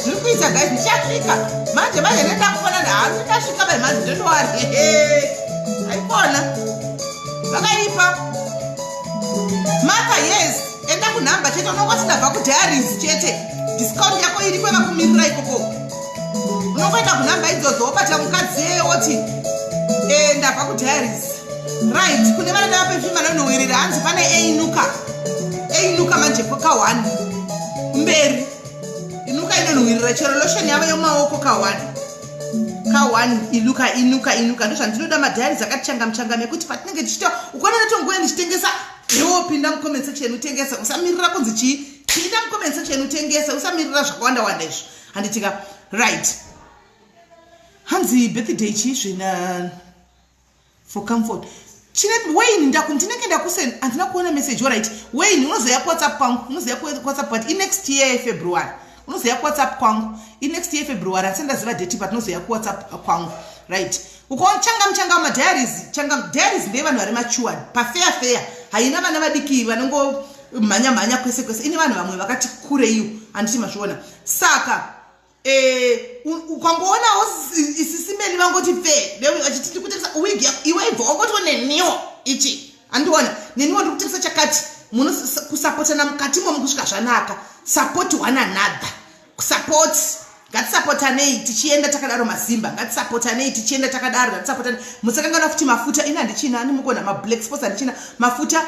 Zviri kuita guys, ndichasvika manje manje ndendakufana ndahasi ndasvika mai manje ndotowari haikona vakaipa Martha. Yes, enda kunhamba chete, unongoti ndabva kudiaries chete, discount yako iriko yakakumirira ikoko. Unongoenda kunhamba idzodzo wobata mukadzi yeye woti e, ndabva kudiaries. Right, kune vanoda vaperfume anonhuhwirira, hanzi pane einuka einuka manje ka1 mberi inuka inonhuhwirira, chero lotion yavo yomaoko ka1 ka1 inuka inuka inuka. Ndozvandinoda, madiaries akati changamuchangam ekuti patinenge tichita ukaona netonguva ndichitengesa, iwo pinda mucomment section utengese, usamirira kunzi chii. Pinda mucomment section utengese, usamirira zvakawanda wanda izvo, handitika? Right, hanzi birthday chii zvena for comfort chine Wayne ndaku ndinenge ndakusen, handina kuona message. Alright Wayne, unozoya kuWhatsApp kwangu, unozoya kuWhatsApp, but inext year February unozoya kuWhatsApp kwangu. Inext year February, handisati ndaziva date, but unozoya kuWhatsApp kwangu. Right, ukaona changa muchanga madiaries, changa diaries ndeye vanhu vari matured pafair fair, haina vana vadiki vanongo mhanya mhanya kwese kwese, ine vanhu vamwe vakati kureiwo, handiti mazviona? Saka ukangoonawo isisimeni vangoti pfe vachiti ndikutengesa wig, iwe ibva wangoti neniwo ichi handiona, neniwo ndikutengesa chakati. Kusapotana mukati momo kusvika zvanaka. Support one another, support, ngatisapotanei tichienda takadaro. Mazimba, ngatisapotanei tichienda takadaro, ngatisapotanei. Musakanganwa futi mafuta ini handichina, ani mukona mablack spots handichina mafuta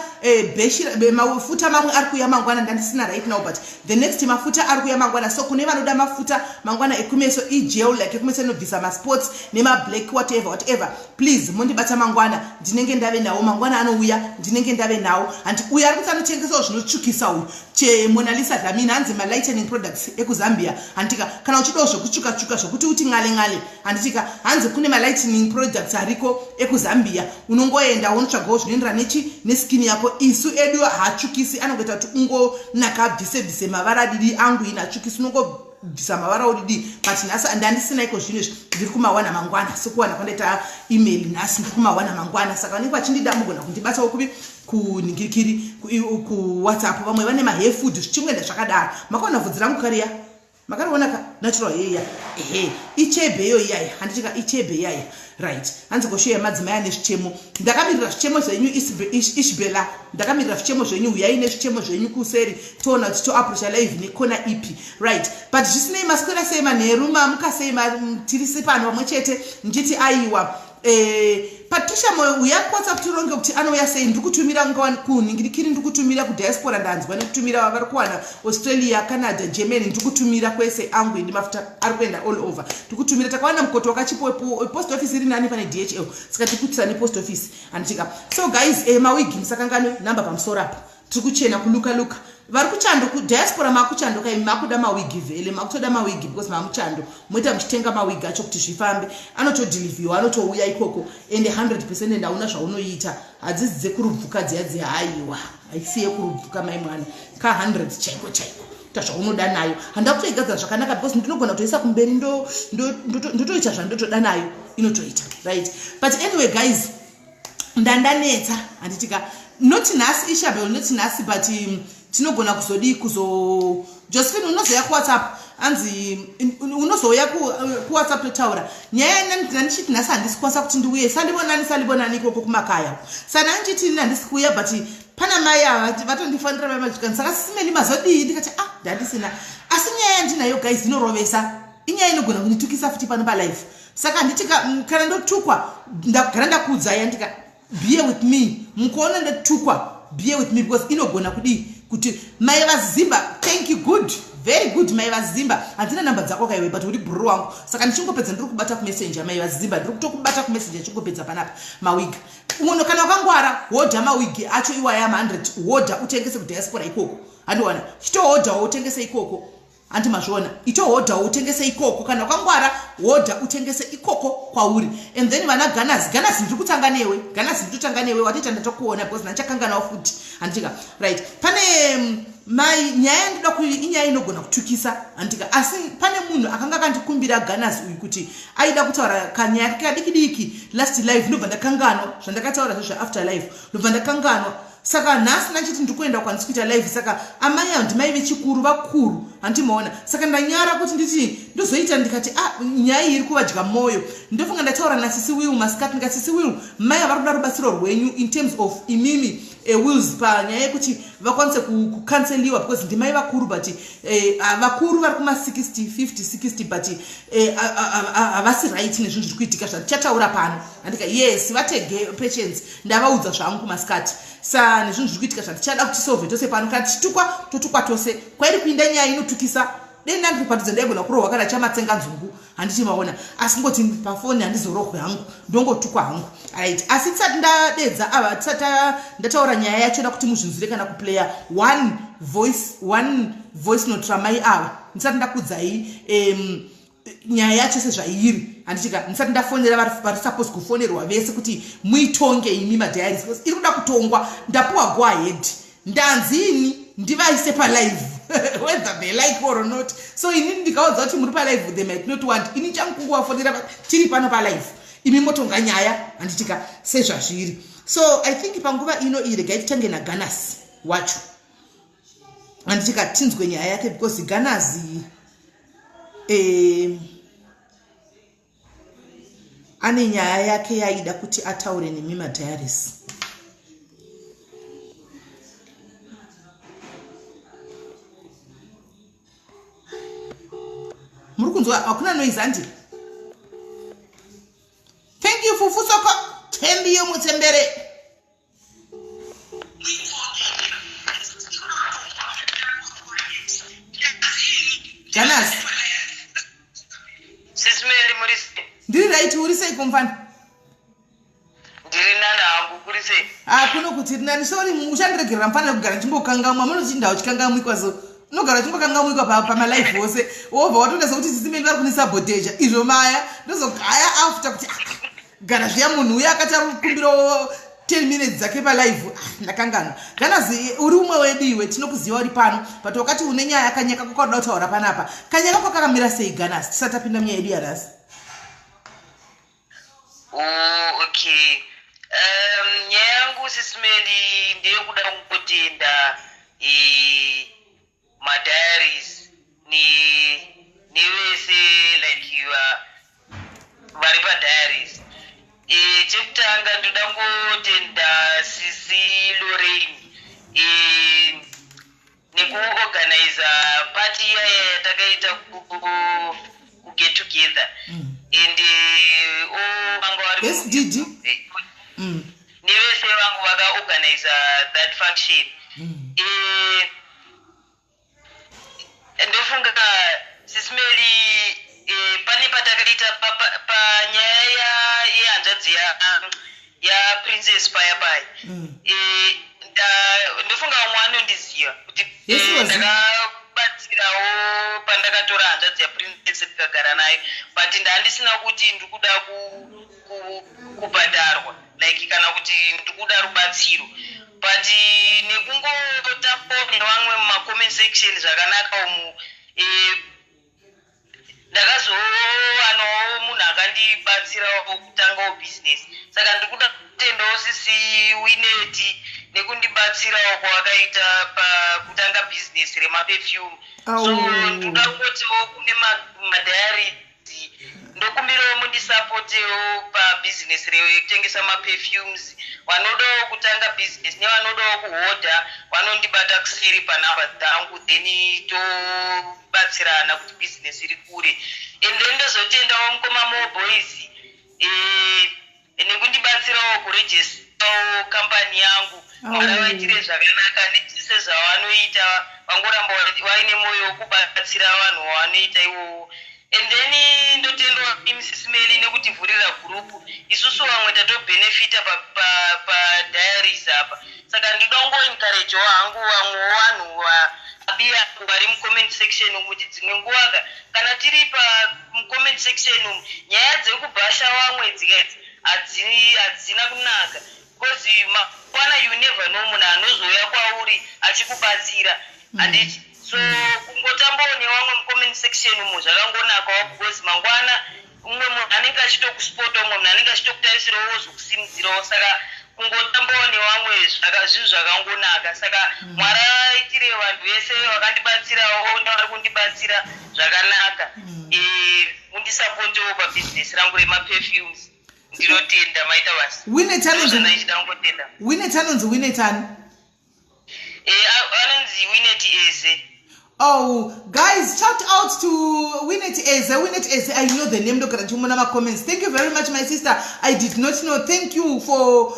beshi, mafuta mamwe ari kuuya mangwana, ndandisina right now, but the next mafuta ari kuuya mangwana. So kune vanoda mafuta mangwana ekumeso, igel like ekumeso inobvisa maspots nemablack, whatever whatever, please mondibata mangwana, ndinenge ndave nawo mangwana anouya, ndinenge ndave nawo. Handi uyo ari kuti anotengesawo zvinotsvukisa uyu chemonalisa Dlamini, hanzi malightening products ekuZambia, handitika? Kana uchidawo zvekutsvuka-tsvuka zvokuti uti ng'ale ng'ale, handitika? Hanzi kune malightening products ariko ekuZambia, unongoenda wonotsvagawo zvinoenderana nechi neskin yako. Isu edu haatsvukisi, anongoita kuti ungonaka, bvise bvise mavara didi angu ini hatsvukisi, unongobvisa mavara odidi. But nhasi ndandisina, iko zvino izvi ndiri kumawana mangwana, sekuwana kwandaita email nhasi, ndiri kumawana mangwana. Saka vanenge vachindida mugona kundibatawo kupi? Kuningirikiri kuWhatsApp. Vamwe vane mahair food, zvichingoenda zvakadaro. Makaona vhudzi rangu kariya? Makariona ka natural hair? Ehe, ichebe iyo iyaya, handitika? Ichebe iyaya. Right, hanzi kosho yemadzimai ane zvichemo, ndakamirira zvichemo zvenyu. Ishbela, ndakamirira zvichemo zvenyu, uyai nezvichemo zvenyu kuseri, toona kuti toapproacha live nekona ipi. Right, but zvisinei, maswera sei manheru? Mamuka sei? Tirisi pano pamwe chete ndichiti aiwa, Patricia Moyo, uya kuWhatsApp tironge kuti anouya sei. Ndiri kutumira kunhingirikiri, ndiri kutumira kudiaspora, ndanzwa nekutumira vari kuwana Australia, Canada, Germany, ndiri kutumira kwese angu indi mafuta ari kuenda all over, ndiri kutumira. Takawana mukoto wakachipo, post office iri nani pane DHL, saka tiri kuitira nepost office, handitika? So guys, mawigi musakanganwe namba pamusoro apa. Tiri kuchena kuluka luka. Vari kuchando kudiaspora, makuchando kai, makuda mawigi vhele, makutoda mawigi because mamuchando, moita muchitenga mawigi acho kuti zvifambe. Anotodhilivhiwa, anotouya ikoko ende 100% ende hauna zvaunoita. Hadzisi dzekurubvuka dziya dziya, haiwa, haisi yekurubvuka mai mwana, ka 100 chaiko chaiko ta zvaunoda nayo. Handa kutoigadzira zvakanaka because ndinogona kutoisa kumberi, ndotoita zvandotoda nayo, inotoita right. But anyway guys, ndandanetsa, handitika? Not nhasi, Ishabel, not nhasi, but Tinogona kuzodii kuzo Josephine unozouya kuWhatsApp anzi unozouya kuWhatsApp totaura nyaya nandichiti nhasi handisi kukwanisa kuti ndiuye sandivonani sandivonani ikoko kumakaya sana andichiti ini handisi kuuya but pana mai ava vatondifanira mai mazvikani saka sisimeni mazodii ndikati ah ndandisina asi nyaya yandinayo guys inorovesa inyaya inogona kunditukisa futi pano palife saka handiti kana ndotukwa ndagara ndakuudzai andika bear with me mukuona ndatukwa bear with me because inogona kudii kuti mai vazimba thank you good very good mai vazimba handina namba dzako kaiwe but uri bhururu wangu saka ndichingopedza ndiri kubata kumessenger mai vazimba ndiri kutokubata kumessenger ndichingopedza panapa mawig uno kana wakangwara hodha mawig acho iwaya ma 100 hodha utengese kudiaspora ikoko handiwana chitohodhawo utengese ikoko Hanti mazviona? Itohodha utengese ikoko kana wakangwara hodha utengese ikoko kwauri. And then vana Gunners, Gunners ndiri kutanga newe. Gunners ndiri kutanga newe watoita ndatokuona because ndandichakanganawo futi. Handitika. Right. Pane mm, mai nyaya yandoda kui inyaya inogona kutukisa handitika. Asi pane munhu akanga akandikumbira Gunners uyu kuti aida kutaura kanyaya kake kadiki diki last live ndobva ndakanganwa zvandakataura zvezve after life ndobva ndakanganwa saka nhasi ndachiti ndiri kuenda kwandisi kuita live saka amai avo ndimai vechikuru vakuru handimaona saka ndanyara kuti nditi ndozoita ndikati ah nyaya iyi iri kuvadya mwoyo ndofunga ndataura nasisi will masikati ndikati sisi will mai avari kuda rubatsiro rwenyu in terms of imimi eh, wills panyaya yekuti vakwanise kukanseliwa because ndimai vakuru but eh, vakuru vari kuma 60 50 60 but eh, havasi right nezvinhu zviri kuitika zvatichataura pano andika yes vatege patience ndavaudza zvangu masikati sa nezvinhu zviri kuitika zvatichada kuti solve tose pano kana tichitukwa totukwa tose kwairi kuinda nyaya inotukisa dei ndandiri padhuze ndaigona kurohwa kana chamatsenga nzungu handiti maona asi ngoti pafoni handizorohwe hangu ndongotukwa hangu right asi tisati ndadedza ava tisati ndataura nyaya yacho da kuti muzvinzwire kana kuplaya one voice one voice note ramai ava ndisati ndakudzai um, nyaya yacho sezvairi handitika ndisati ndafonera vari suppose kufonerwa vese kuti muitonge imi madiaries because iri kuda kutongwa ndapuwa go ahead ndanzi ini ndivaise palive whether they like or not so ini ndikaudza kuti muri palive they might not want ini changu kungovafonera tiri pano palive imi motonga nyaya handitika sezvazviri so i think panguva ino iyi regai titange naganas wacho handitika tinzwe nyaya yake because ganazi eh, ane nyaya yake yaida kuti ataure nemi madiaries muri kunzwa hakuna noise handi thank you fufu soko tembi yomutsembere Janas. Sis Meli muri sei? Ndiri right uri sei kumfana? Ndiri nani hangu kuri sei? Ah kuno kuti iri nani sorry uchandiregerera mfana kugara ndichingokangamwa munoti ndau chikangamwikwa so unogara uchingokangamwikwa pamalife ose wobva watoita sekuti sisi Meli vari kunisaboteja izvo maya ndozogaya after kuti ah, gara zviya munhu uya akati ari kukumbirawo 10 minutes dzake palive ah, ndakanganwa ganazi uri umwe wedu iwe tinokuziva uri pano but wakati une nyaya kanyaka kwakauda kutaura panapa kanyaka kwakakamira sei ganasi tisati tapinda munyaya yedu yanhasi oh, okay nyaya yangu sisimeli ndeyekuda kungotenda eh, madiaries ne nevese like you are vari padiaries e, chekutanga ndoda ngotenda sisi Lorraine e, nekuorganiza party iyaya yatakaita kuget together mm. and eh, vanga vari SDD eh, mm. nevese vangu vakaorganiza that function mm. e, ndofunga sisimeli e, pane patakaita panyaya pa, yehanzvadzi yaprincess ya paya paya mm. e, ndofunga vamwe vanondiziva kuti e, ndakabatsirawo pandakatora hanzvadzi yaprincess ndikagara nayo but ndandisina kuti ndiri kuda kubhadharwa like kana kuti ndikuda rubatsiro but nekungotapo nevamwe mumacomment section zvakanaka umu eh, ndakazowanawo munhu akandibatsirawo kutangawo business saka ndikuda kutendawo sisi wineti Nekundibatsirawo kwavakaita pakutanga bhizinesi remaperfume. So ndoda kungotiwo kune madiaries, ndokumbirawo mundisapotewo pabhizinesi rekutengesa maperfumes. Vanodawo kutanga bhizinesi nevanodawo kuhodha vanondibata kuseri panhamba dzangu, then tobatsirana kuti bhizinesi rikure. And then ndozotendawo mukoma Mo Boys nekundibatsirawo kuregistawo kambani yangu. Mwari vaitire zvakanaka nezvese zvavanoita, vangoramba vaine mwoyo wekubatsira vanhu vavanoita iwowo. And then ndotendawo imi Sis Melly nekutivhurira group. Isusu vamwe tatobhenefita padiaries apa, saka ndinoda kungoencouragewo hangu vamwewo vanhu vabiyangu vari mucomment section umu kuti dzimwe nguva ka kana tiri pamucomment section umu, nyaya dzekubhasha vamwe dzikaidzi hadzina kunaka, because mangwana you never know munhu anozouya kwauri achikubatsira, handiti? So kungotambawo nevamwe mucomment section umu zvakangonakawo, because mangwana umwe munhu anenge achitokusupota, umwe munhu anenge achitokutarisirawo wozokusimudzirawo. Saka kungotambawo nevamwe zvinhu zvakangonaka. Saka Mwari aitire vanhu vese vakandibatsirawo nevari kundibatsira zvakanaka. Mundisapotewo pabhizinesi rangu remaperfumes. Ndinotenda, maita basa. Winet anonzi Ndozvandaichida kungotenda. Winet anonzi Winet ani? Anonzi Winet Eze. Oh, guys, shout out to Winet Eze. Winet Eze, I know the name. Ndogara ndichimuona ma-comments. Thank you very much, my sister. I did not know. Thank you for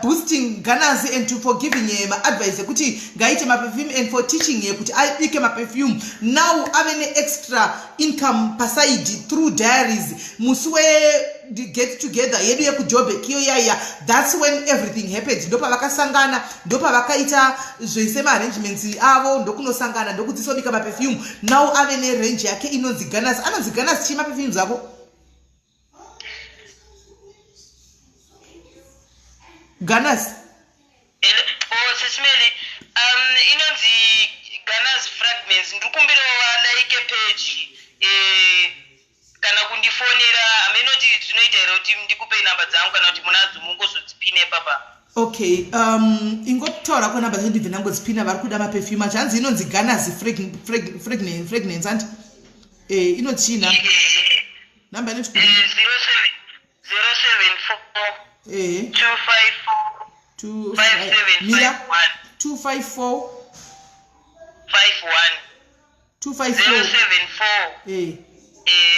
boosting Gunners and for giving her ma-advice ekuti ngaite maperfume and for teaching her kuti abike maperfume. Now ave ne-extra income paside through diaries. Musi we get together yedu yekuJobek iyo yaiya, that's when everything happened. Ndopavakasangana, ndopavakaita zvese maarrangements avo, ndokunosangana, ndokudzisobika maperfume. Now ave nerange yake inonzi Gunners. Anonzi Gunners chii maperfumes ako? Gunners. Oh, Sis Melly, inonzi Gunners Fragments. Ndikumbirawo valike page kana kundifonera. Haminoti zvinoita here kuti ndikupei namba dzangu, kana kuti munadzo mungozodzipina ipapa? Okay, ingotaura ko namba dzacho, ndibve ndangodzipina. Vari kuda maperfume acho, hanzi inonzi Gunners Fragrance, anti inonzi chii namba? Namba inoti kudii? 074 254 Two 57 mira. 51. 254 51. 254. 074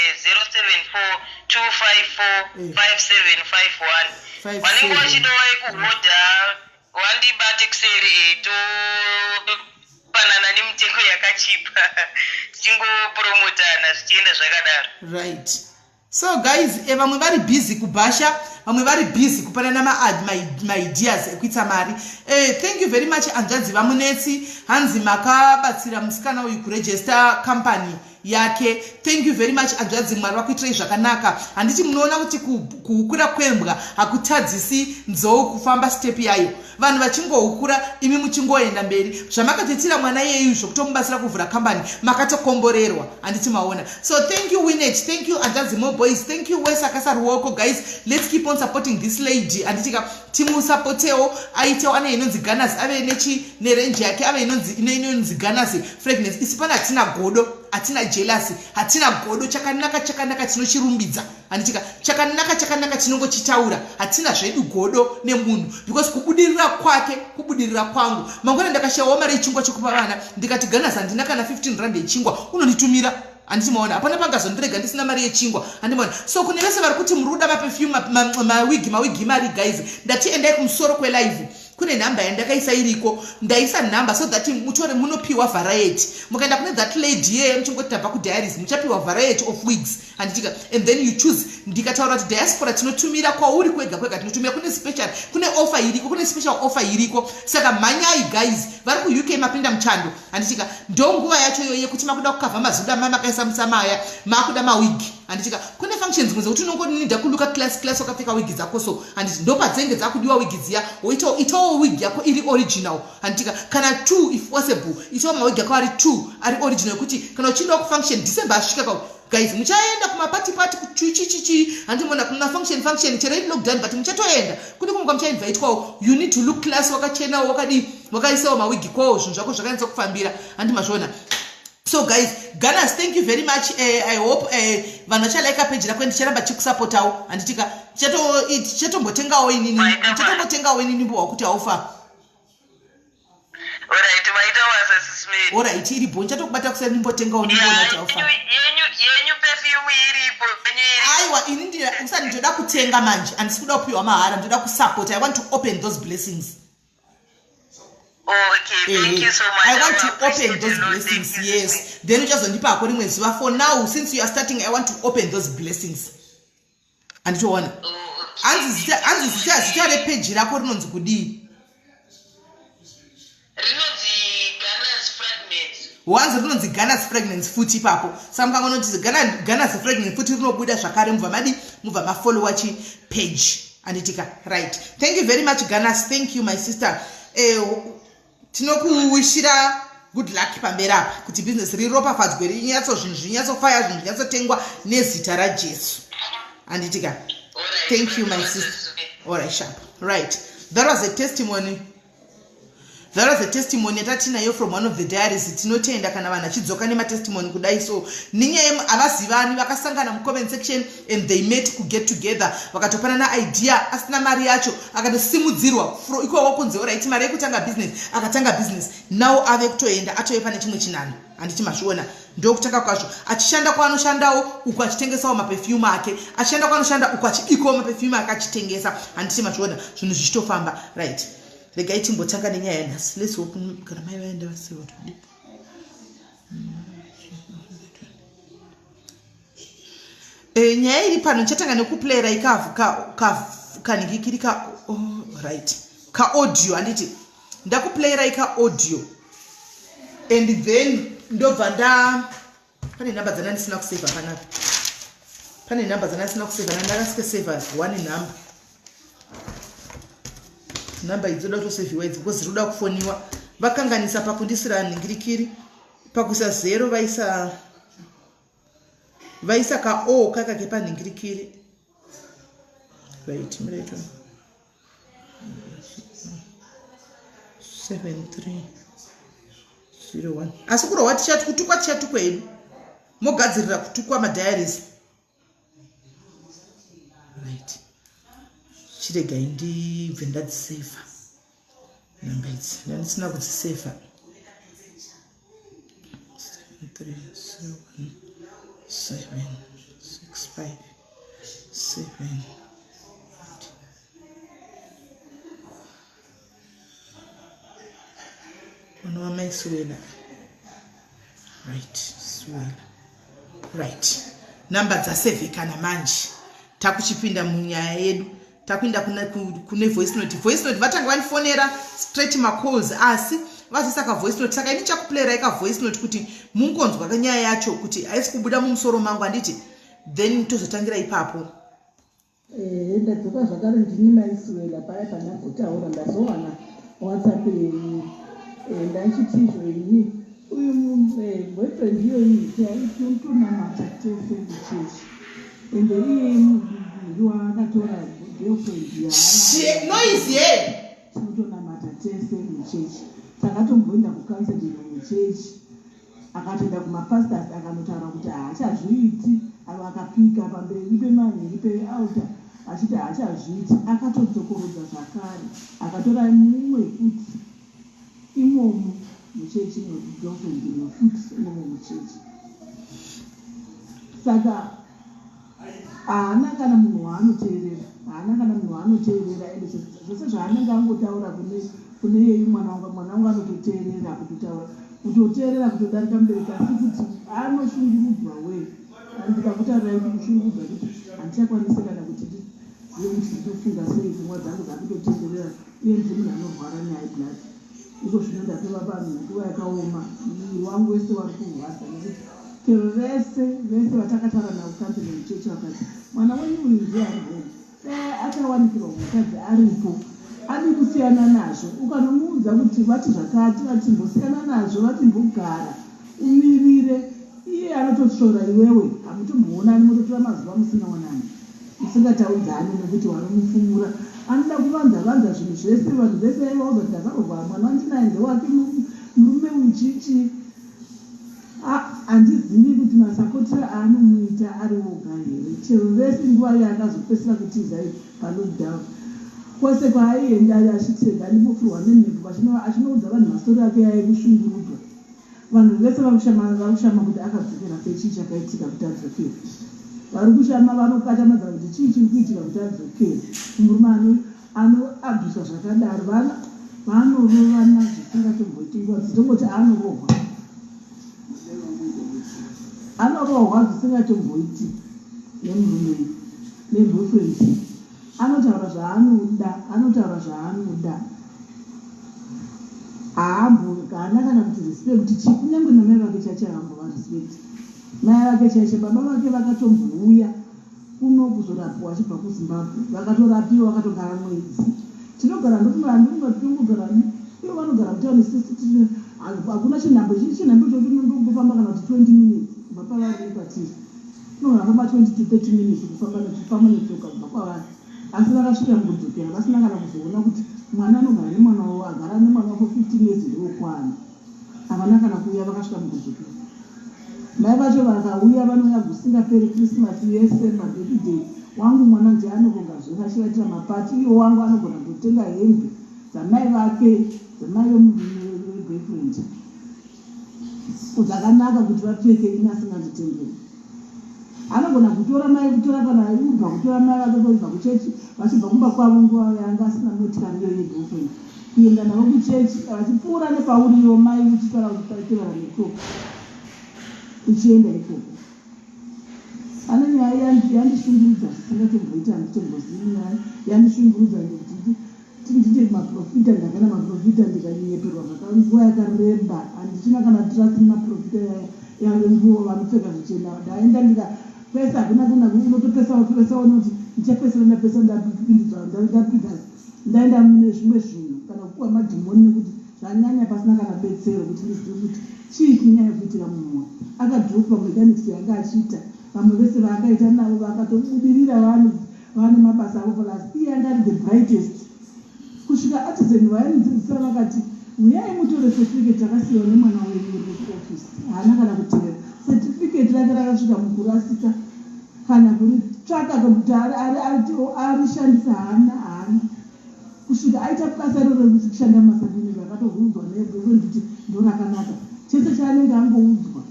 074 254 5751. Five Vanenge seven. vachidawo kuhodha wandibate kuseri, topanana nemitengo yakachipa, tichingopromotana zvichienda zvakadaro. Right, so guys, vamwe vari busy kubhasha, vamwe vari busy kupanana maideas ekuita mari. Thank you very much, hanzvadzi vaMunetsi. Hanzi makabatsira musikana uyu kuregister company yake. Thank you very much, hanzvadzi. Mwari vakuitirai zvakanaka. Handiti munoona kuti kuhukura kwembwa hakutadzisi nzou kufamba step yayo? Vanhu vachingohukura, imi muchingoenda mberi. Zvamakatoitira mwana iyeyu zvokutomubatsira kuvhura kambani, makatokomborerwa, handiti maona? So thank you, Winet. Thank you, hanzvadzi Mo Boys. Thank you wese akasa ruoko. Guys, let's keep on supporting this lady, handitika? Timusapotewo aitewo ane inonzi Gunners, ave nechi nerange yake, ave inonzi Gunners Fragrance. Isi pana hatina godo, hatina jealousy, hatina godo. Chakanaka chakanaka, tinochirumbidza, handitika? Chakanaka chakanaka, tinongochitaura. Hatina zvedu godo nemunhu, because kubudirira kwake kubudirira kwangu. Mangwana ndakashayawo mari yechingwa chekupa vana, ndikati, "Gunners, handina kana 15 rand yechingwa," unonditumira, handiti maona? Hapana pangazondirega ndisina mari yechingwa, handimaona? So kune vese vari kuti muri kuda maperfume, mawigi, mawigi mari, guys, ndati endai kumusoro kwelive, kune nhamba yandakaisa iriko. Ndaisa nhamba so that mutore munopiwa variety. Mukaenda kune that lady yeye muchingoti tabva kudiaries, muchapiwa variety of wigs, handitika? And then you choose. Ndikataura kuti diaspora tinotumira kwauri kwega kwega, tinotumira. Kune special, kune offer iriko, kune special offer iriko. Saka mhanyai, guys. Vari kuUK, mapinda muchando, handitika? Ndo nguva yacho iyoyo yekuti makuda kukavha mazuda makaisa musamaya, makuda mawigi, handitika? Kune functions dzimwe dzekuti unongonida kulooka class class wakapfeka wigi dzako. So handiti ndopadzenge dzakudiwa wigi dziya? Woitawo, itawo wigi yako iri original, handitika? Kana two if possible, itawo mawigi ako ari two ari original, yekuti kana uchiendawo kufunction December asvika ka. Guys, muchaenda kumapati pati kuchichichichi, handimona kuma function function, chero iri lockdown, but muchatoenda kune kumwe kwamuchainvitwawo. You need to look class, wakachenawo, wakadii, wakaisawo mawigi kwawo, zvinhu zvako zvakanyatsa kufambira, handi mazviona? So guys, Gunners, thank you very much. I hope vanhu vachalaika page rako, ndicharamba chikusapotawo, handitika? Tichatombotengawo inini, tichatombotengawo inini mbowa kuti haufa. Alright, maita basa, Sis Melly. Alright, iripo, ndichatokubata kuseni, ndimbotengawo, ndimboona kuti haufa. Yenyu perfume iripo, yenyu iripo. Aiwa, ini usati ndoda kutenga manje, handisi kuda kupiwa mahara, ndoda kusupport. I want to open those blessings. Okay, thank you so much. I want to appreciate open those a lot. blessings. Thank you, Yes. Sis Melly. Then uchazondipako rimwe zuva. For now, since you are starting, I want to open those blessings, handitoona? Oh, okay. Hanzi zita repeji rako rinonzi kudii? Rinonzi Gunners Fragments. Wanzi rinonzi Gunners Fragments futi ipapo. Saka mukangonoti Gunners Fragments futi, rinobuda zvakare. Mubva madi, mubva mafollowa chi page, handitika? Right, thank you very much, Gunners. Thank you, my sister. Tinokuwishira good luck pamberi apa, kuti business riropafadzwe, rinyatso, zvinhu zvinyatsofaya, zvinhu zvinyatsotengwa nezita raJesu, handitika? Alright, Thank you, my maita basa, sister. Sis Melly. Alright, sharp. Right, that was a testimony, that was a testimony yatatinayo from one of the diaries. Tinotenda kana vanhu achidzoka nematestimony kudai. So nenyaya havazivani, vakasangana mucomment section and they met kuget together, vakatopanana idea. Asina mari yacho, akatosimudzirwa ikoko kunze, right, mari yekutanga business. Akatanga business, now ave kutoenda, atove pane chimwe chinhano, handiti mazviona? Ndokutanga kwazvo, achishanda kwaanoshandawo uku, achitengesawo maperfume ake, achishanda kwaanoshanda uku, achibikawo maperfume ake, achitengesa, handiti mazviona? Zvinhu zvichitofamba. Right, regai timbotanga nenyaya yanhasi. Let's hope kana mai vaenda vasiwa todi. Nyaya iri pano, ndichatanga nekuplayera ikavhu kanhikikiri ka, oh, right, kaaudio, handiti? Ndakuplayera ikaaudio and then ndobva nda pane nhamba dzana ndisina kusevha panapa, pane nhamba dzana ndisina kusevha, ndakasike one number. Nhamba idzi dzoda kutosevhiwa idzi because dziri kuda kufoniwa. Vakanganisa pakundisira nhingirikiri, pakuisa zero vaisa ka-o kaka kepanhingirikiri. Right, miraito 7301. Asi kurohwa tichati, kutukwa tichatukwa hedu, mogadzirira kutukwa madiaries. Right, chiregai ndibve ndadzisevha nhamba idzi, ndandisina kudzisevha. 7 3 7 7 6 5 7. Mwana wamai Suwela, right, Suwela. Right, namba dzasevhekana. Manje takuchipinda munyaya yedu, takuenda kune voice note. Voice note, vatanga vandifonera straight macalls, asi vazoisa kavoice note. Saka ini chakuplayirai kavoice note kuti mungonzwa kanyaya yacho, kuti haisi kubuda mumusoro mangu, handiti? Then tozotangira ipapo. Ehe, ndadzoka zvakare, ndini maisuwela paya pandambotaura, ndazowana WhatsApp yenyu. Ndachiti izvo ini uyu boyfriend iyoyi tinotonamata tese kuchechi, ende iye mudiki waakatora girlfriend yaana Noise ye. Tinotonamata tese muchechi, takatomboenda kucounseling muchechi, akatoenda kumapastors, akanotaura kuti haachazviiti. Avo akapika pamberi pemanhiri pealtar achiti haachazviiti. Akatodzokorodza zvakare, akatora mumwe futi imomo muchechi, girlfriend imwe futi imomo muchechi. Saka haana kana munhu waanoteerera, haana kana munhu waanoteerera. Ende zvose zvaanenge angotaura kune yeyu mwana wangu, mwana wangu anototeerera, kutotaura, kutoteerera kutodarika mubereki. Asi kuti anoshungurudzwa we, ndikakutaurirai kuti kushungurudzwa kuti handichakwanisi kana kuti ndizive kuti ndinofunga sei. Pfungwa dzangu dzakutotenderera, uye ndiri munhu anorwara nehigh blood. Iko zvino ndatova panguva yakaoma, muviri wangu wese wari kurwadza, nekuti chero vese vese vatakataura navo counseling muchechi vakati mwana wenyu uyu ndiye ari wrong. Dai akawanikirwa mukadzi aripo, adi kusiyana nazvo. Ukanomuudza kuti vati zvakati, vati mbosiyana nazvo, vati mbogara umirire. Iye anotosvora iwewe hamutomboonani mototora mazuva musingaonani musingataudzani nekuti wanomufumura anoda kuvanza vanza zvinhu zvese vanhu vese aivaudza kuti ndakarohwa mwana wandinaye ndewake murume uyu chii chii handizivi kuti masapotero aanomuita ari woga here chero vese nguva yaakazopedzisira kutiza palockdown kwese kwaaienda achitega andimofurwa nemhepo achinoudza vanhu mastori ake aikushungurudzwa. Vanhu vese vakushama vakushama kuti akadzokera sei chii chakaitika kuti adzokere. Vari kushama vanokachamadzana kuti chii chiri kuitika kuti adzokere kumurume ano anoabhuswa zvakadaro. Vano vanorovana zvisingatomboiti nguva dzose tongoti anorohwa. Anorohwa zvisingatomboiti nemurume uyu neboyfriend anotaura zvaanoda anotaura zvaanoda. Haambo haana kana kuti respect chii kunyange namai vake chaicho haambova respect mai vake chaicho baba vake vakatombouya kuno kuzorapiwa achibva kuZimbabwe vakatorapiwa vakatogara mwedzi tinogara ndofunga handifunga tinongogara ivo vanogara mutown sisi hakuna chinhambo chinhambo ichocho tinongofamba kana kuti 20 minutes kubva pavari nekwatiri tinogona kufamba 20 to 30 minutes kufamba kufamba netsoka kubva kwavari Asi vakasvika mukudzokera vasina kana kuzoona kuti mwana anogara nemwana wavo agara nemwana wavo for 15 years ndewokwani. Havana kana kuuya vakasvika mukudzokera. Mai vacho vakauya vanouya kusingaperi Christmas yese mabirthday wangu mwana ndiye anoronga zvese achivaitira maparty iwo wangu anogona kutotenga hembe dzamai vake dzamai vemurume veboyfriend dzakanaka kuti vapfeke ini asinganditenderi. Anogona kutora mai kutora kana Uber kutora mai vake vobva kuchechi vachibva kumba kwavo nguva yaanga asina motikari iyoyo yegirlfriend kuenda navo kuchechi vachipfuura nepauri iwo mai uchitaura kuti taitevera netsoka uchienda ikoko. Pane nyaya yandishungurudza zvisingatomboita handitombozivi nyaya yandishungurudza ndikuti Ndite maporofita ndakaenda maporofita ndikanyeperwa zvakanguva yakareba handichina kana trust nemaporofita yavenguvo vanopfeka zvichena ndaenda ndika pese hakuna kuna unotopesa wapesa unoti ndichapesera ndapesa ndapindudzwa ndapinda ndaenda mune zvimwe zvinhu kana kupuwa madhimoni nekuti zvanyanya pasina kana betsero kuti ndizive kuti chii chinyanya kuitika mumwe akadropa mechanics yanga achiita vamwe vese vaakaita navo vakatobudirira vane Vane mabasa avo plus iye anga ari the brightest kusvika artisan vaimudzidzisa vakati huyai mutore certificate rakasiiwa nemwana wenyu riri kuoffice haana kana kutevera certificate rake rakasvika mukurasika kana kuritsvaka kuti arishandisa haana haana kusvika aita basa iroro rekushanda mumasangano rakatoudzwa negirlfriend kuti ndorakanaka chese chaanenge angoudzwa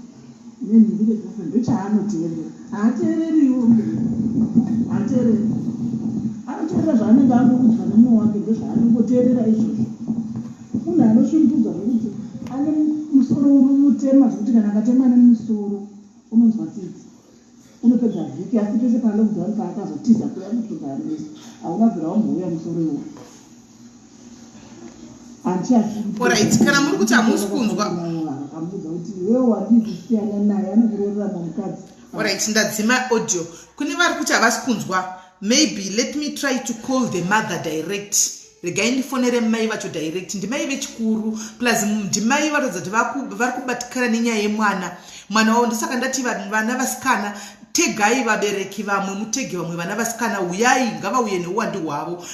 nenhingi negirlfriend ndochaanoteerera haateereriwo haateereri anoteerera zvaanenge angoudzwa nemumwe wake ndozvaanongoteerera izvozvo munhu anoshungurudzwa zvekuti ane musoro unomutema zvekuti kana akatemwa nemusoro unonzwa tsitsi Unopedza vhiki asi pese palockdown paakazotiza kuuya kutogara nesu hauna bvira wambouya musoro iwoyo. Handichazivi. Alright, kana muri kuti hamusi kunzwa. Akamuudza kuti iwewe wadii kusiyana naye anokuroorera mumwe mukadzi. Alright, ndadzima audio. Kune vari kuti havasi kunzwa. Maybe let me try to call the mother direct. Regai ndifonere mai vacho direct. Ndimai vechikuru plus ndimai varatidza kuti vari kubatikana nenyaya yemwana. Mwana wavo ndosaka ndati vana vasikana tegai vabereki vamwe mutege vamwe vana vasikana uyai ngavauye neuwandu hwavo.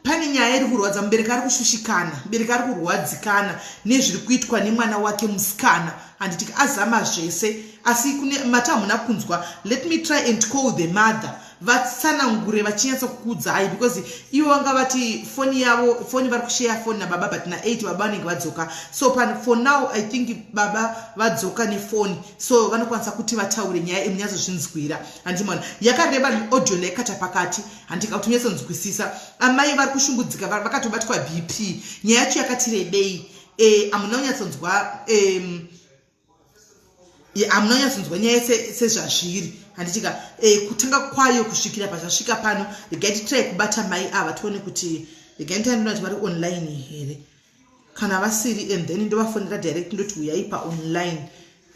Pane nyaya iri kurwadza mubereki ari kushushikana mubereki ari kurwadzikana nezviri kuitwa nemwana wake musikana handiti azama zvese asi kune mati hamuna kunzwa let me try and call the mother vatsanangure vachinyatsa kukuudzai because ivo vanga vati foni yavo foni vari kusheya foni nababa but na8 baba vanenge vadzoka so pan, for now i think baba vadzoka nefoni so vanokwanisa kuti vataure nyaya imunyatsozvinzwira handimona yakareba audio ndaikata pakati handika kuti unyatsonzwisisa amai vari kushungudzika vakatobatwa bp nyaya yacho yakati rebei e, amuna kunyatsonzwa hamuna kunyatsonzwa nyaya sezvazviri handitika e, kutanga kwayo kusvikira pazvasvika pano regai titrai kubata mai ava tione kuti regai nditandona kuti vari online here kana vasiri and then ndovafonera direct ndoti huyai paonline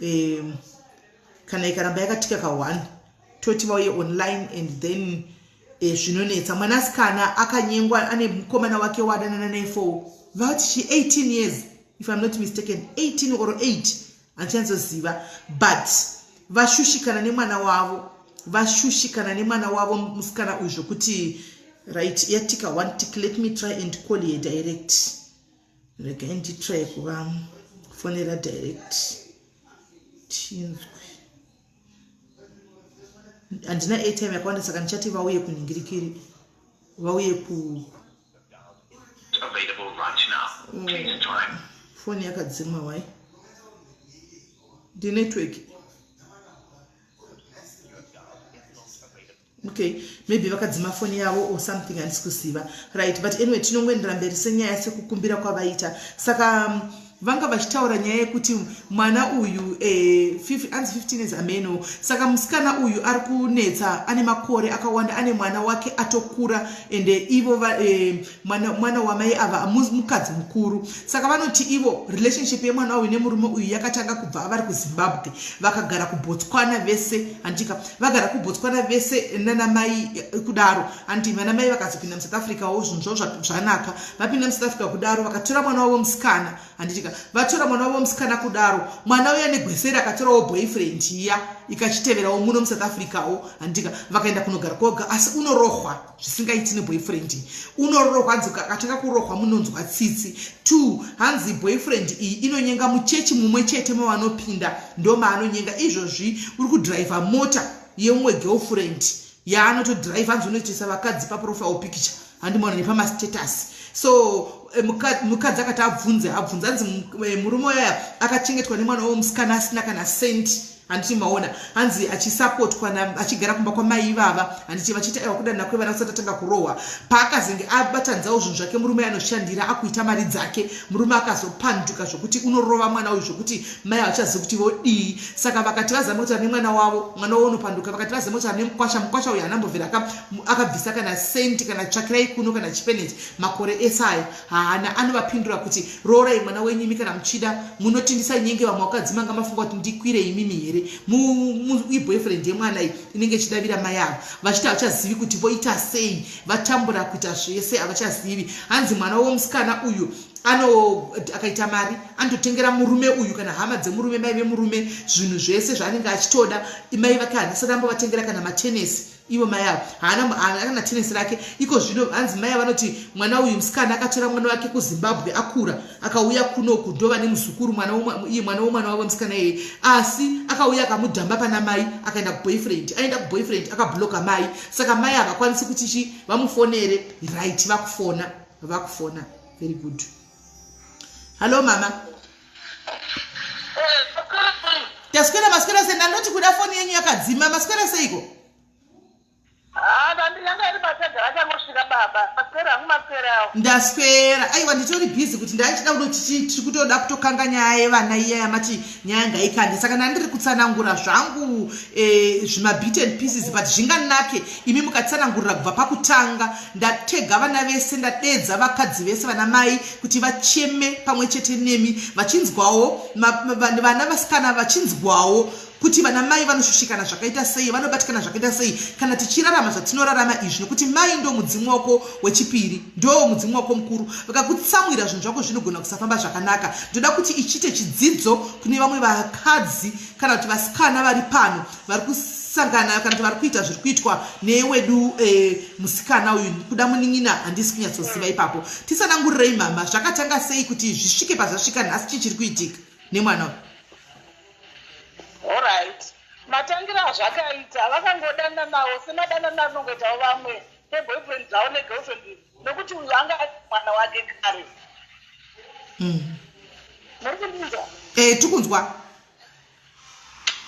um, kana ikaramba yakatika ka one toti vauye online and then eh, zvinonetsa mwanasikana akanyengwa ane mukomana wake wadanana naye for vati chi 18 years if I'm not mistaken 18 or 8 Handichanyatsoziva but vashushikana nemwana wavo vashushikana nemwana wavo musikana uyu zvokuti right yatika one tick let me try and call her direct regai nditry kuvafonera direct tinzwe handina airtime yakawanda saka ndichati vauye kunhingirikiri vauye ku foni yakadzimwa wai ndinetwork okay maybe vakadzima foni yavo or something handisi kuziva right but anyway tinongoendera mberi senyaya sekukumbira kwavaita saka um, vanga vachitaura nyaya yekuti mwana uyu eh, anzi 15 years ameno saka musikana uyu ari kunetsa ane makore akawanda ane mwana wake atokura ende ivo eh, mwana, mwana wamai ava mukadzi mukuru saka vanoti ivo relationship yemwana uyu nemurume uyu yakatanga kubva vari kuzimbabwe vakagara kubotswana vese handika vagara kubotswana vese nanamai eh, kudaro handi vanamai vakazopinda musouth africa wo zvinhu zvavo zvanaka vapinda musouth africa kudaro vakatora mwana wavo musikana handitika vatora mwana wavo musikana kudaro mwana uya negweseri akatorawo boyfriend iya ikachiteverawo muno musouth africa wo handitika vakaenda kunogara koga asi unorohwa zvisingaiti neboyfriend unorohwa hanzi akatanga kurohwa munonzwa tsitsi two hanzi boyfriend iyi inonyenga muchechi mumwe chete mavanopinda ndomaanonyenga izvozvi uri kudriver mota yeumwe girlfriend yaanotodrive hanzi unoitisa vakadzi paprofile picture handimaona nepamastatus so eh, mukadzi akati abvunze abvunze hanzi eh, murume uyaya akachengetwa nemwana womusikana asina kana cent handiti maona hanzi achisapotwa achigara kumba kwamai ivava handiti vachiti aiwa kudanha kwevana kusati atanga kurohwa paakazenge abatanidzawo zvinhu zvake murume anoshandira akuita mari dzake murume akazopanduka zvokuti unorova mwana uyu zvokuti mai havachazivi kuti vodii saka vakati vazama kuti vane mwana wavo mwana wavo unopanduka vakati vazama kuti vane mukwasha mukwasha uyu haanambobvira akabvisa kana senti kana tsvakirai kuno kana chipeneti makore ese ayo haana anovapindura kuti roorai mwana wenyu imi kana muchida munotindisa nyenge vamwe vakadzi manga mafunga kuti ndikwire imimi here iboyfriend yemwana iyi inenge ichidavira mai ava vachiti havachazivi kuti voita sei vatambura kuita zvese havachazivi hanzi mwana womusikana uyu ano akaita mari anototengera murume uyu kana hama dzemurume mai vemurume zvinhu zvese zvaanenge achitoda mai vake handisati ambovatengera kana matenesi ivo mai avo haana kana tenesi rake iko zvino hanzi mai vanoti mwana uyu musikana akatora mwana wake kuzimbabwe akura akauya kunoku ndova nemuzukuru mwana iye mwana womwana wavo musikana iyeye asi akauya akamudhamba pana mai akaenda kuboyfriend aenda kuboyfriend akabloka mai saka mai havakwanisi kuti chi vamufonere right vakufona vakufona very good hallo mama taswera maswera sei ndandoti kuda foni yenyu yakadzima maswera seiko ndaswera aiwa nditori busy kuti ndaichida kudoti tiri kutoda kutokanga nyaya yevana iya yamati nyaya ngaikande saka ndandiri kutsanangura zvangu eh, zvimabit and pieces but zvinganake imi mukatsanangurira kubva pakutanga ndatega vana vese ndadedza vakadzi vese vana mai kuti vacheme pamwe chete nemi vachinzwawo vana vasikana vachinzwawo kuti vana mai vanoshushikana zvakaita sei vanobatikana zvakaita sei kana tichirarama zvatinorarama izvi nekuti mai ndo mudzimu wako wechipiri ndo mudzimu wako mukuru vakakutsamwira zvinhu zvako zvinogona kusafamba zvakanaka ndoda kuti ichiite chidzidzo kune vamwe vakadzi kana kuti vasikana vari pano vari kusangana kana kuti vari kuita zviri kuitwa newedu e, musikana uyu kuda munin'ina handisi kunyatsoziva ipapo tisanangurirei mama zvakatanga sei kuti zvisvike pazvasvika nhasi chii chiri kuitika nemwana uyu Alright. Matangiro azvakaita vakangodananawo semadanana anongoitawo vamwe seboyfriend dzavo negirlfriend nekuti uyu anga ari mwana wake kare. Mm. Muri kundinzwa? Eh, tikunzwa.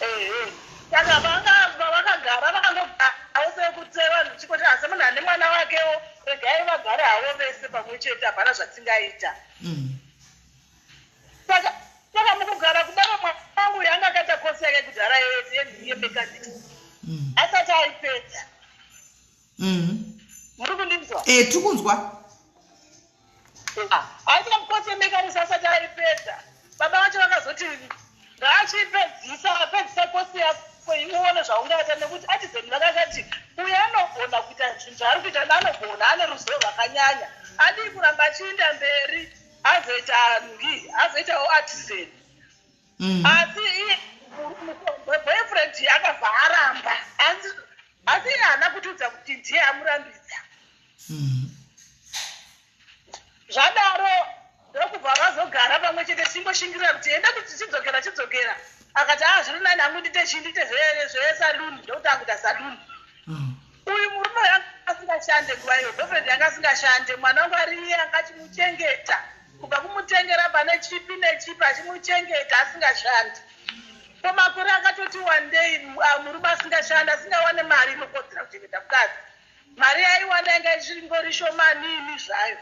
Ehe. Saka vanga vakagara vakangogarawo sekuti vanhu chikoti asi munhu ane mwana wakewo regai vagare havo vese pamwe chete hapana zvatingaita. Mm. Saka saka mukugara kudaro mwana wangu uyu anga akaita kosi yake kudhara yemechanics mm. asati aipedza. Mm. Muri kundinzwa? Eh, tiri kunzwa. Aita kosi yemechanics asati aipedza. Baba vacho vakazoti ngaachipedzisa apedzisa kosi yako iuone zvaungaita nekuti atizeni vakakati uyu anogona kuita zvinhu zvaari kuita anogona ane ruzivo rwakanyanya adii kuramba achiinda mberi azoita ngi azoitawo artisan. Asi iye boyfriend akabva aramba, asi iye haana kutiudza kuti ndiye amurambidza. Zvadaro ndokubva vazogara pamwe chete tichingoshingirira kuti enda kuti chidzokera chidzokera. Akati a zviri nani hangu ndite chii, ndite zvesaluni, ndokuti akuita saluni. Uyu murume uyu anga asingashande nguva iyo, boyfriend yanga asingashande, mwana wangu ari iye anga achimuchengeta, kubva kumutengera pane chipi nechipi achimuchengeta asingashandi. Ko makore akatoti wandei murume asingashandi, asingawane mari inokodzera kuchengeta mukadzi. Mari yaiwana yanga ichingori shomanini zvayo.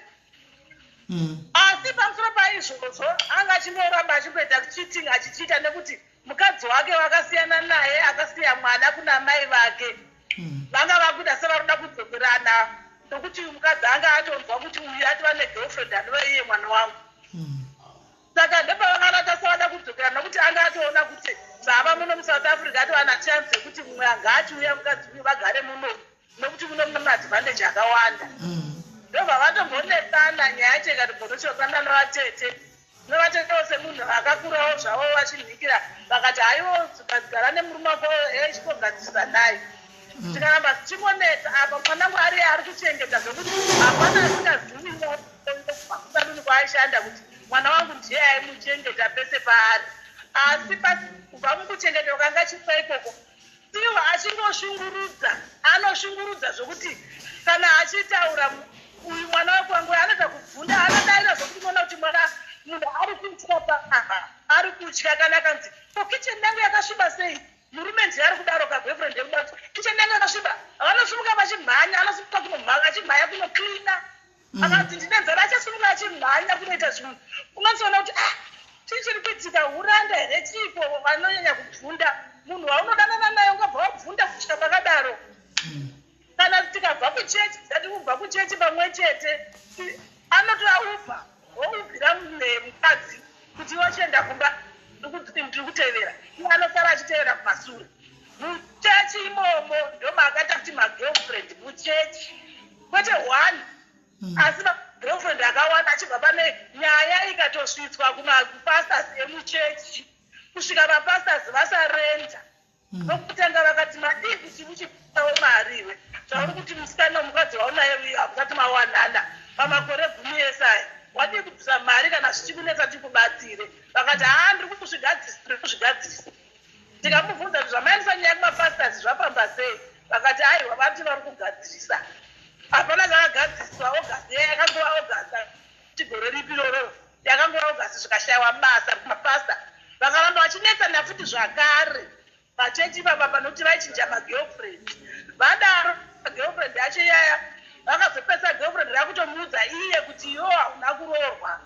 Asi pamusoro paizvozvo anga achingoramba achingoita cheating achichiita nekuti mukadzi wake wakasiyana naye akasiya mwana kuna mai vake. Vanga vakuita sevari kuda kudzokerana nokuti mukadzi anga atonzwa kuti uyu atova negirlfriend anova iye mwana wangu. Saka ndopavakarata sevada kudzokera nokuti anga atoona kuti zvava muno muSouth Africa atova nachance yekuti mumwe anga achiuya mukadzi uyu vagare muno nokuti muno mune maadvantage akawanda. Ndobva vatombonetsana nyaya yacho ikatombonotokana navatete. Novatetewo semunhu akakurawo zvavo vachinhikira vakati haiwo gara nemurume wako echikogadzirisa naye. Tikaramba tichingonetsa apa mwanangu ariye ari kuchengeta zvekuti hapana asingazivi kusaluni kwaaishanda kuti mwana wangu ndiye aimuchengeta pese paari. Asi kubva mukuchengetwa kwanga achiitwa ikoko still achingoshungurudza, anoshungurudza zvokuti kana achitaura uyu mwana wekwangu anoita kubvunda, anodaira zvokuti unoona kuti mwana munhu ari kutya paapa, ari kutya kana akanzi ko kitchen yangu yakasviba sei, murume ndiye ari kudaro kaboyfriend yekuda kuti kitchen yangu yakasviba, vanosumuka vachimhanya, anosimuka kunomhanya achimhanya kunocleana. Akati ndine nzara achasimuka achimhanya kunoita zvinhu, unotoona kuti ah chii chiri kuitika, huranda here chiiko, vanonyanya kubvunda munhu waunodanana naye ungabva wabvunda kusvika pakadaro. Kana tikabva kuchechi, tati kubva kuchechi pamwe chete, anotora Uber woubira mukadzi kuti iwe uchienda kumba ndiri kutevera, iye anosara achitevera kumasure. Muchechi imomo ndomaakaita kuti magirlfriend muchechi, kwete one asi magirlfriend akawanda, achibva pane nyaya ikatosvitswa kumapastors emuchechi kusvika mapastors vasarenda. Vokutanga vakati madii kuti uchipawo mari iwe zvauri kuti musikana mukadzi waunaye uyu hamusati mawanana pamakore 10 ese aya, wadii kubvisa mari kana zvichikunetsa tikubatsire. Vakati haa ndiri kuzvigadzirisa, ndiri kuzvigadzirisa. Tikamubvunza kuti zvamaendesa nyaya kumapastors zvafamba sei, vakati aiwa vati vari kugadzirisa. Hapana zvakagadziriswa, August iya yakangova August kuti gore ripi iroro yakangova August zvikashaiwa basa kumapastor. Vakaramba vachinetsana futi zvakare pachechi ipapa panokuti vaichinja magirlfriend. Vadaro girlfriend yacho iyaya vakazopesa girlfriend rakutomuudza iye kuti iwo hauna kuroorwa,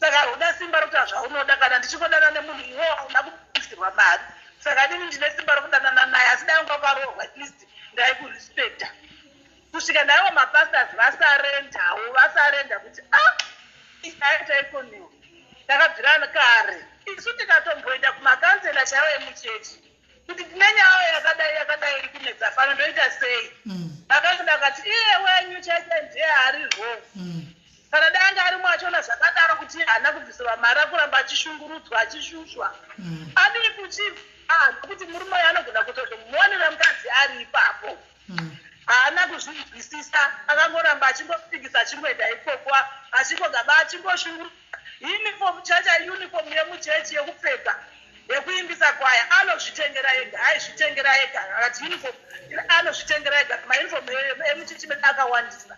saka hauna simba rokuita zvaunoda. Kana ndichingodanana nemunhu iwo hauna kubvisirwa mari, saka inini ndine simba rokudanana naye, asi dai unga wakaroorwa at least ndaikurespecta. Kusvika naivo mapastors vasarendawo, vasarenda kuti ah nyaya taikoniwa takabvira kare isu tikatomboenda kumakansela chaivo emuchechi kuti tine nyaya yakadai yakadai iri kunetsa pano, ndoita sei? Vakaenda vakati iye wenyu chaicho ndiye ari wrong. Kana dai anga arimo achiona zvakadaro kuti haana kubvisirwa mari, akuramba achishungurudzwa achishushwa, adii kuchibva nokuti murume uyu anogona kutozomuwanira mukadzi ari ipapo. Haana kuzvinzwisisa, akangoramba achingopikisa achingoenda ikoko achingogaba achingoshungurudzwa. Uniform chacha, uniform yemuchechi yekupfeka yekuimbisa kwaya anozvitengera ega, aizvitengera ega. Akati uniform anozvitengera ega, mauniform emuchechi medu akawandisa.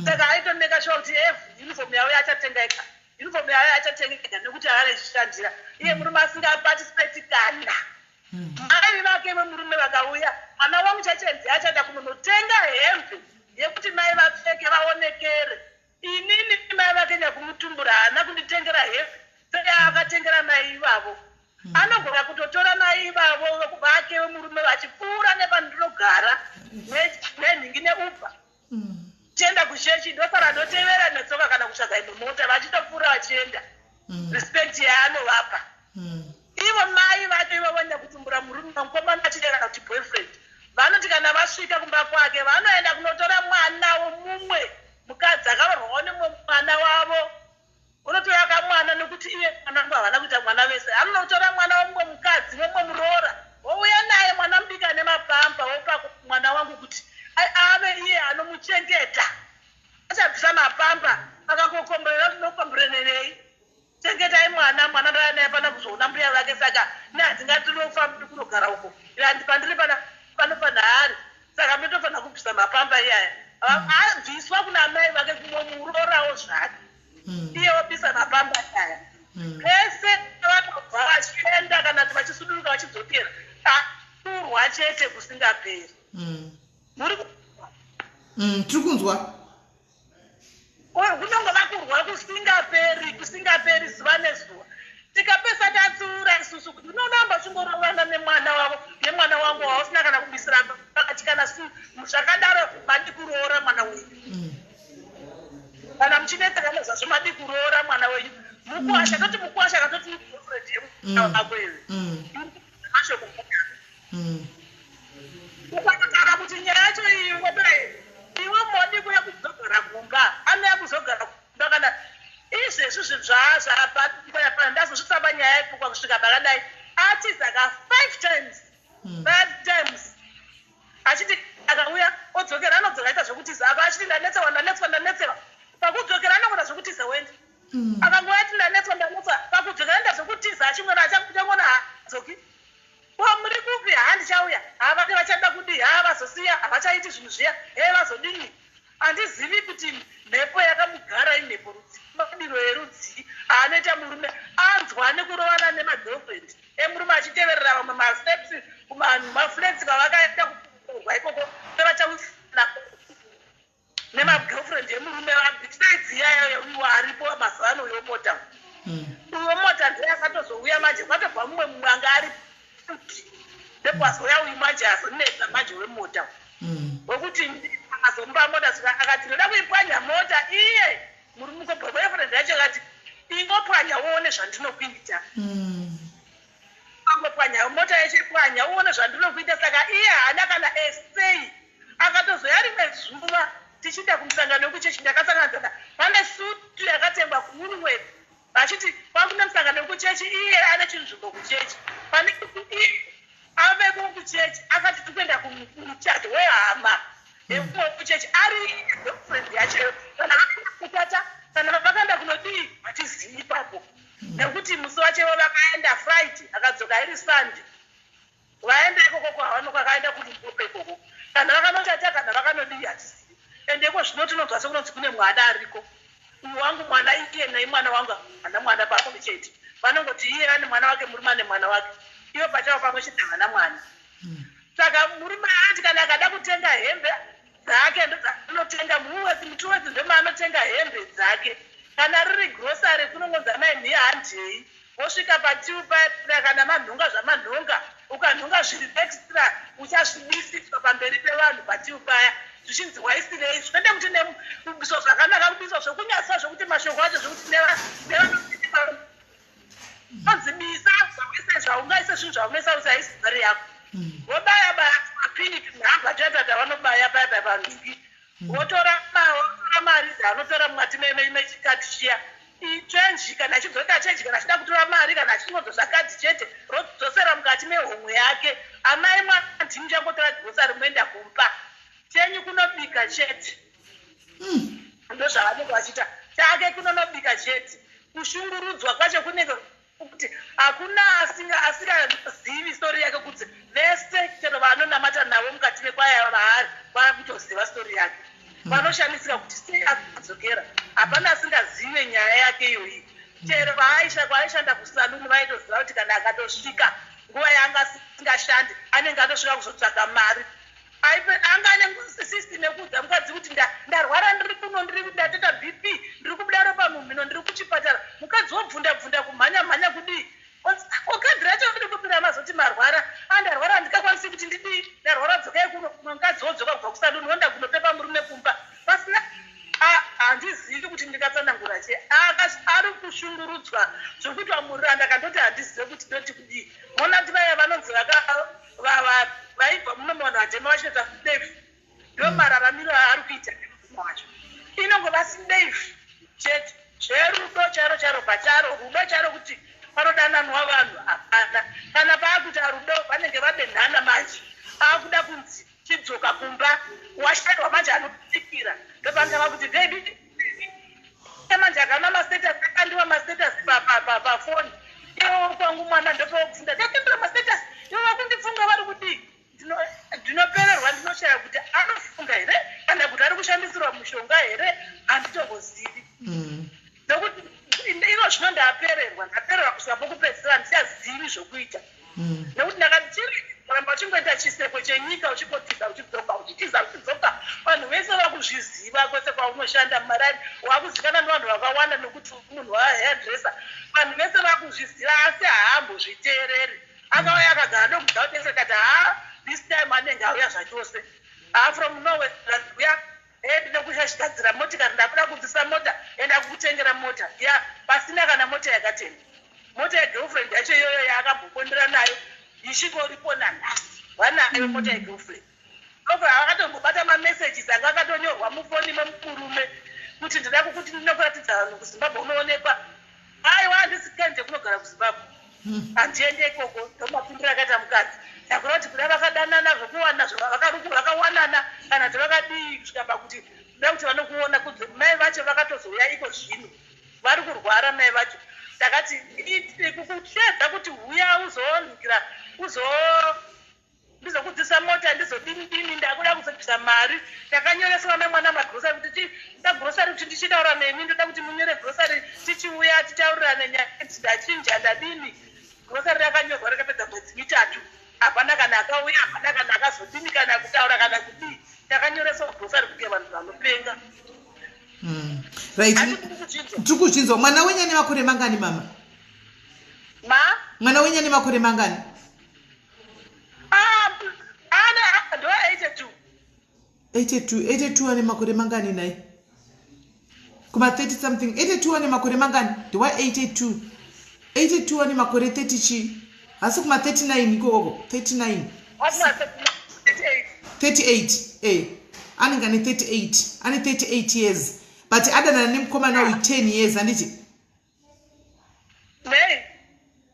Saka aitomeka sure kuti every uniform yavo achatenga ega, uniform yavo achatenga ega nekuti anezvishandira iye murume asingaparticipate kana. Mai vake vemurume vakauya, mwana wangu chachenzi achada kunonotenga hembe yekuti mai vapfeke vaonekere. Inini mai vake nyakumutumbura haana kunditengera hembe seyaakatengera mai ivavo. Anogona kutotora mai ivavo vake vemurume vachipfuura nepandinogara nenhingi neUber. Chienda kuchechi ndosara ndotevera netsoka kana kutsvaga imwe mota vachitopfuura vachienda. Respect yaanovapa. Ivo mai vacho ivavo nyakutumbura murume mukomana achida kana kuti boyfriend vanoti kana vasvika kumba kwake vanoenda kunotora mwana womumwe mukadzi akaroorwawo nemumwe mwana wavo, unotora kamwana nekuti iye mwana wangu havana kuita mwana vese, anonotora Chengeta. Achabvisa mapamba akangokomborera kuti nokomborenerei. Chengetai mwana, mwana ndauya naye pano kuzoona mbuya vake saka ini handingatinofambi kunogara uko. Andi pandiri pana pano panhaari saka munotofanira kubvisa mapamba iyaya. Abviswa kuna amai vake kunomurorawo zvake. Iye obisa mapamba iyaya. Pese vanobva vachienda kana kuti vachisuduruka vachidzokera kurwa chete kusingaperi. Muri Tiri kunzwa. Kunongova kurwa kusingaperi, kusingaperi zuva nezuva. Tikapesa tatsiura isusu kuti unoramba uchingorovana nemwana wavo, nemwana wangu wausina kana kubisira pakati kana su zvakadaro madi kuroora mwana wenyu. Kana muchinetseka nezvazvo madi kuroora mwana wenyu. Mukuwasha toti mukuwasha katoti girlfriend yemwana wako iwe. Mashoko Ukataura kuti nyaya yacho iyi ngodai iwe modi kuya kuzogara kumba anouya kuzogara kumba kana izvezvi zvinhu zvaazvapa ndazosvitsa panyaya yepfungwa kusvika pakadai atiza ka five times five times achiti akauya odzokera anodzoka aita zvekutiza apa achiti ndanetsewa ndanetswa ndanetsewa pakudzokera anongoita zvekutiza wenda akangouya ati ndanetswa ndanetswa pakudzokera anoita zvekutiza achingona achangona haadzoki Ko muri kupi haa ndichauya haa vati vachada kudii haa vazosiya havachaiti zvinhu zviya hee vazodini andizivi kuti mhepo yakamugara imhepo rudzii madiro erudzii aanoita murume anzwa nekurovana nemagirlfriend emurume achiteverera vamwe masteps kumanhu maflats kwavakaenda kuroorwa ikoko sevachawisana nemagirlfriend emurume besides iyayo uyu aripo mazuva ano uyo mota uyo mota ndiye akatozouya manje kwatobva mumwe mumwe anga ari futi ndekwazouya uyu manje azonetsa manje wemota wekuti akazomupa mota saka akati ndoda kuipwanya mota iye murume boyfriend yacho akati ingopwanya uone zvandinokuita Angopwanya mota yacho ipwanya uone zvandinokuita saka iye haana kana essay akatozoya rimwe zuva tichienda kumusangano wekuchechi ndakasanganidzana pane sutu yakatengwa kuWoolworth vachiti kwakune musangano wekuchechi iye ane chinzvimbo kuchechi pane iye aveko kuchechi akati tikuenda kumuchato wehama yemumwe wekuchechi ari girlfriend yacho kana vakaenda kuchata kana vakaenda kunodii hatizivi ipapo Nekuti musi wacho ivo vakaenda Friday akadzoka iri Sunday. Vaenda ikoko kwavanenge vakaenda kuLimpopo ikoko. Kana vakanochata kana vakanodii hatizivi. Ende iko zvino tinonzwa sekunonzi kune mwana ariko. Uyu wangu mwana iye naye mwana wangu havana mwana pamwe chete. Vanongoti iye ane mwana wake murume ane mwana wake. Ivo pachavo pamwe chete havana mwana. Saka murume ati kana akada kutenga hembe dzake ndodzaanotenga muWoolworths muTruworths ndomaanotenga hembe dzake kana riri grocery kunongonzi amai mhiya handei wosvika patil paya kana manhonga zvamanhonga ukanhonga zviri extra uchazvibisiswa pamberi pevanhu patil paya zvichinzi waisirei zvinoita kuti nekubiswa zvakanaka kubiswa zvekunyadzisa zvekuti mashoko acho zvekuti Anzi bisa zvawaisa zvaungaise zvinhu zvaunoisa usi haisi mari yako. Vobaya baya mapini nhamba tatata vanobaya paya paya panhingi. Votora votora mari dzaanotora mukati mechikadhi chiya. Change kana achidzoka change kana achida kutora mari kana achingodzosa kadhi chete rodzosera mukati mehomwe yake. Amai mwana ndimi muchangotora grocery moenda kumba. Chenyu kunobika chete. Ndozvavanenge vachiita. Chake kunonobika chete. Kushungurudzwa kwacho kunenge kuti hakuna asinga asingazivi story yake kuti vese chero vaanonamata navo mukati mekwaya vaari vakutoziva story yake. Vanoshamisika kuti sei adzokera. Hapana asingazive nyaya yake iyoyi. Chero vaaisha kwaaishanda kusaluni vaitoziva kuti kana akatosvika nguva yaanga asingashandi anenge atosvika kuzotsvaga mari. Anga ane system yekuudza mukadzi kuti ndarwara ndiri kuno ndiri ndateta BP ndiri kubuda ropa mumhino ndiri kuchipatara mukadzi wobvunda bvunda kumhanya mhanya kudii ko kadhi racho riri kupi ramazoti marwara andarwara handikakwanisi kuti ndidii ndarwara dzokai kuno mukadzi wodzoka kubva kusaluni wonda kunopepa murume kumba pasina handizivi kuti ndingatsanangura che ari kushungurudzwa zvekuti wamuranda kandoti handizive kuti ndoti kudii mona kuti vaya vanonzi vaka vaibva muno muvanhu vatema vachinoita slave ndo mararamiro aari kuita nemurume wacho inongova slave chete zverudo chairo chairo pacharo rudo chairo kuti panodananwa vanhu hapana kana paakuita rudo vanenge vadenhana manje akuda kunzi chidzoka kumba washairwa manje anopikira. Saka vakuti baby manje akaona mastatus akandiwa mastatus pafoni iwo kwangu mwana ndopewokufunda ndakendera mastatus ivo vakundifunga vari kudii ndinopererwa ndinoshaya kuti anofunga here kana kuti ari kushandisirwa mushonga here handitombozivi mm. nokuti ino zvino ndapererwa ndapererwa kusvika pokupedzisira handichazivi zvokuita mm. nekuti ndakati chiri kuramba uchingoita chiseko chenyika uchingotiza uchidzoka uchitiza uchidzoka vanhu vese vakuzviziva kwese kwaunoshanda mumarani wakuzikanwa nevanhu vakawanda nokuti munhu wahairdresser vanhu vese vakuzviziva asi haambozviteereri akauya akagara ndokudza kutese kati haa this time anenge auya zvachose haa from nowhere uya Hey, ndinokushashigadzira motikari ndakuda kubvisa mota enda kukutengera mota ya pasina kana mota yakatengwa mota yegirlfriend yacho iyoyo yaakambobondera nayo ichingoripo nanhasi vanayo mota yegirlfriend obva vakatombobata mamessages anga akatonyorwa mufoni memurume kuti ndida kukuti ndinokuratidza vanhu kuzimbabwe unoonekwa aiwa handisi kanje kunogara kuzimbabwe hmm. handiende ikoko ndomapindiro akaita mukadzi takura kuti kuda vakadanana zvekuwana vakawanana kana kuti vakadii kusvika pakuti kuda kuti vanokuona kunze mai vacho vakatozouya iko zvino vari kurwara mai vacho takati kukushedza kuti huya uzoonzira uzo ndizokudzisa mota ndizodini dini ndakuda kuzobvisa mari takanyoreswa nemwana magrosari kuti ti grosari kuti ndichitaura nemi ndoda kuti munyore grosari tichiuya titaurirane nyaya kuti ndachinja ndadini grosari rakanyorwa rakapedza mwedzi mitatu hapana kana akauya hapana kana akazodini kana kutaura kana kudii takanyoreswa grosari kunge vanhu vanopenga mm. right tiri kuzvinzwa mwana wenyu ane makore mangani mama ma mwana wenyu ane makore mangani Ah, ana ndo 82. 82 82 ane makore mangani nhai kuma 30 something 82 ane makore mangani ndiwa 82 82 ane makore 30 chii hasi kuma 39 ikokoko 39 38 e anenge ane 38 ane 38 years but adanana nemukomana uyu 10 years handiti Nei?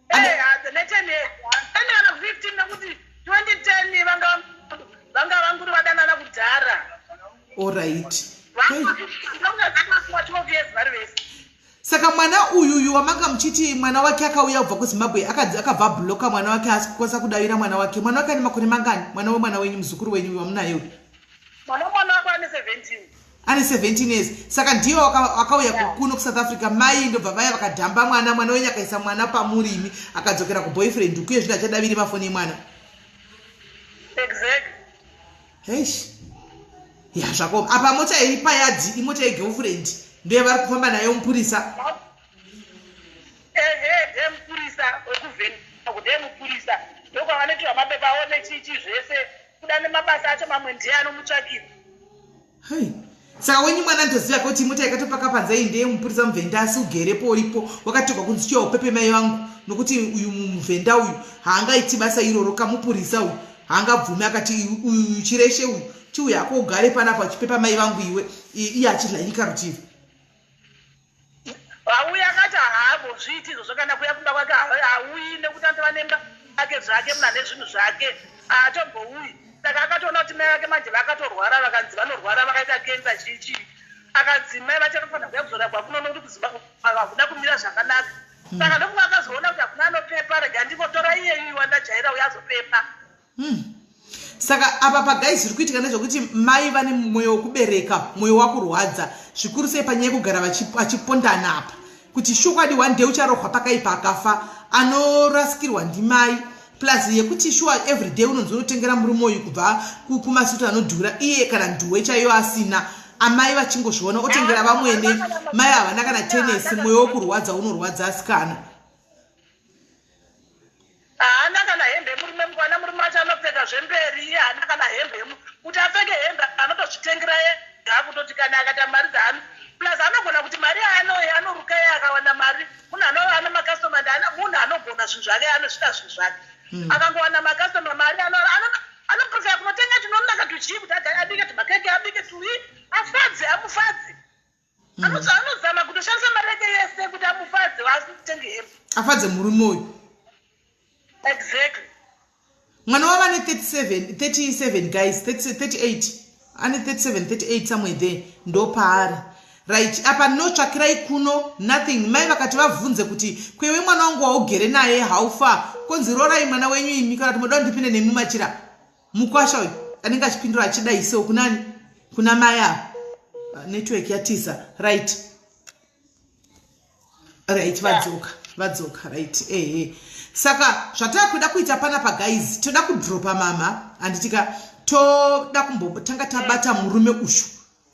Eh, ne 10 years. Ane kana 15 nekuti 2010 vanga vanga vanguri vadanana kudhara. Alright. Vanga 12 years vari vese. Saka mwana uyu uyu wamanga muchiti mwana wake akauya kubva kuZimbabwe akabva abloka mwana wake asi kukwanisa kudavira mwana wake. Mwana wake ane makore mangani? Mwana wemwana wenyu muzukuru wenyu wamunaye uyu. Mwana mwana wake ane 17. Ane 17 years saka ndiye akauya yeah. kuno kusouth africa mai ndobva vaya vakadhamba mwana mwana wenyu akaisa mwana pamurimi akadzokera kuboyfriend ukuye zvino achadaviri mafoni emwana exactly heish ya zvako apa mota iri payadhi imota yegirlfriend ndiye vari kufamba nayo mupurisa ehe ndiye mupurisa wekuvheni ndiye mupurisa ndokwavanoitirwa mapepa avo nechichi zvese kuda nemabasa acho mamwe ndiye anomutsvakira Hey. Saka wenyu mwana ndoziva kuti mota yakatopaka panze iyi ndeye mupurisa muvhenda asi ugerepo uripo wakatorwa kunzi chiya upepe mai vangu nokuti uyu muvhenda uyu haangaiti basa iroro kamupurisa uyu haangabvumi akati uyu chireshe uyu chiuya hako ugare panapa uchipepa mai vangu iwe iye achidla nyika rutivi Auya akati haambozviiti izvozvo kana kuya kumba kwake hauyi nekuti anotova nemba ake zvake munhu ane zvinhu zvake haatombouyi saka akatoona kuti mai vake manje vakatorwara vakanzi vanorwara vakaita kenza chii chii akanzi mai vachatofanira kuya kuzorapwa kuno nokuti kuzimbabwe hakuna kumira zvakanaka hmm. saka ndokunga akazoona kuti hakuna anopepa rega ndingotora iyeyu wandajaira uya azopepa Hmm. Saka apa paguys zviri kuitika ndezvekuti mai vane mwoyo wekubereka, mwoyo wakurwadza zvikuru sei panyaya yekugara vachipondana apa kuti shokwadi one day ucharohwa pakaipa akafa anorasikirwa ndimai plus yekuti shuwa everyday unonzi unotengera murume uyu kubva kumasutu anodhura iye kana nduwe chaiyo asina amai vachingozviona otengera vamwene mai havana kana tenesi mwoyo wekurwadza unorwadza asikana haana kana hembe yemurume mukwana murume wacho anopfeka zvemberi iye haana kana hembe kuti apfeke hembe anotozvitengera ega kutoti kana akata mari dzaano plus anogona kuti mari yaanoye anoruka iye akawana mari munhu anova ane makastoma munhu anogona zvinhu zvake anozvida zvinhu zvake hmm. akangowana makastoma mari anoprefera kunotenga tunonaka tuchii kuti abike tumakeke abike tui afadze amufadze mm. anozama kutoshandisa mari yake yese kuti amufadze asi kutenge hembe afadze murume uyu exactly mwana wava ne 37 37 guys 38 Ane 37, 38 somewhere there ndopaari. Right apa no tsvakirai kuno nothing. Mai vakati vabvunze kuti kwewe mwana wangu waugere naye how far? Konzi rorai mwana wenyu imi kana kuti moda ndipinde nemi machira. Mukwasha uyu anenge achipindura achidai so kunani? Kuna mai ava. Network yatiza. Right. Right vadzoka. Vadzoka right. Ehe. Saka zvatakuda kuita panapa guys, toda kudropa mama handitika toda kumbotanga tabata murume ushu.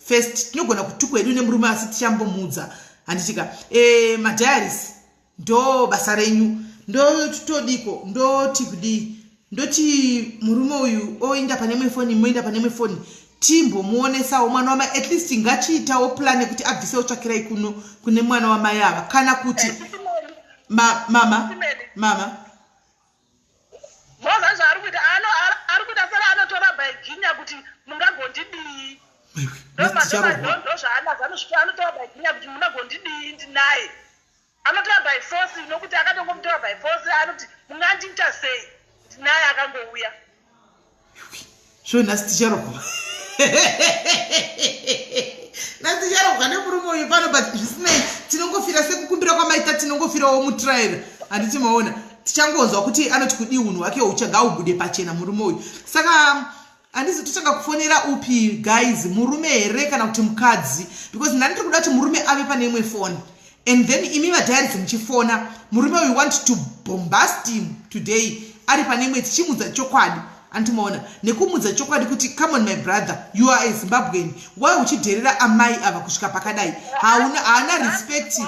First tinogona kutukwa hedu nemurume asi tichambomuudza handitika e, madiaries ndo basa renyu ndotodiko ndoti kudii ndoti murume uyu oinda pane imwe foni moinda pane imwe foni timbomuonesawo mwana wamai at least ngachiitawo plan yekuti abvisewo tsvakirai kuno kune mwana wamai ava kana kuti ma, mama mama Moza zvaari kuita ari kuita sera anotora by ginya kuti mungagondidii. Ndozvaanazvo anosvika anotora by ginya kuti mungagondidii ndinaye. Anotora by force nokuti akatongomutora by force anoti mungandiita sei ndinaye akangouya. Sho nhasi ticharohwa. Nhasi ticharohwa nemurume uyu pano but zvisinei tinongofira sekukumbira kwamaita tinongofirawo mutrial. Handiti maona tichangonzwa kuti anoti kudii unhu hwake hucha ngaubude pachena murume uyu. Saka handizi totanga kufonera upi guys murume here kana kuti mukadzi because ndani ndiri kuda kuti murume ave pane imwe foni and then imi vadiaries muchifona murume we want to bombast him today ari pane imwe tichimudza chokwadi andimaona nekumudza chokwadi kuti come on my brother you are a zimbabwean why uchidherera amai ava kusvika pakadai hauna haana respect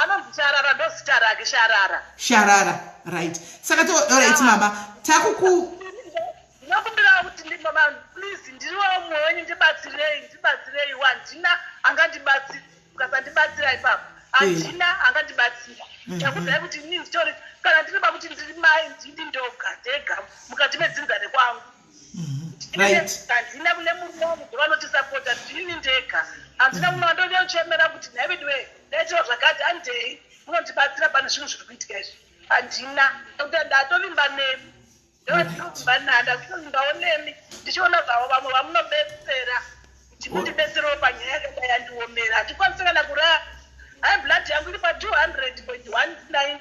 anonzi sharara ndozita rake sharara sharara right saka to right mama takuku Ndinokumbirawo kuti please ndiriwo mumwe wenyu ndibatsirei ndibatsireiwo handina angandibatsira mukasandibatsira ipapo handina eh. angandibatsira mhm. ndakudzai kuti ini nditori kana ndiri pakuti ndiri mai ndini ndoga ndega mukati medzinza rekwangu mhm. handina kune murume wangu ndovanotisapota ndini ndega handina mhm. kumwe vandonyochemera kuti nhai veduwe ndaitira zvakati andei munondibatsira pane zvinhu zviri kuitika izvi handina ndatovimba nemi Ndovimba nanda kutovimbawo nemi ndichiona zvavo vamwe vamunobetsera kuti mundibetserewo panyaya yakadai yandiomera handikwanise kana kurara high blood yangu iri pa 200.190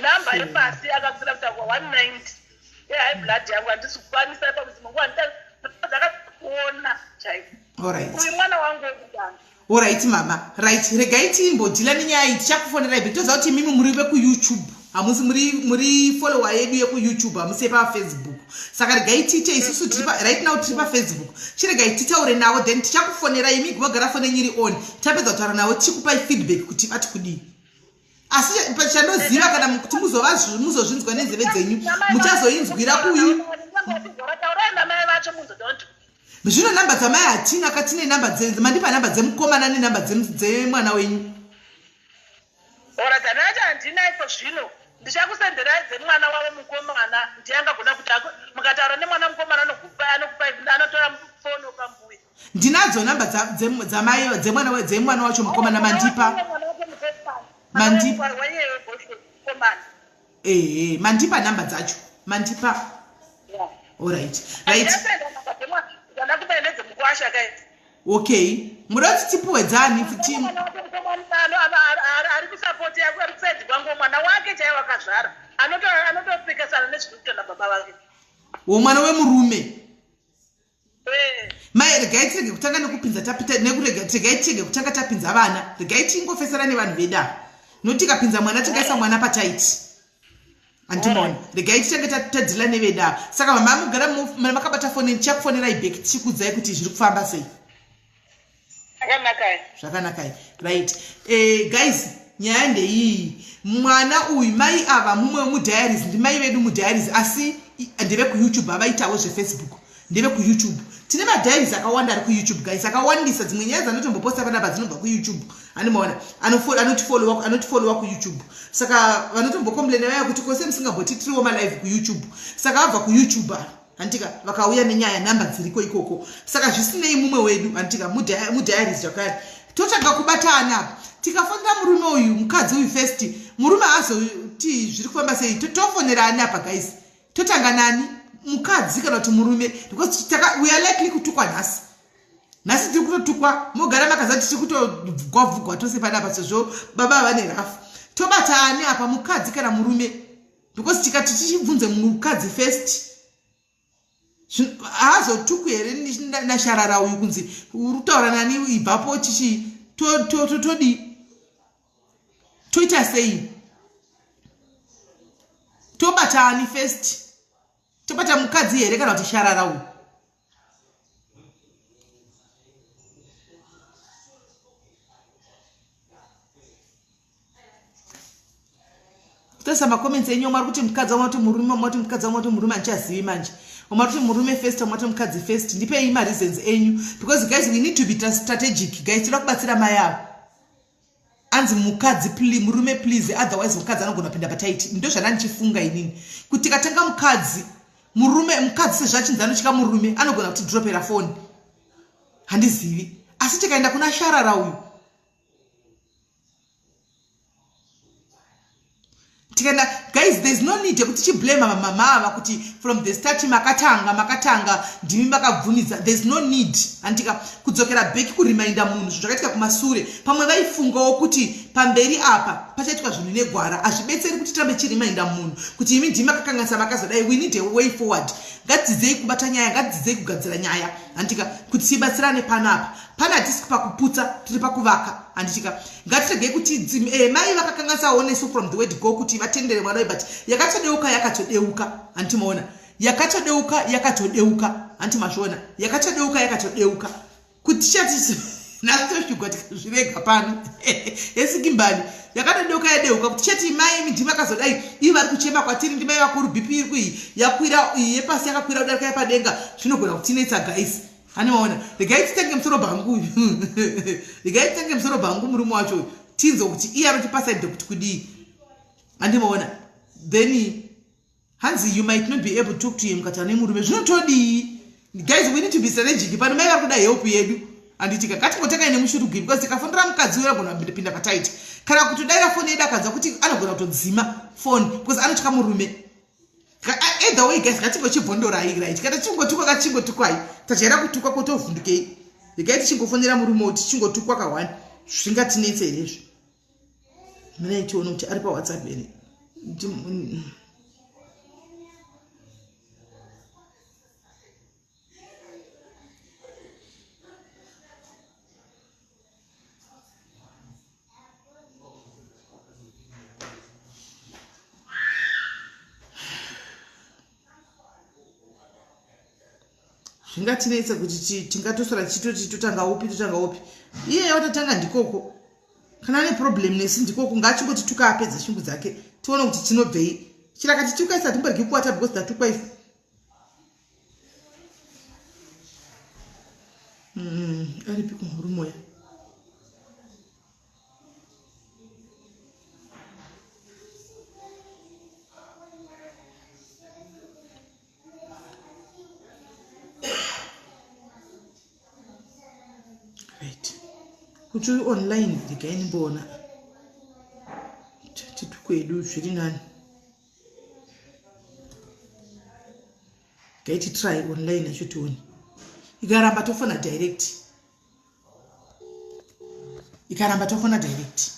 namba yepasi yakakwira kuita kwa 190 yehigh blood yangu handisi kukwanisa ipapo dzimwe nguva ndakakuona chaiko uyu mwana wangu wekutanga Orit mama right regai timbodhila nenyaya iyi tichakufonerai back toziva kuti imimi muri vekuyoutube hamusi muri muri follower yedu yekuyoutube hamusi yepafacebook saka regai tiite isusu tiri right now tiri pafacebook chiregai titaure navo then tichakufonerai imi vagara fone nyiri on tapedza kutaura navo tichikupai feedback kuti vati kudii asi chandoziva kana kuti muzozvinzwa nenzeve dzenyu muchazoinzwira kuyu zvino namba dzamai hatina ka tine namba mandipa namba dzemukomana nenamba dzemwana wenyu ora dzanacho handina iko zvino ndichakusenderai dzemwana wavo mukomana ndiye angagona kuti mukataura nemwana mukomana anokupai anokupai anotora foni opa mbuya ndinadzo namba dzamai dzemwana dzemwana wacho mukomana mandipa mandipa ehe mandipa namba dzacho mandipa alright right okay muda kuti tipuwe dzani futi ari kusapoti yako ari kusaidi kwangu mwana wake chaiye wakazvara anotopikisana nezviri kuita nababa vake womwana wemurume eh. mai regai tirege kutanga nekupinza tapita nekurega regai tirege kutanga tapinza vana regai tingofesera nevanhu vedu ava nokuti tikapinza mwana tingaisa mwana pataiti andimona regai titange tadhila nevedu ava saka mama mugara makabata foni ndichakufonerai back tichikuudzai kuti zviri kufamba sei Zvakanakai. Zvakanakai. Right. Eh, guys, nyaya ndeiyi. Mwana uyu mai ava mumwe wemudiaries ndimai vedu mudiaries asi ndeve kuYouTube havaitawo zveFacebook. Ndeve kuYouTube. Tine madiaries akawanda ari kuYouTube guys, akawandisa dzimwe nyaya dzanotomboposta panapa dzinobva kuYouTube. Anomaona anotifollowa anotifollowa kuYouTube. Saka vanotombocomplaina vaya kuti kose musingambotitiriwo malive kuYouTube. Saka abva kuYouTube ava. Handitika vakauya nenyaya number dziriko ikoko saka zvisinei mumwe wedu handitika mudiaries zvakare totanga kubatana tikafonera murume uyu mukadzi uyu first murume azoti zviri kufamba sei tofonera ani apa guys totanga nani Mukadzi kana kuti murume? Because taka, we are likely kutukwa nhasi. Nhasi tiri kutotukwa, mogara makaza tichiri kutogwavhugwa tose panapa sezvo baba vane rafu. Tobata ani apa, mukadzi kana murume? Because tikati tichibvunze mukadzi first, haazotukwi here nasharara uyu kunzi uri kutaura nani, ibvapo chichi? Todii? Toita sei? Tobata ani first? Tobata mukadzi here kana kuti sharara uyu? Kutarisa macomments enyu, omwe ari kuti mukadzi, omwe kuti murume, omwe kuti mukadzi, omwe kuti murume. Handichazivi manje. Omwe kuti murume first, omwe kuti mukadzi first. Ndipei mareasons enyu, because guys, we need to be strategic, guys. Toda kubatsira mai avo. Anzi mukadzi, murume please, otherwise mukadzi anogona kupinda pataiti. Ndo zvandandichifunga inini, kuti tikatanga mukadzi, murume, mukadzi sezvo achinzi anotya murume, anogona kutidropera foni. Handizivi. Asi tikaenda kuna sharara uyu, tikaenda, guys, there is no need yekuti tichiblame mama ava kuti from the start makatanga, makatanga, ndimi makabvumidza. There is no need, handika, kudzokera back kuriminda munhu zvinhu zvakaitika kumasure. Pamwe vaifungawo kuti pamberi apa pachaitwa zvinhu negwara. Hazvibetseri kuti tirambe tichiriminda munhu kuti imi ndimi makakanganisa, makazodai. We need a way forward. Ngatidzidzei kubata nyaya, ngatidzidzei kugadzira nyaya, handika, kuti tibatsirane panapa. Pana hatisi pakuputsa, tiri pakuvaka, handitika? Ngatiregei kuti mai vakakanganisawo nesu from the word go kuti vatendere mwana uyu, but yakatodeuka, yakatodeuka, handiti maona? Yakatodeuka, yakatodeuka, handiti mazviona? Yakatodeuka, yakatodeuka. Kuti tichati nhasi toshugwa tikazvirega pano esikimbani. Yakatodeuka, yadeuka. Kuti tichati mai ndimi akazodai, ivo vari kuchema kwatiri, ndimai vakuru, BP iri kuii yakwira, iyi yepasi yakakwira kudarika yepadenga, zvinogona kutinetsa, guys. Hani maona? Regai titenge musoro bhangu uyu, regai titenge musoro bhangu murume wacho uyu, tinzwe kuti iye anotipa side kuti kudii, handimaona? Then hanzi you might not be able to talk to him mukati nemurume. Zvinotodii, guys? We need to be strategic pano. Mai vari kuda help yedu, handitika? Ngatingotangai nemushurugwi, because tikafondera mukadzi uyo anogona kupinda pataiti kana kutodaira foni yedu akanzwa kuti anogona kutodzima foni because anotya murume. Either way, guys, ngatingochibvondorai, right? Kana tichingotukwa, kachingotukwai, tajaira kutukwa, kotovhundukei? Regai tichingofonera murume uti tichingotukwa ka1. Zvingatinetse here izvi? Minai tione kuti ari paWhatsApp here. Zvingatinetse kuti tingatosora tichitoti totanga upi, totanga upi? Iye watotanga ndikoko. Kana ane problem nesi ndikoko, ngaachingotituka apedze shungu dzake, tione kuti tinobvei. Chiraka tituka isi, hatimboregi kuwata because tatukwa isi. Aripi kumurume uya? Right, kuti uri online, regai ndimboona titukwedu zviri nani. Regai titry online yacho tione. Ikaramba tofona direct, ikaramba tofona direct.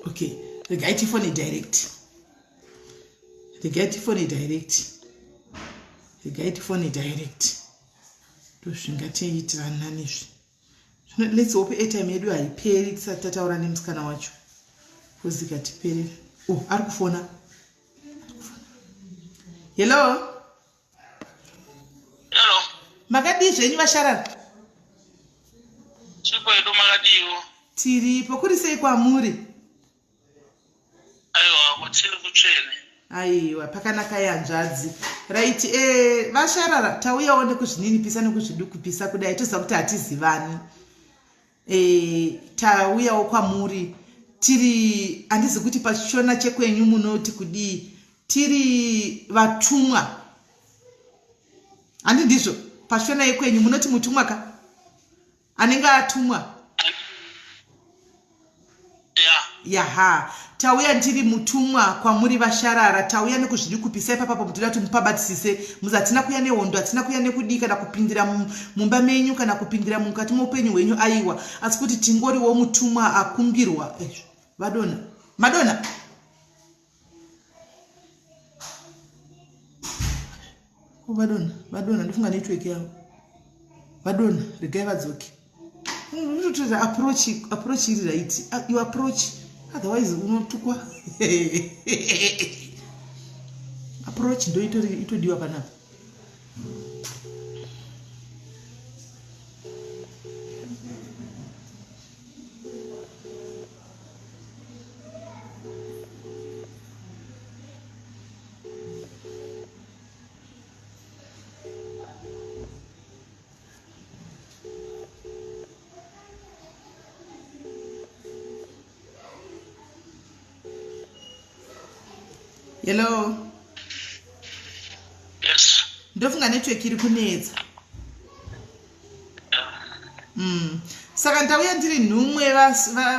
Okay, regai tifone direct, regai tifone direct, regai tifone direct. Ndozvingatiitira nani izvi. Zvino let's hope airtime yedu haiperi tisati tataura nemusikana wacho, because ikatiperera. Oh, ari kufona, ari kufona. Hello? Hello. Makadii zvenyu, vasharara? Chikwedu, makadiwo? Tiripo. Kuri sei kwamuri? Aiwa, kuchiri kutsvene. Aiwa, pakanaka yanzvadzi. Right, vasharara, tauyawo nekuzvininipisa nekuzvidukupisa kudai. Toziva kuti hatizivani. Tauyawo kwamuri. Tiri handizi kuti pachishona chekwenyu munoti kudii tiri vatumwa handi ndizvo pashona yekwenyu munoti mutumwa ka anenge atumwa yaha tauya ndiri mutumwa kwamuri vasharara tauya nekuzvidikupisa ipapapo mutoda kuti mupabatisise muzi hatina kuya nehondo hatina kuya nekudii kana kupindira mumba menyu kana kupindira mukati meupenyu hwenyu aiwa asi kuti tingoriwo mutumwa akumbirwa eh, vadona madona vadona vadona ndofunga network yavo vadona regai vadzoke unototora approach approach iri right ah, you approach otherwise unotukwa approach ndo itodiwa panapa Hello. Yes. Ndofunga network iri kunetsa. Saka ndauya ndiri nhumwe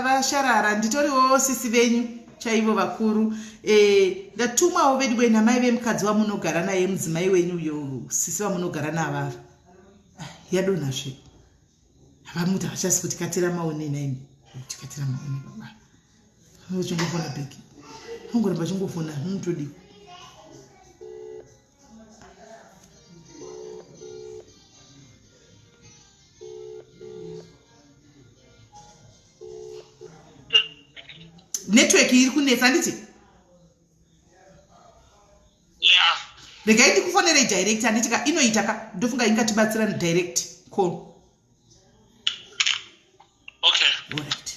vasharara nditoriwo sisi venyu chaivo vakuru e, ndatumwawo veduwe namai vemukadzi wamunogara naye mudzimai wenyu uyo sisi vamunogara navava ah, yadonha zve havamuti havachasi kuti katira maone naini kuti katira maone baba uchingofona bheki ungoramba chingofona unotodii network iri kunetsa handiti regai ndikufonerei direct handiti ka inoita ka ndofunga ingatibatsira direct call okay alright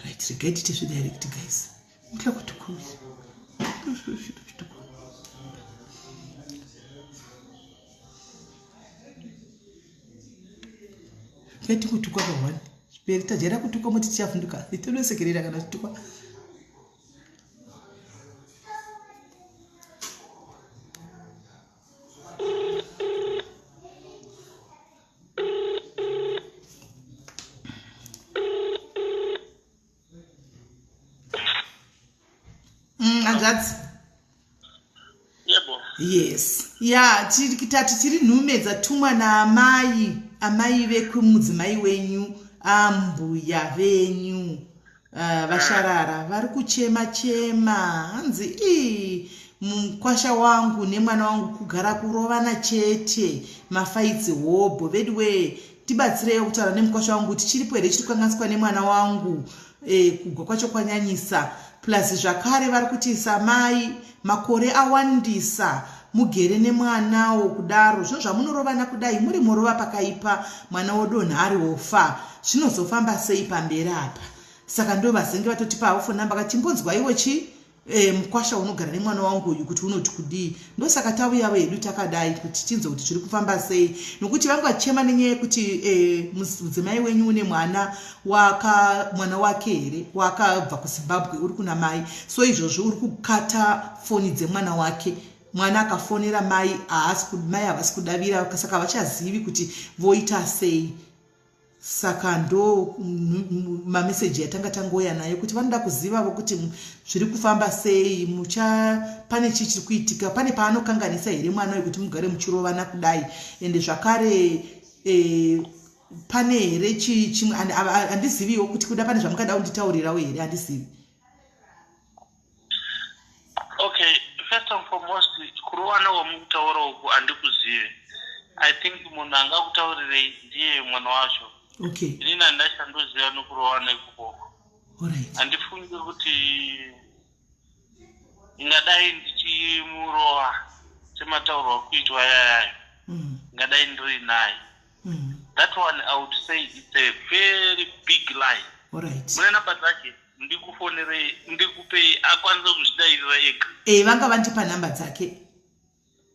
right regai tiite zvedirect guys mutla kuti kuzi Peti kutukwa pa one. Peri tajaira kutukwa moti tichafunduka. Tinosekerera kana titukwa. Hanzvadzi. Yebo. Yes. Ya, tati tiri nhume dzatumwa naamai, amai vekumudzimai wenyu, ambuya venyu. Vasharara vari kuchema chema hanzi ii mukwasha wangu nemwana wangu kugara kurovana chete mafaitsi hobho veduwee tibatsireiwo kutaura nemukwasha wangu kuti chiripo here chiri kukanganiswa nemwana wangu e, kugwa kwacho kwanyanyisa plus zvakare vari kuti samai makore awandisa mugere nemwanawo kudaro zvino zvamunorovana kudai muri morova pakaipa mwana wodonha ari wofa zvinozofamba sei pamberi apa saka ndo vazenge vatotipa havo phone number kachimbonzwaiwo chi e, mukwasha unogara nemwana wangu uyu kuti unoti kudii ndosaka tauyavo hedu takadai kuti tinzwe kuti zviri kufamba sei nokuti vanga vachema nenyaya yekuti e, mudzimai wenyu une mwana waka mwana wake here wakabva kuzimbabwe uri kuna mai so izvozvo uri kukata foni dzemwana wake mwana akafonera mai haasi mai havasi kudavira saka havachazivi kuti voita sei saka ndo mameseji yatanga tangoya nayo kuti vanoda kuzivavo kuti zviri kufamba sei mucha pane chii chiri kuitika pane paanokanganisa here mwana uyu kuti mugare muchirovana kudai ende zvakare e, pane here chii chimwe handiziviwo kuti kuda pane zvamungada kunditaurirawo here handizivi okay first and foremost kurovana kwamukutaura uku handikuzive i think munhu angakutaurirei ndiye mwana wacho okay inini handachandoziva nekurovana ikukoko handifungi kuti ingadai ndichimurova semataurwa kuitwa yayayo mm. ingadai ndiri naye mm. that one i would say it's a very big lie mune namba dzake ndikufonerei ndikupei akwanise kuzvidairira ega e vanga vandipa nhamba dzake.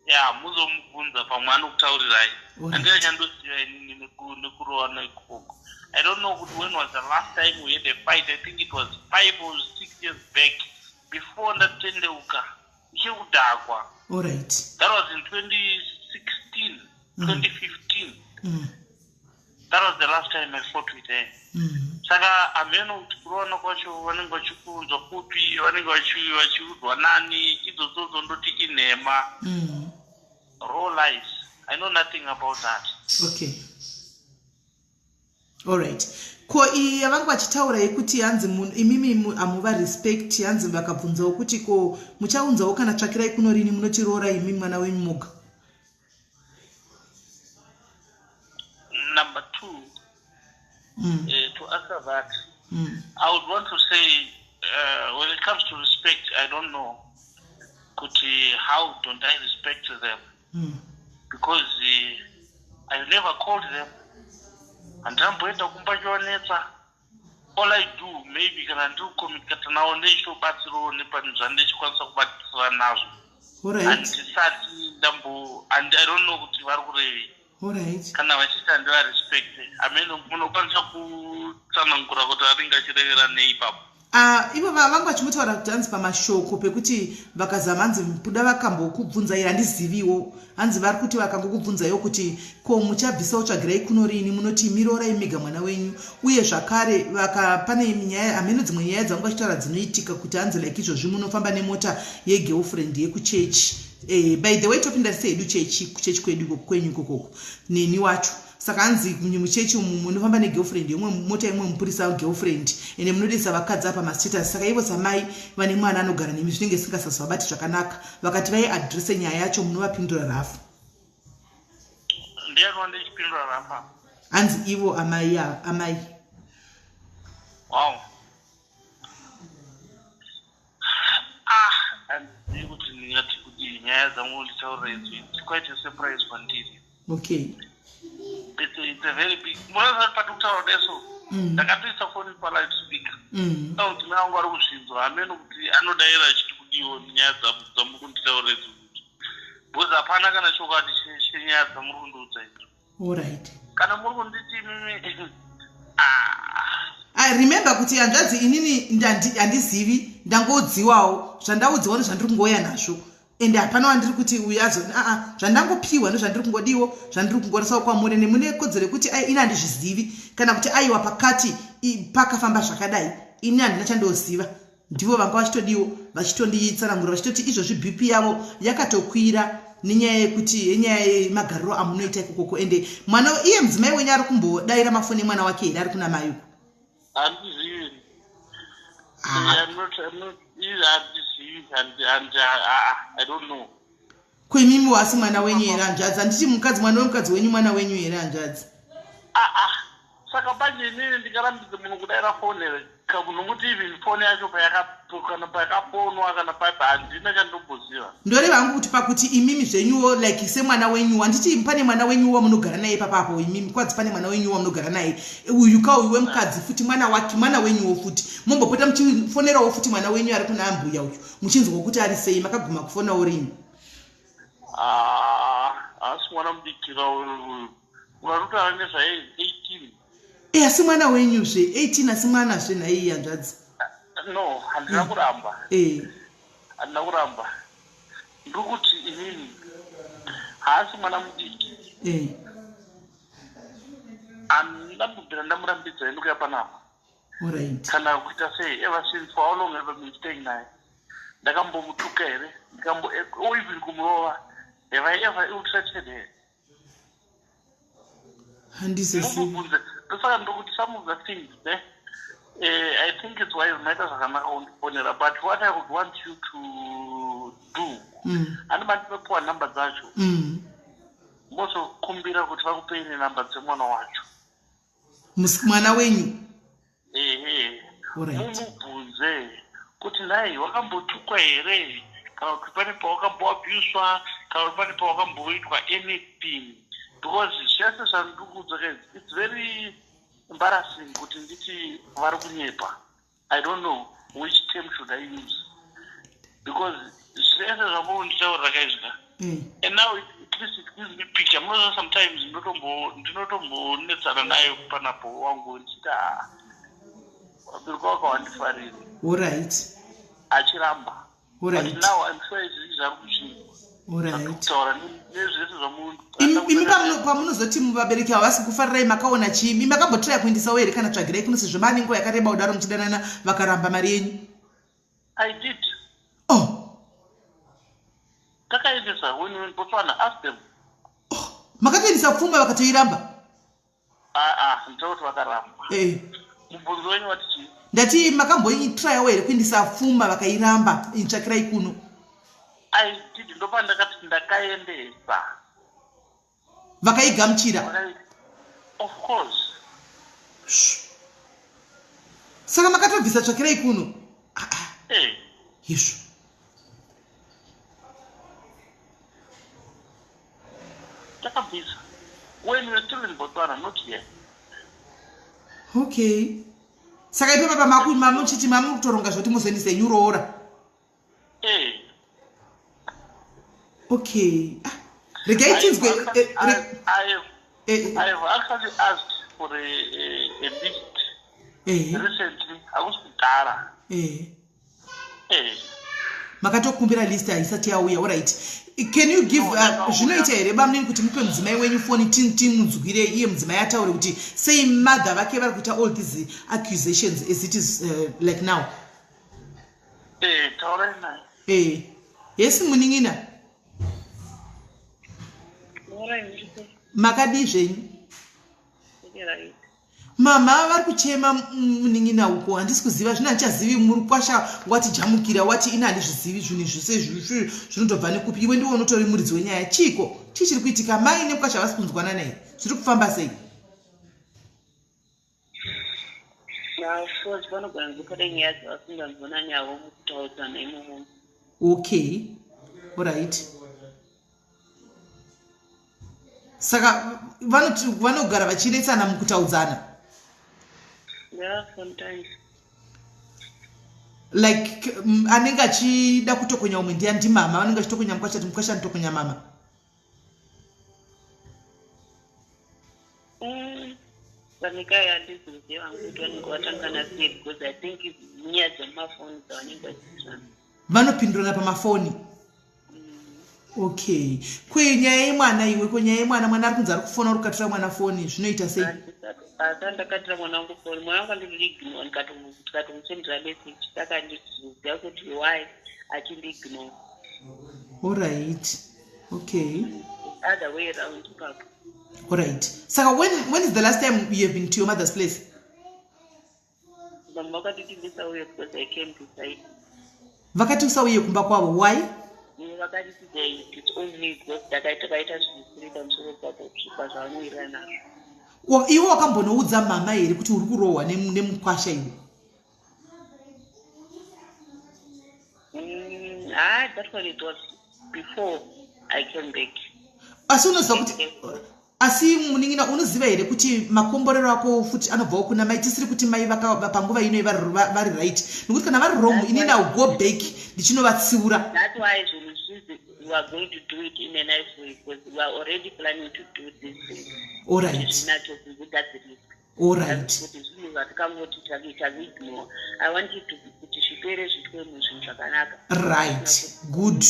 Ya, muzomubvunza, pamwe anokutaurirai. Handina chandoziva inini nekurowana ikoko. I don't know kuti when was the last time we had a fight. I think it was 5 or 6 years back, before ndatendeuka, ichiri kudhakwa. That was in 2016, 2015. That was the last time I fought with her. Saka hameno kuti kurowana kwacho vanenge vachikunzwa kupi, vanenge vachiudzwa nani. Idzodzodzo ndoti inhema, raw lies. I know nothing about that. Okay, alright. Ko iyi yavanga vachitaura yekuti hanzi imimi hamuva respect, hanzi vakabvunzawo kuti ko muchaunzawo kana tsvakirai kuno rini, munotiroora imi mwana wenyu moga? Number two, to answer that, I would want to say, when it comes to respect, I don't know kuti how don't I respect them, because I never called them, handinamboenda kumba chionetsa. All I do, maybe kana ndiri kucommunicata navo, ndechitobatsirawo nepane zvandechikwanisa kubatsira nazvo. Handisati ndambo and I don't know kuti vari kurevei kana vachiti handivarespect. Amen, munokwanisa kutsanangura kuti anenge achirevera nei ipapo? Ah, ivo vanga vachingotaura kuti hanzi pamashoko pekuti vakazama, hanzi kuda vakambokubvunzai, handiziviwo, hanzi vari kuti vakangokubvunzaiwo kuti ko muchabvisawo tsvagirai kuno rini, munoti mirorai mega mwana wenyu. Uye zvakare vaka pane nyaya, hameno dzimwe nyaya dzavanga vachitaura dzinoitika kuti hanzi like izvozvi munofamba nemota yegirlfriend yekuchechi. By the way, topinda sehedu chechi, kuchechi kwedu ikoko, kwenyu ikokoko neni wacho. Saka hanzi muchechi umu munofamba negirlfriend yemwe, mota yemwe mupurisa girlfriend, ende munodisa vakadzi apa mastatus. Saka ivo samai vane mwana anogara nemi, zvinenge zvisingasazovabati zvakanaka. Vakati vaiaddresse nyaya yacho, munovapindura rafu. Ndiani wandichipindura rafa? Hanzi ivo amai, amai. Wow, ah, handizivi kuti ndingati kudii. Nyaya dzangu nditaurira idzi, it's quite a surprise kwandiri. It's a very big, munoziva kuti pati kutaura kudai so, ndakatoisa foni paloud speaker, kuti mai vangu vari kuzvinzwa. Hameno kuti anodayira achiti kudiwo nyaya dzamuri kunditaurira idzi, kuti because hapana kana chokwadi chenyaya dzamuri kundiudza idzo. Kana muri kunditi imimi, ah. I remember kuti hanzvadzi, inini handizivi, ndangodziwawo zvandaudziwa nezvandiri kungouya nazvo, ende hapana wandiri kuti uyu azo aa, zvandangopiwa nezvandiri kungodiwo, zvandiri kungorasawo kwamuri. Nemune kodzero yekuti ai, ini handizvizivi, kana kuti aiwa, pakati pakafamba zvakadai, ini handina chandoziva. Ndivo vanga vachitodiwo vachitonditsanangura, vachitoti izvozvi BP yavo yakatokwira nenyaya yekuti yenyaya yemagariro amunoita ikokoko. Ende mwana iye mudzimai wenyu ari kumbodayira mafoni emwana wake here ari kuna mai uko? Handizivi. I'm not, handizivi, I don't know. Kuimimi wasi mwana wenyu here, hanzvadzi? Handiti mukadzi, mwana wemukadzi wenyu mwana wenyu here, hanzvadzi? Ah, ah. Saka manje inini ndingarambidze munhu kudaira foni here? Nokuti even foni yacho kana payakafonwa kana paipa, handina chandomboziva. Ndoreva hangu kuti pakuti imimi zvenyuwo like semwana wenyu, handiti pane mwana wenyu wamunogara naye papapo imimi kwadzi, pane mwana wenyu wamunogara naye uyu ka, uyu wemukadzi futi mwana wake, mwana wenyuwo futi, mombopota muchifonerawo futi mwana wenyu ari kuna ambuya uyu, muchinzwa kuti ari sei. Makaguma kufonawo rini? Ah, haasi mwana mudikira uyu unatotaura nezvaye, 18. E, asi mwana wenyuzve 18, asi mwanazve nhaiyi, hanzvadzi. No, handina kuramba. Handina kuramba, ndiri kuti inini haasi mwana mudiki. Handambobvira ndamurambidza ini kuya panapa kana kuita sei. Ever since, for how long have I been staying naye? Ndakambomutuka here? Ndikambo or even kumurova? Have I ever ill-treated her? Handizozivi. Mumubvunze. Ndosaka ndokuti some of the things eh, I think it's wise, maita zvakanaka kundifonera, but what I would want you to do, handi mandinopiwa nhamba dzacho, mozokumbira kuti vakupei nenhamba dzemwana wacho. Mwana wenyu? Ehe. Mumubvunze kuti nhai, wakambotukwa here, kana kuti pane pawakamboabuswa, kana kuti pane pawakamboitwa anything, because zvese zvandiri kuudza guys, it's very embarrassing kuti nditi vari kunyepa. I don't know which term should I use, because zvese zvamuri kunditaurira kaizvika. now it, at least it gives me picture. Munoziva sometimes ndinotombonetsana nayo panapo wangu ndichiti ah, vabereki wako havandifariri. Alright. Achiramba. Alright. But now I'm sure izvi zvari kuchinja. Alright. Kutaura nezvese zvamu Imi pamunozoti vabereki havasi kufarirai makaona chii? Imi makambotraya kuendesawo here kana tsvagirai kuno sezvo maane nguva yakareba kudaro muchidanana vakaramba mari yenyu? I did. Oh. Takaendesa when we were in Botswana, ask them. Oh. Makatoendesa pfuma vakatoiramba? Ah ah, ndinoti vakaramba. Eh. Mubvunzo wenyu wati chii? Ndati makamboitrayawo here kuendesa pfuma vakairamba itsvakirai kuno? I did, ndopandakati ndakaendesa. Vakaigamuchira? Of course. Saka makatobvisa tsvakirai kuno? Ah, ah. Eh. Izvo. Takabvisa. When we were still in Botswana, not here. Okay. Saka ipo baba maku mamuchiti mamukutoronga zvoti muzoendese yenyu roora. Eh. Okay. Ah, regai tinzwe. Eh, eh, I have actually asked for a list eh. recently. Hakusi kudhara. Eh. Eh. Makatokumbira list haisati yauya. Alright. Can you give zvinoita here bamunini kuti mupe mudzimai wenyu foni timunzwire iye mudzimai ataure kuti sei mother vake vari kuita all these accusations as it is like now? Eh, taurai naye. Eh. Yes munin'ina. Makadii zvenyu? Mama vari kuchema munin'ina uko handisi kuziva zvino handichazivi murukwasha wati jamukira wati ini handizvizivi zvinhu izvi se zvinotobva nekupi iwe ndiwe unotori muridzi wenyaya chiiko chii chiri kuitika mai nemukwasha havasi kunzwanana here zviri kufamba sei? Of course vanogona kunge pane nyaya dzavasinganzwanani navo mukutaudzana imomo. Okay. Alright. Saka vanoti vanogara vachinetsana mukutaudzana? Yeah, sometimes. Like anenge achida kutokonya umwe ndiya ndimama vanenge vachitokonya mukwasha ti mukwasha anotokonya mama. Panyika handizivi hangu kuti vanenge vatangana sei because I think nyaya dzemumafoni dzavanenge vachiitirana. Vanopindurana pamafoni? Okay. Ko nyaya yemwana iwe, ko nyaya yemwana, mwana ari kunzi ari kufona uri kukatura mwana foni, zvinoita sei? Asa ndakatira mwana wangu foni, mwana wangu andindiignore ndikatomusendera message saka handiziva kuti why achindiignore. Alright. Okay. Other way round ipapo. Alright. Saka when is the last time you have been to your mother's place? Vamwe vakatiti ndisauye because I came to site. Vakati usauye kumba kwavo why? Vakati they disown me because ndakaita vaita zvisiri pamusoro papo pazvavanowirirana nazvo. Iwe wakambonoudza mama here kuti uri kurohwa nemukwasha iwe? That one it was before I came back. Asi unoziva kuti asi munin'ina unoziva here kuti makomborero ako futi anobvawo kuna mai tisiri kuti mai panguva ino vari right nekuti kana vari wrong inini I'll go back ndichinovatsiura. That's why zvinhu zvizi we are going to do it in a nice way because we are already planning to do this thing. All right. Zvinatso kuzvigadziriswa. All right. Kuti zvinhu zvatikangoti takuignore. I want it to kuti zvipere zviitwe muzvinhu zvakanaka. Right. Good.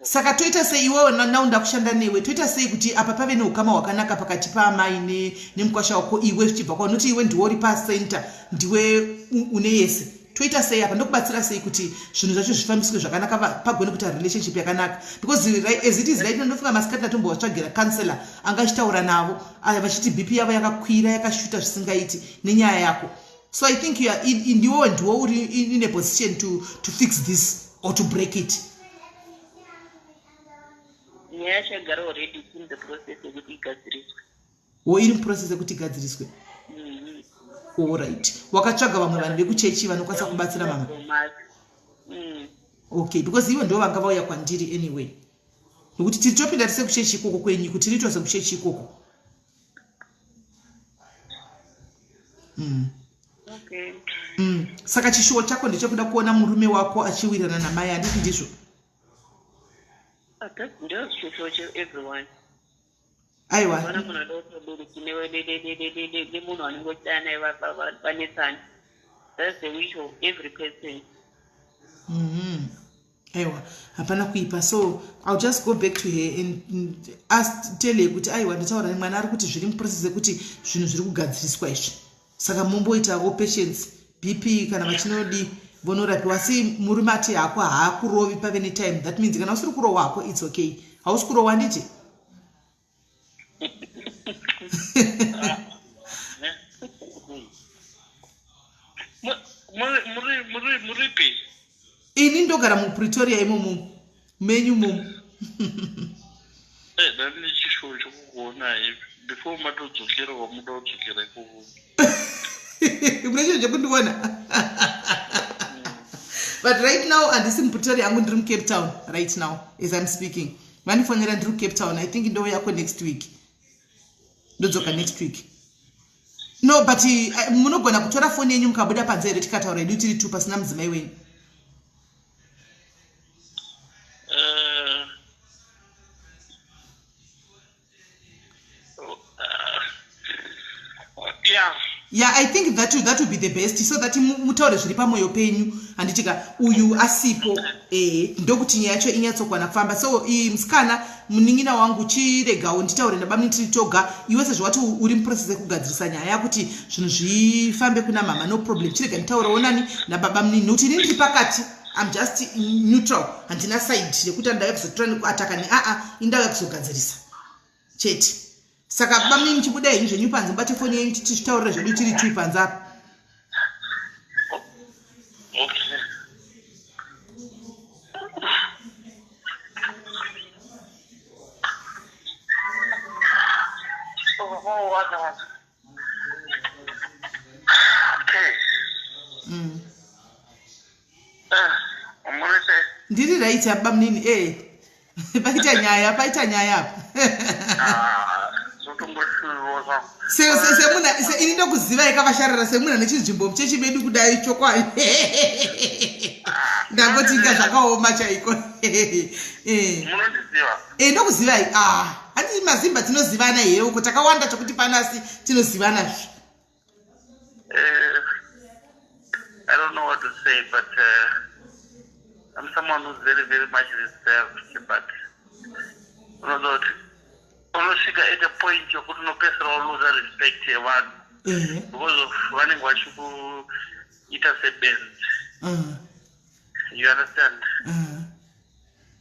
Saka toita sei iwewe now ndakushanda newe toita sei kuti apa pave neukama hwakanaka pakati paamai nemukwasha wako iwe zvichibva kwa noti iwe ndiwe uri pacenter ndiwe une yese toita sei apa ndokubatsira sei kuti zvinhu zvacho zvifambiswe zvakanaka pagone kuita relationship yakanaka because as it is right now ndofunga masikati ndatombovatsvagira counselor anga achitaura navo vachiti bp yavo yakakwira yakashuta zvisingaiti nenyaya yako so I think you are in, ndiwe ndiwe uri in a position to fix this or to break it. Nyaya yacho yagara already it's in the process yekuti igadziriswe. Wo iri muprocess yekuti igadziriswe. All right. Wakatsvaga vamwe vanhu vekuchechi vanokwanisa kubatsira mama? Okay, because ivo ndivo vanga vauya kwandiri anyway. Nekuti tiri topinda tise kuchechi ikoko kwenyu, kuti tiri tose kuchechi ikoko. Okay. Saka chishuwo chako ndechekuda kuona murume wako achiwirirana namai, handiti ndizvo? Ah, ndozvishuwo cheeveryone. Aiwa. Hapana munhu anoda kuti vabereki nemunhu anenge achidana naye vanetsane. That's the wish of every person. Aiwa, hapana kuipa. So I'll just go back to her and ask, tell her kuti aiwa, ndataura nemwana ari kuti zviri muprocess yekuti zvinhu zviri kugadziriswa izvi, saka momboitawo patience. BP kana vachinodi vonorapiwa, asi murume ati hako haakurovi, pave netime. That means kana usiri kurohwa hako, it's okay. Hausi kurohwa, handiti? Muripi? Ini ndogara muPretoria imomo menyu momo. Eh, ndani nechishuwo chokukuonai before matodzokera wamuda kudzokera ikoko. Mune chinhu chekundiona, but right now handisi muPretoria yangu, ndiri muCape Town right now as I'm speaking. Vandifonera, ndiri kuCape Town. I think ndouyako next week, ndodzoka next week. No, but munogona kutora foni yenyu mukabuda panze here, tikataura hedu tiri two pasina mudzimai wenyu? Yeah. Yeah, I think that will be the best, so that mutaure zviri pamwoyo penyu, handitika? Uyu asipo, ndokuti nyaya yacho inyatsokwana kufamba. So iyi musikana, munin'ina wangu, chiregawo nditaure nabamuni tiri toga. Iwe sezvo wati uri muprocess yekugadzirisa nyaya yakuti zvinhu zvifambe kuna mama, no problem. Chirega nditaurewo nani, nababa munini, nokuti ini ndiri pakati. I'm just neutral, handina side yekuti andauya kuzotora nekuataka neaa, indauya kuzogadzirisa chete. Saka baba munini, chibuda henyu zvenyu panze, mubate foni yenyu, tizvitaurire zvedu tiri two panze apa. Okay. Oh, what, what? Okay. Muri sei? Ndiri right, baba munini. Paita nyaya, paita nyaya apa. Ah, zvotomboshuwa zvangu. Semuna ini ndokuzivai kavasharara, semunhu ane chinzvimbo muchechi medu kudai, chokwadi ndangoti inga zvakaoma chaiko. Munondiziva? Ndokuzivai. Ah, handiti mazimba tinozivana here uko? Takawanda chokuti panasi tinozivana zve. I don't know what to say, but I'm someone who's very, very much reserved. But unozoti unosvika at a point yokuti unopedzisira waluza respect yevanhu because of vanenge vachikuita sebenzi. You understand?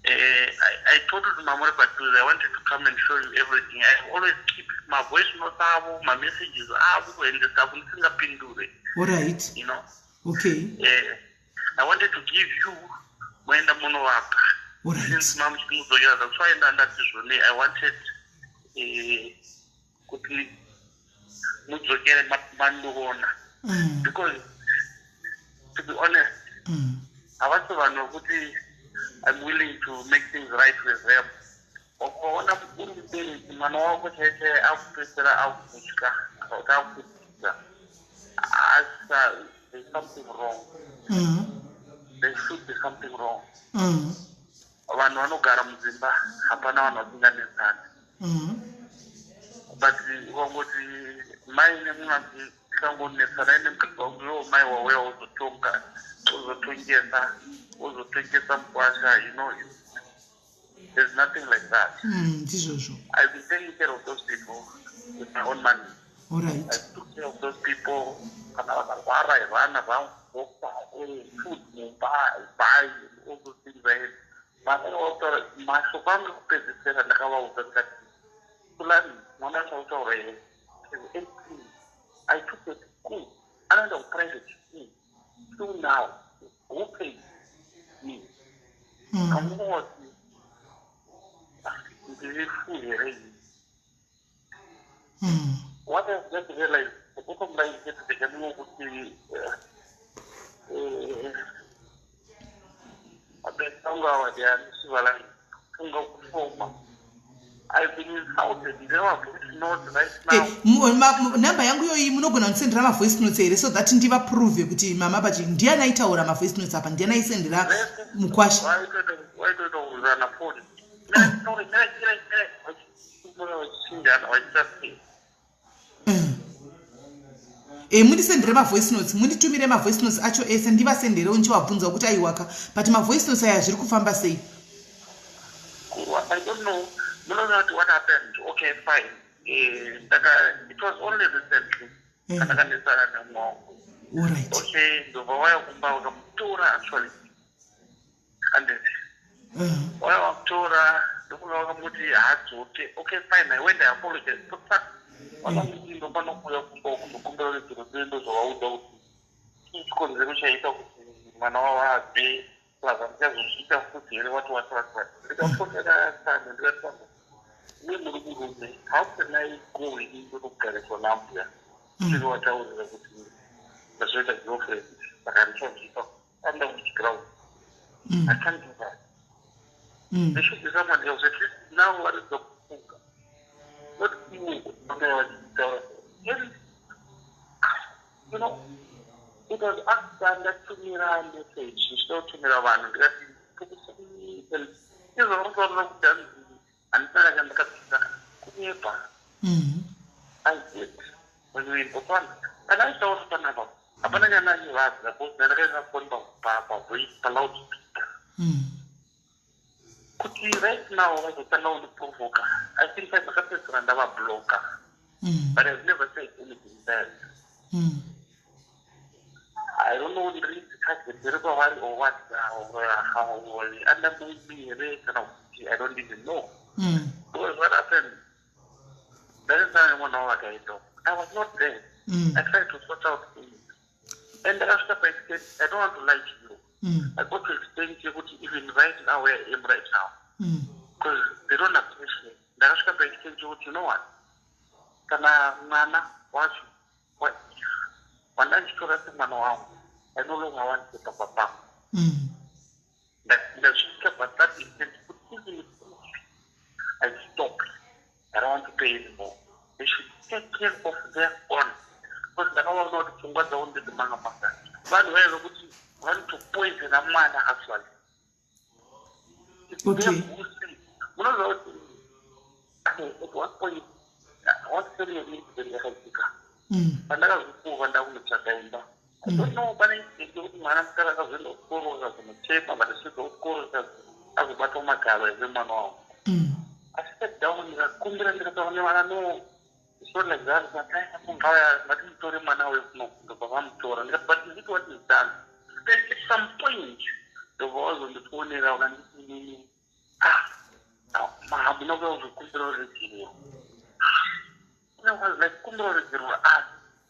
I told you Mamuri Padhuze, I wanted to come and show you everything. I always keep my voice notes avo, my messages avo, and the stuff ndisingapindure. All right. You know. I wanted to give you moenda munovapa. All right. Since mamuchimudzokera, that's why ndandati zvone I wanted kuti mudzokere mandiona because, to be honest, havasi vanhu vekuti I'm willing to make things right with them. Ukaona uri mubereki, mwana wako chaichai akupedzisira akutya kana kuti akutiza, asa there's something wrong. There should be something wrong. Vanhu vanogara mudzimba, hapana vanhu vasinganetsani, but ukangoti mai nemwana tikangonetsanai nemukadzi wangu, iwo mai wauya wozotonga, wozotongesa, wozotongesa mukwasha, there's nothing like that. Ndizvozvo. I've been taking care of those people with my own money. All right. I took care of those people. Kana vakarwara, I run around, doctor, food mumba, I buy and all those things. I had mashoko angu ekupedzisira ndakavaudza ndikati, "Fulani, mwana wacho autaura here is 18. I took her to school, anoenda kuprivate school till now. Who pays me?" Amungoti ndiri fool here ini? What I've just realized, the bottom line chete ndechekuti vabereki vangu ava, they are civilized. Funga kufoma, I've been insulted. Ndine mavoice notes right now. Nhamba yangu iyoyi munogona kundisendera mavoice notes here, so that ndivaprove kuti mama pachi ndiani aitaura mavoice notes apa, ndiani aisendera mukwasha? Waitoita kuzana foni. Vachichinjana vachiita sei? Mundisendere mavoice notes, munditumire mavoice notes acho ese, ndivasenderewo ndichivabvunza kuti aiwaka, but mavoice notes aya zviri kufamba sei? I don't know. Munoona kuti what happened? Okay, fine. Ndaka it was only recently kandakanetsana nemumwe wangu. Okay, ndobva waya kumba vakamutora actually. And waya vamutora, ndofunga vakamuti haadzoke. Okay, fine, I went, I apologized. But vakamuti ndofana kuuya kumba kuzokumbira ruregerero, ndozvavaudza kuti chii chikonzero chaita kuti mwana wavo abve, plus handichazozviita futi here, what what what what. Ndikafonera tsano, ndikati, "Tsano, iwe muri murume, how can I go ini ndonogariswa nambuya chiri wataurira kuti ndazoita girlfriend, saka handichazviita under which ground? I can't do that. There should be someone else at least now varidza kufunga, not iwe vange vachitaura." And it was after ndatumira message, ndichida kutumira vanhu, ndikati izvo vakutoona kuti hanzi handisaka chandakapisa, kunyepa. I did when we in Botswana. Kana aitaura panapa, hapana chandachivadza because ndandakaisa foni pavoice, paloudspeaker. Kuti right now vazotanga kundiprovoka, I think ndakapedzisira ndavabloka, but I've never said anything bad. I don't know ndiri target here kwavari or what, or undermine me here kana kuti I don't even know. Because what happened, ndakasana nemwana wavo akaenda, I was not there. I tried to sort out things and ndakasvika paextent, I don't want to lie to you, I got to extent yekuti even right now where I am right now, because they don't appreciate, ndakasvika paextent yekuti, you know what, kana mwana wacho wandandichitora semwana wangu, I no longer want papa pangu. Ndasvika but that extent kuti even if I stopped, I don't want to pay anymore. They should take care of their own, because ndakaona kuti pfungwa dzavo ndedzemanga manga, vanhu vaive kuti vanotopoisona mwana actually. Munoziva kuti at one point one story yeincident yakaitika pandakazokuva ndakunotsvaga imba, I don't know, pane incident yekuti mwana musikana akazoenda kuchikoro, akazonochema, but asvika kuchikoro azobatwa magaro aive mwana wangu. I sat down, ndikakumbira, ndikataura nevana, "No, it's not like that." Ngauya, ngatimutore mwana uyu kuno. Ndobva vamutora. Ndikati, "But is it what is done?" Then at some point ndobva wazondifonera vakanditi, "Inini, ah, hamuna kuya kuzokumbira ruregerero." I was like, "Kumbira ruregerero?" Ah,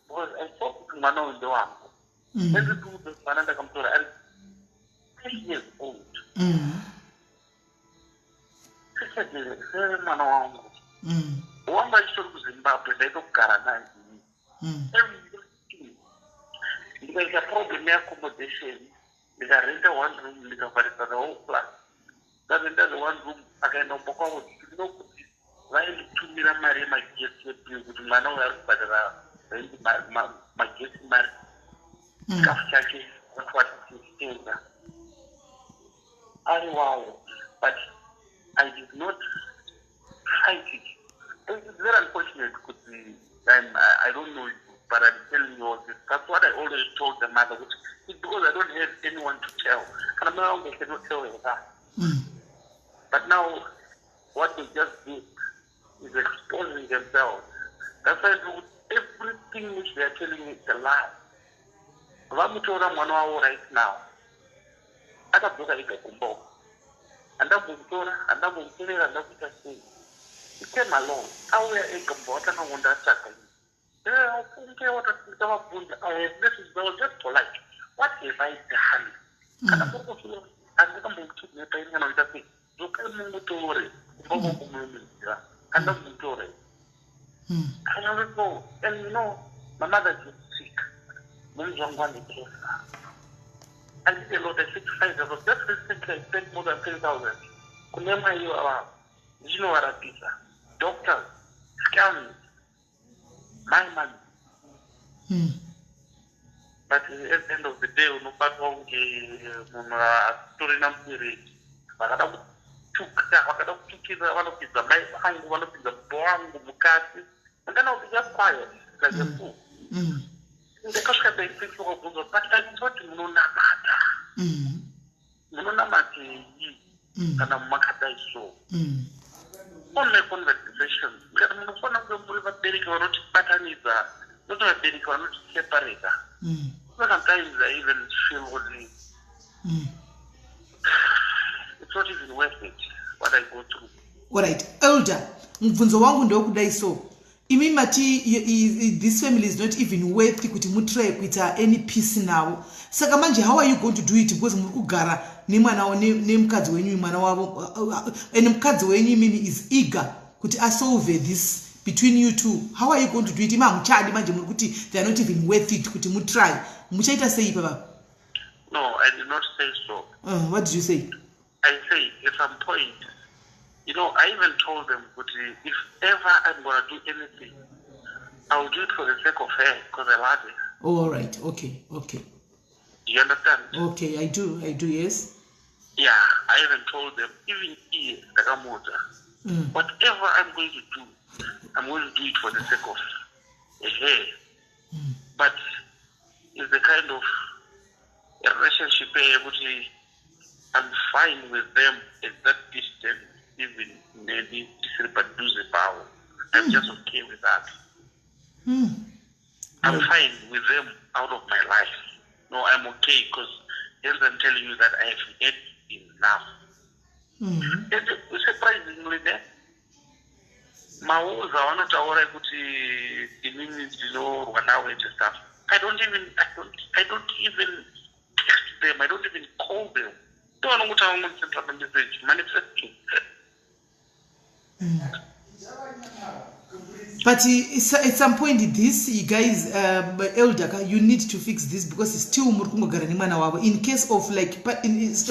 because I thought kuti mwana uyu ndewangu. Every mwana ndakamutora ari 3 years old. Sere mwana wangu wanga achitori kuZimbabwe, ndaitogara naye. Ndikaita problem yeaccommodation, ndikarenta one room, ndikavharisa the whole class. Ndarenta the one room, akaenda kumba kwavo ndinokuti vainditumira mari yemagetsi yebill kuti mwana uyu ari kubhadhara rendi, magetsi, mari, chikafu chake, watichitenga ari wawo. But I did not fight it. It's very unfortunate kuti I don't know you, but I'm telling you all this. That's what I always told the mother, which is because I don't have anyone to tell. And I'm no longer cannot tell her that. But now what they just did is exposing themselves. That's why everything which they are telling me is a lie. Vamutora mwana wavo right now, akadzoka ega kumba uko. Handambomutora, handambomutorera, handakuita sei. He came along, auya ega, mubva watanga kundatsvaga. Ufunge ndikavabvunza, I have messages, I was just polite. "What have I done? Kana muri kufira handikambomukidnapa ini kana kuita sei, dzokai mumutore kumba kwangu, munomuziva. Handambomutore." I don't know. And my mother is sick. Mumzi wangu ane cancer. I did a lot. I sacrificed a lot. Just recently I spent more than 3,000. Kune mai ivava ndichinovarapisa. Doctors, scans, my money. But at the end of the day unobatwa kunge munhu asitorina mubereki. Vakada Vanotuka, vakada kutukira, vanopinza mai vangu, vanopinza baba vangu mukati, and then I'll be just quiet like a fool. Ndakasvika ndaipikubvunzwa, but I thought munonamata. Munonamatei kana makadai so? On my conversations, ndikati munofanira kunge muri vabereki vanotibatanidza, not vabereki vanotiseparata. Sometimes I even feel kuti it's not even worth it, what I go through. Alright, elder, mubvunzo wangu ndewekudai. So imi mati this family is not even worth kuti mutry kuita any peace navo. Saka manje how are you going to do it? Because muri kugara nemwana, nemukadzi wenyu, mwana wavo, and mukadzi wenyu imimi is eager kuti asolve this between you two. How are you going to do it? Imi hamuchadi manje, muri kuti they are not even worth it kuti mutry. Muchaita sei ipapa? No, I did not say so. What did you say? I say at some point, I even told them kuti if ever I'm gonna do anything, I will do it for the sake of her because I love her. Oh, all right, okay. You understand? Okay, I do, I do, yes. Yeah, I even told them, even iye ndakamuudza, whatever I'm going to do, I'm going to do it for the sake of her. But it's the kind of a relationship yekuti I'm fine with them at that distance, even neni tisiri padhuze pavo. I'm just okay with that. I'm fine with them out of my life. No, I'm okay because hence I'm telling you that I have had enough. And surprisingly, ne, mauza vanotaura ekuti inini ndinorwa navo and stuff. I don't even text them. I don't even call them. Ndo vanongotaura ngondisendera message manifesting. But at some point this, you guys, elder, you need to fix this because still muri kungogara nemwana wavo. In case of like,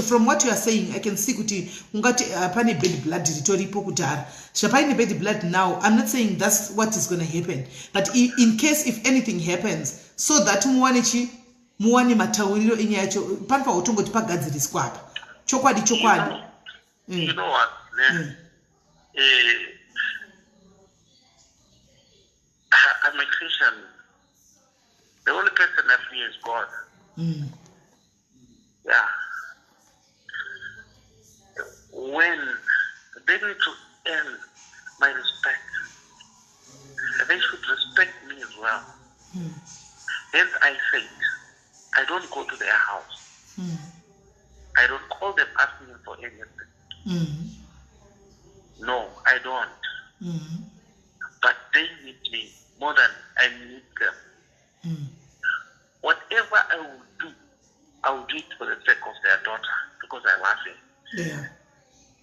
from what you are saying, I can see kuti ungati pane bad blood ritoripo kudhara. Zvapaine bad blood now, I'm not saying that's what is going to happen, but in case if anything happens, so that muwane chi muwane matauriro enyaya yacho, panofanira kutongoti pagadziriswa apa, chokwadi chokwadi. You know what, ne? I'm a Christian. The only person I fear is God. Yeah. When they need to earn my respect, they should respect me as well. Hence, I said, I don't go to their house. I don't call them asking for anything. No, I don't. But they need me more than I need them. Whatever I will do, I will do it for the sake of their daughter because I love her.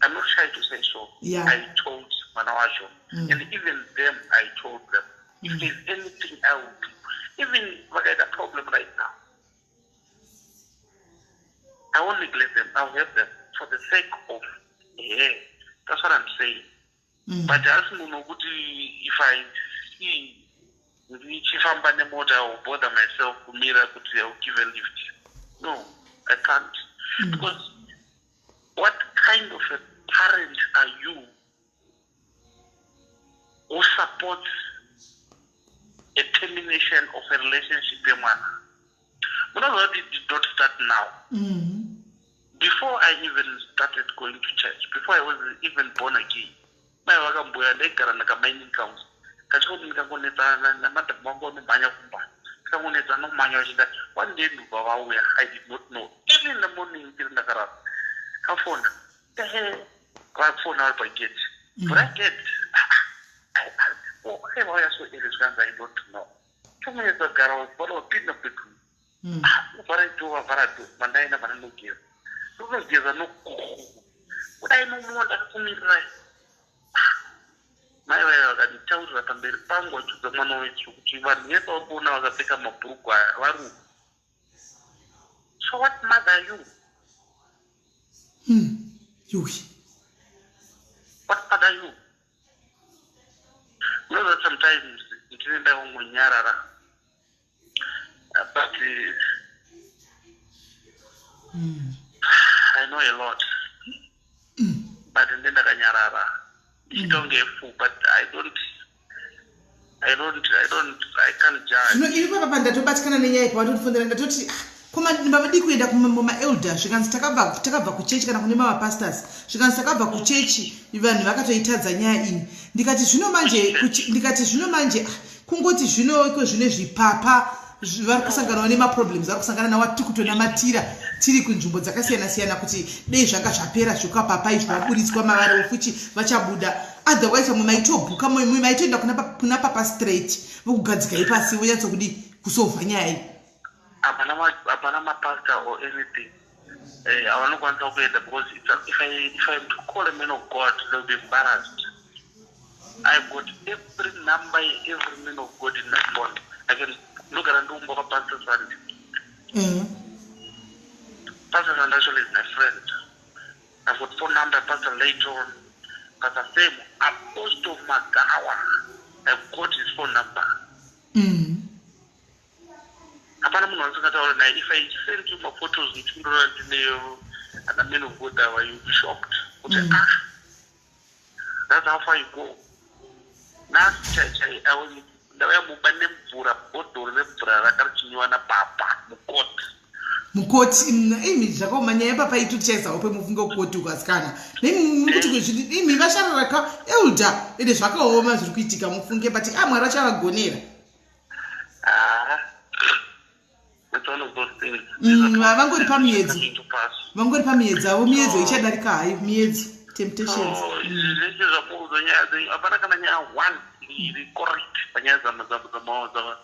I'm not shy to say so. I told mwana wacho, and even them, I told them, if there's anything I will do, even if I get a problem right now, I won't neglect them. I'll help them for the sake of her. That's what I'm saying. But asi munhu wekuti if I see ndichifamba nemota, I will bother myself kumira kuti I will give a lift. No, I can't. Because what kind of a parent are you who supports a termination of a relationship yemwana? Munoziva kuti it did not start now. Before I even started going to church, before I was even born again, mai vakamboya, ndaigara nakamining council kachikoti ndikangonetsana namadhamu vangu vanomhanya kumba, ndikangonetsana nomhanya vachienda. One day ndobva vauya. I did not know. Early in the morning, ndiri ndakarara, kafona, ehe, vafona vari pagate. Vhura gate. Vauya so early? Zvikanzi, "I don't know." Tomuedza kugara, vada kupinda bedroom. Vhara door, vavhara door. Mandaenda, vananogeza, ndinogeza nokudai nomuwa, ndakakumirirai. Mai vaya vakanditaurira pamberi pangu vachiudza mwana wechu kuti vanhu vese vari kuona vakapfeka mabhurugwa aya varume. So what mother are you? Yui. What mother are you? You know that sometimes ndinoenda kungonyarara, but I know a lot. But ndendakanyarara ndichiita kunge fool, but I can't judge. Zvino iri papa pandatobatikana nenyaya ipa vatotifonera, ndatoti, "Ah, koma vavadi kuenda kumaelder?" Zvikanzi takabva kuchechi kana kune mamapastors. Zvikanzi takabva kuchechi, vanhu vakatoitadza nyaya iyi. Ndikati zvino manje, ah, kungoti zvino iko zvine zvipapa vari kusanganawo nemaproblems vari kusangana nawo, tiri kutonamatira tiri kunzvimbo dzakasiyana siyana kuti dei zvanga zvapera zvekapapa izvi, vaburitswa mavari futi vachabuda. Otherwise vamwe maitobhuka, maitoenda kuna papa straight, vokugadzikai pasi, vonyatsokudi kusolva nyaya iyi. Hapana mapastor or anything avanokwanisa kuenda because if I'm to call a man of God, they'll be embarrassed. I've got every number, every man of God in my phone. I can ndogara ndiumba kwaPastor Sunday. Pastor Sunday actually is my friend. I've got phone number Pastor Layton, Pastor Sam, Apostle Magawa. I've got his phone number. Hapana munhu wandisingataura naye. If I send you maphotos ndichindora ndineyo ana man of God ava, you'll be shocked kuti ah, that's how far you go. Nhasi chai chai ndauya mumba nemvura, bhodhoro remvura rakarichinyiwa napapa mukoti. Mukoti imi, zvakaoma. Nyaya yepapa itu tichaisawo pemufunge kukoti ukasikana nekuti imi vashararaka, elder, ende zvakaoma zviri kuitika, mufunge, but a Mwari vachavagonera. Ah, it's one of those things. Vangori pamiedzo, vangori pamiedzo avo. Miedzo ichadarika hayo, miedzo, temptations. Zvese zvamuudza nyaya dzenyu, hapana kana nyaya one iri correct panyaya dzamautswa.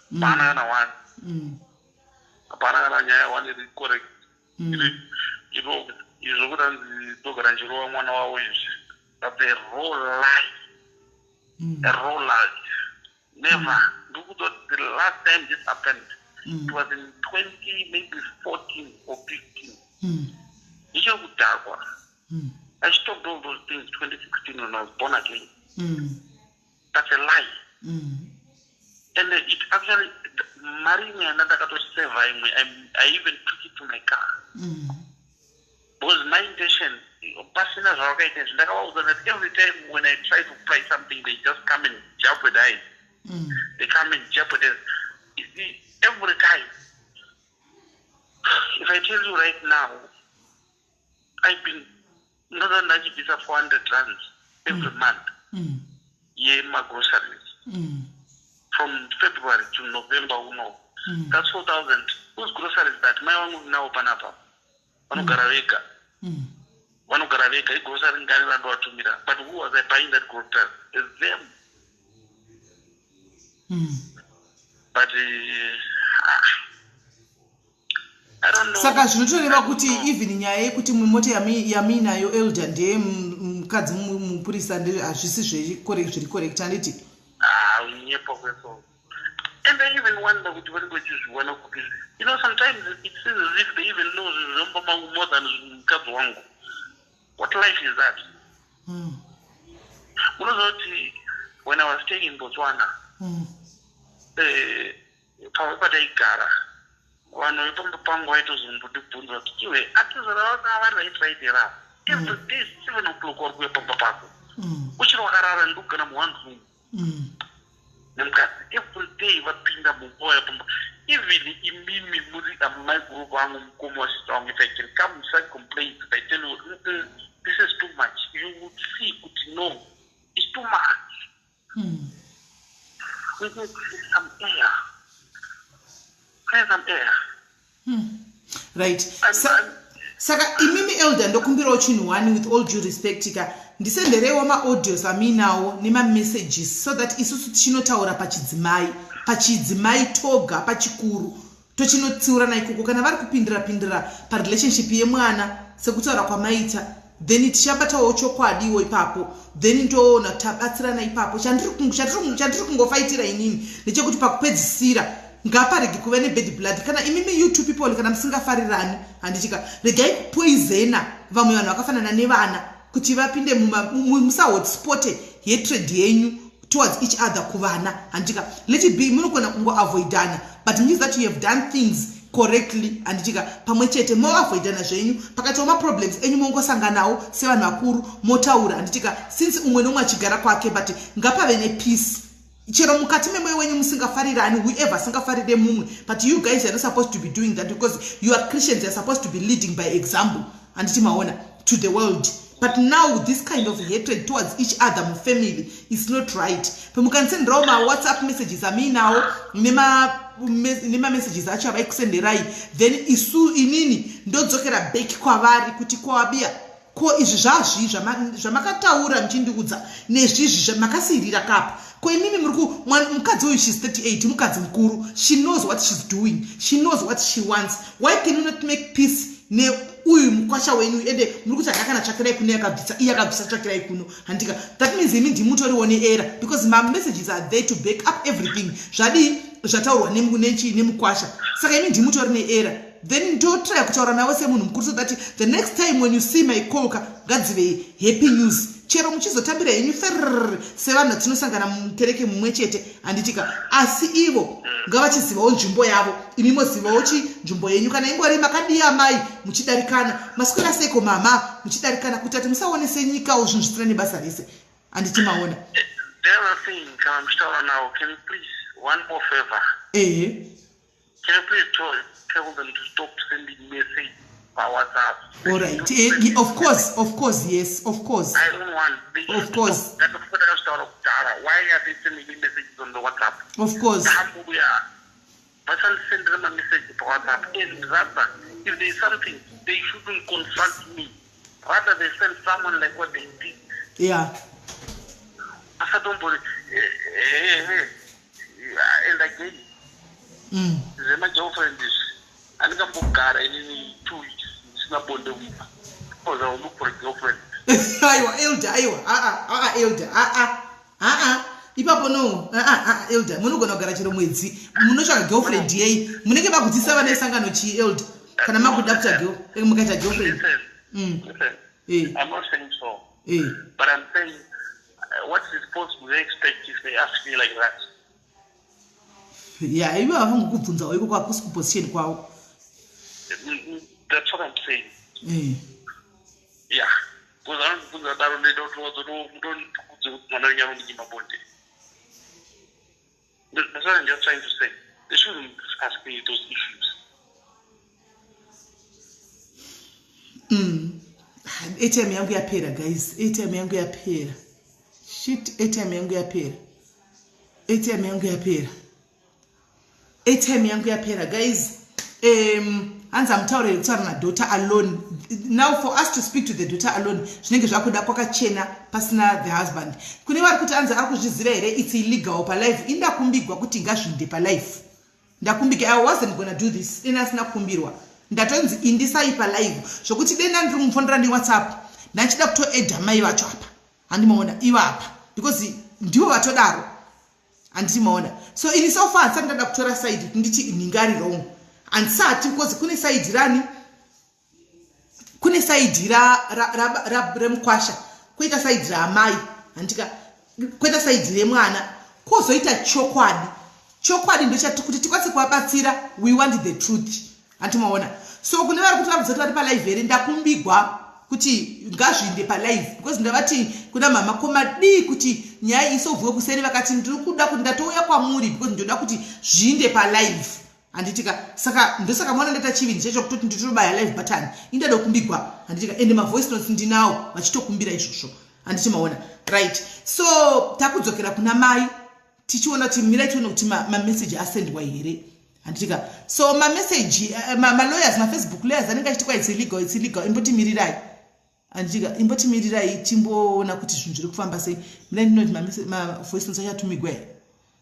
Hapana kana one, hapana kana nyaya one iri correct. Iro izvo kuti anzi ndogara ndichirova mwana wavo izvi, that's a raw lie, a raw lie. Never. Ndikuti the last time this happened, it was in 20 maybe 14 or 15, ndichiri kudhakwa. I stopped all those things 2016 when I was born again. That's a lie. And it actually, mari imwe yanda ndakatoseva imwe, I even took it to my car because my intention, pasina zvavakaita izvi, ndakavaudza that every time when I try to buy something, they just come and jeopardize. They come and jeopardize every time. If I tell you right now, I've been ndoda ndachibvisa 400 rands every month yemagroceries from February to November uno. That's 4000. Whose groceries that? Mai vangu nawo panapa vanogara vega, vanogara vega. Igrocery ngani vandovatumira? But who was I buying that grocery? It's them. But I don't know. Saka zvinotoreva kuti even nyaya yekuti mumota yamuinayo, elder, ndeye mukadzi mupurisa, hazvisi zviri correct, handiti? Ah, unyepa kweso. And I even wonder kuti vanenge vachizviwana kupi. Sometimes it seems as if they even know zvinhu zvemumba mangu more than mukadzi wangu. What life is that? Unoziva kuti when I was staying in Botswana, pamwe pataigara, vanhu vepamba pangu vaitozombondibvunza kuti, "Iwe, atizora vari right right here ava? Every day 7 o'clock vari kuuya pamba pako, uchiri wakarara." Ndikugara muone room nemukadzi. Every day vapinda mumba pamba. Even imimi muri amaiguru vangu, mukoma wasista wangu, if I can come with such complaints, if I tell you, this is too much," you would see kuti no, it's too much. We need some air, clear some air. Right. Saka imimi, elder, ndokumbirawo chinhu one, with all due respect ka, ndisendereiwo maaudios amuinawo nemamessages so that isusu tichinotaura pachidzimai toga, pachikuru, tochinotsiurana ikoko. Kana vari kupindira pindira parelationship yemwana sekutaura kwamaita, then tichabatawo chokwadiwo ipapo, then toona tabatsirana ipapo. Chandiri kungofaitira inini ndechekuti pakupedzisira ngaparege kuva nebad blood. Kana imimi, you two people, kana musingafarirani, handitika, regai kupoisona vamwe vanhu vakafanana nevana kuti vapinde, musahotspot hatred yenyu. towards each other kuvana handitika let it be munogona kungoavoidana but means that you have done things correctly handitika pamwe chete moavoidana zvenyu pakatiwo maproblems enyu mongosanganawo sevanhu vakuru motaura handitika since umwe neumwe achigara kwake but ngapave nepeace chero mukati memoyo wenyu musingafarirani whoever asingafarire mumwe but you guys are not supposed to be doing that because you are christians you are supposed to be leading by example handiti maona to the world but now this kind of hatred towards each other mufamily is not right pamukandisenderawo mawhatsapp messages amiinawo nemamessages acho avaikusenderai then isu inini ndodzokera back kwavari kuti kwawabiya ko izvi zvazvii zvamakataura muchindiudza nezvizvi makasiirira kapa ko imimi muri ku mukadzi uyu shes 38 mukadzi mukuru she knows what shes doing she knows what she wants why can you not make peace neuyu mukwasha wenyu ende muri kuti hana kana tsvakirai kuno yakabvisa iye akabvisa tsvakirai kuno handika that means imi ndimutoriwo neera because mamessages are there to back up everything zvadii zvataurwa nemukwasha saka imi ndimutori neera then ndotrya kutaura navo semunhu mukuru so that the next time when you see my call ka ngadzive happy news chero muchizotambira henyu ferr sevanhu vatinosangana mukereke mumwe chete handitika asi ivo ngavachizivawo nzvimbo yavo imi mozivawo chi nzvimbo yenyu kana ingori makadii amai muchidarikana maswera seiko mama muchidarikana kuti ati musaone senyikawo zvinhu zvisina nebasa rese handiti maona The other thing, kana muchitaura nawo, can you please, one more favor. Ehe. Can you please tell, tell them to stop sending message pa WhatsApp? All right. Eh, of course, of course, yes, of course. I don't want. They Of course. That's what I was Why are they sending me messages on the WhatsApp? Of course. Vasandisendera mamessage paWhatsApp and rather if there is something they shouldn't confront me. Rather they send someone like what they did. Yeah. Asatombori eh, eh, eh, and again zvemagirlfriend izvi handingambogara inini 2 weeks ndisina bonde kumba because I will look for a girlfriend. Aiwa elder, aiwa aa aa elder, aa aa ipapo no aa aa elder, munogona kugara chero mwedzi munotsvaka girlfriend yei munenge makudzisa vana esangano chii elder kana makuda kuita girl eh, mukaita girlfriend. Listen, listen. I'm not saying so. But I'm saying, what response do they expect if they ask me like that? Ya, ivo havangokubvunzawo ikoko hakusi kuposition kwavo. That's what I'm saying. Yeah. Because anondibvunza daro ndoita kuti wazotondikudze kuti mwana wenyu anondinyima bonde. That's what I'm just trying to say. They shouldn't ask me those issues. Airtime yangu yapera guys, airtime yangu yapera. Shit, airtime yangu yapera. Airtime yangu yapera. Airtime yangu yapera guys. Hanzi amutaurire kutaura nadaughter alone. Now for us to speak to the daughter alone zvinenge zvakuda kwakachena pasina the husband. Kune vari kuti anzi ari kuzviziva here it's illegal palife. Indakumbigwa kuti ngazvinde palife. Ndakumbika, I wasn't gonna do this. Dena asina kukumbirwa. Ndatonzi indisai palive zvokuti dena ndiri kumufonera newhatsapp ndachida kutoedha mai vacho apa. Handimaona ivo apa because ndivo vatodaro. Handiti maona. So ini so far handisati ndada kutora side kuti nditi nhingi ari wrong. Handisati because kune side rani? Kune side remukwasha, koita side raamai, handika koita side remwana, kozoita chokwadi. Chokwadi ndochati kuti tikwanise kuvabatsira, we want the truth. Handiti maona. So kune vari kuti varikudza kuti vari palive here, ndakumbigwa kuti ngazviinde palive because ndavati kuna mama komadii kuti nyaya isolvwe kuseri, vakati ndiri kuda kuti ndatouya kwamuri because ndoda kuti zviinde palive. Handitika saka ndosaka mwana ndaita chivindi chacho kutoti nditobaya live button indada kumbigwa. Handitika ende mavoice notes ndinawo vachitokumbira izvozvo. Handiti maona. Right, so takudzokera kuna mai tichiona kuti mirai tione kuti mamessage asendwa here. Handitika so mamessage malawyers, mafacebook lawyers anenge achiti kwa it's illegal, it's illegal. Imbotimirirai. Handitika imbotimirirai timboona kuti zvinhu zviri kufamba sei. Mirai ndinoti mavoice notes achatumigwa here.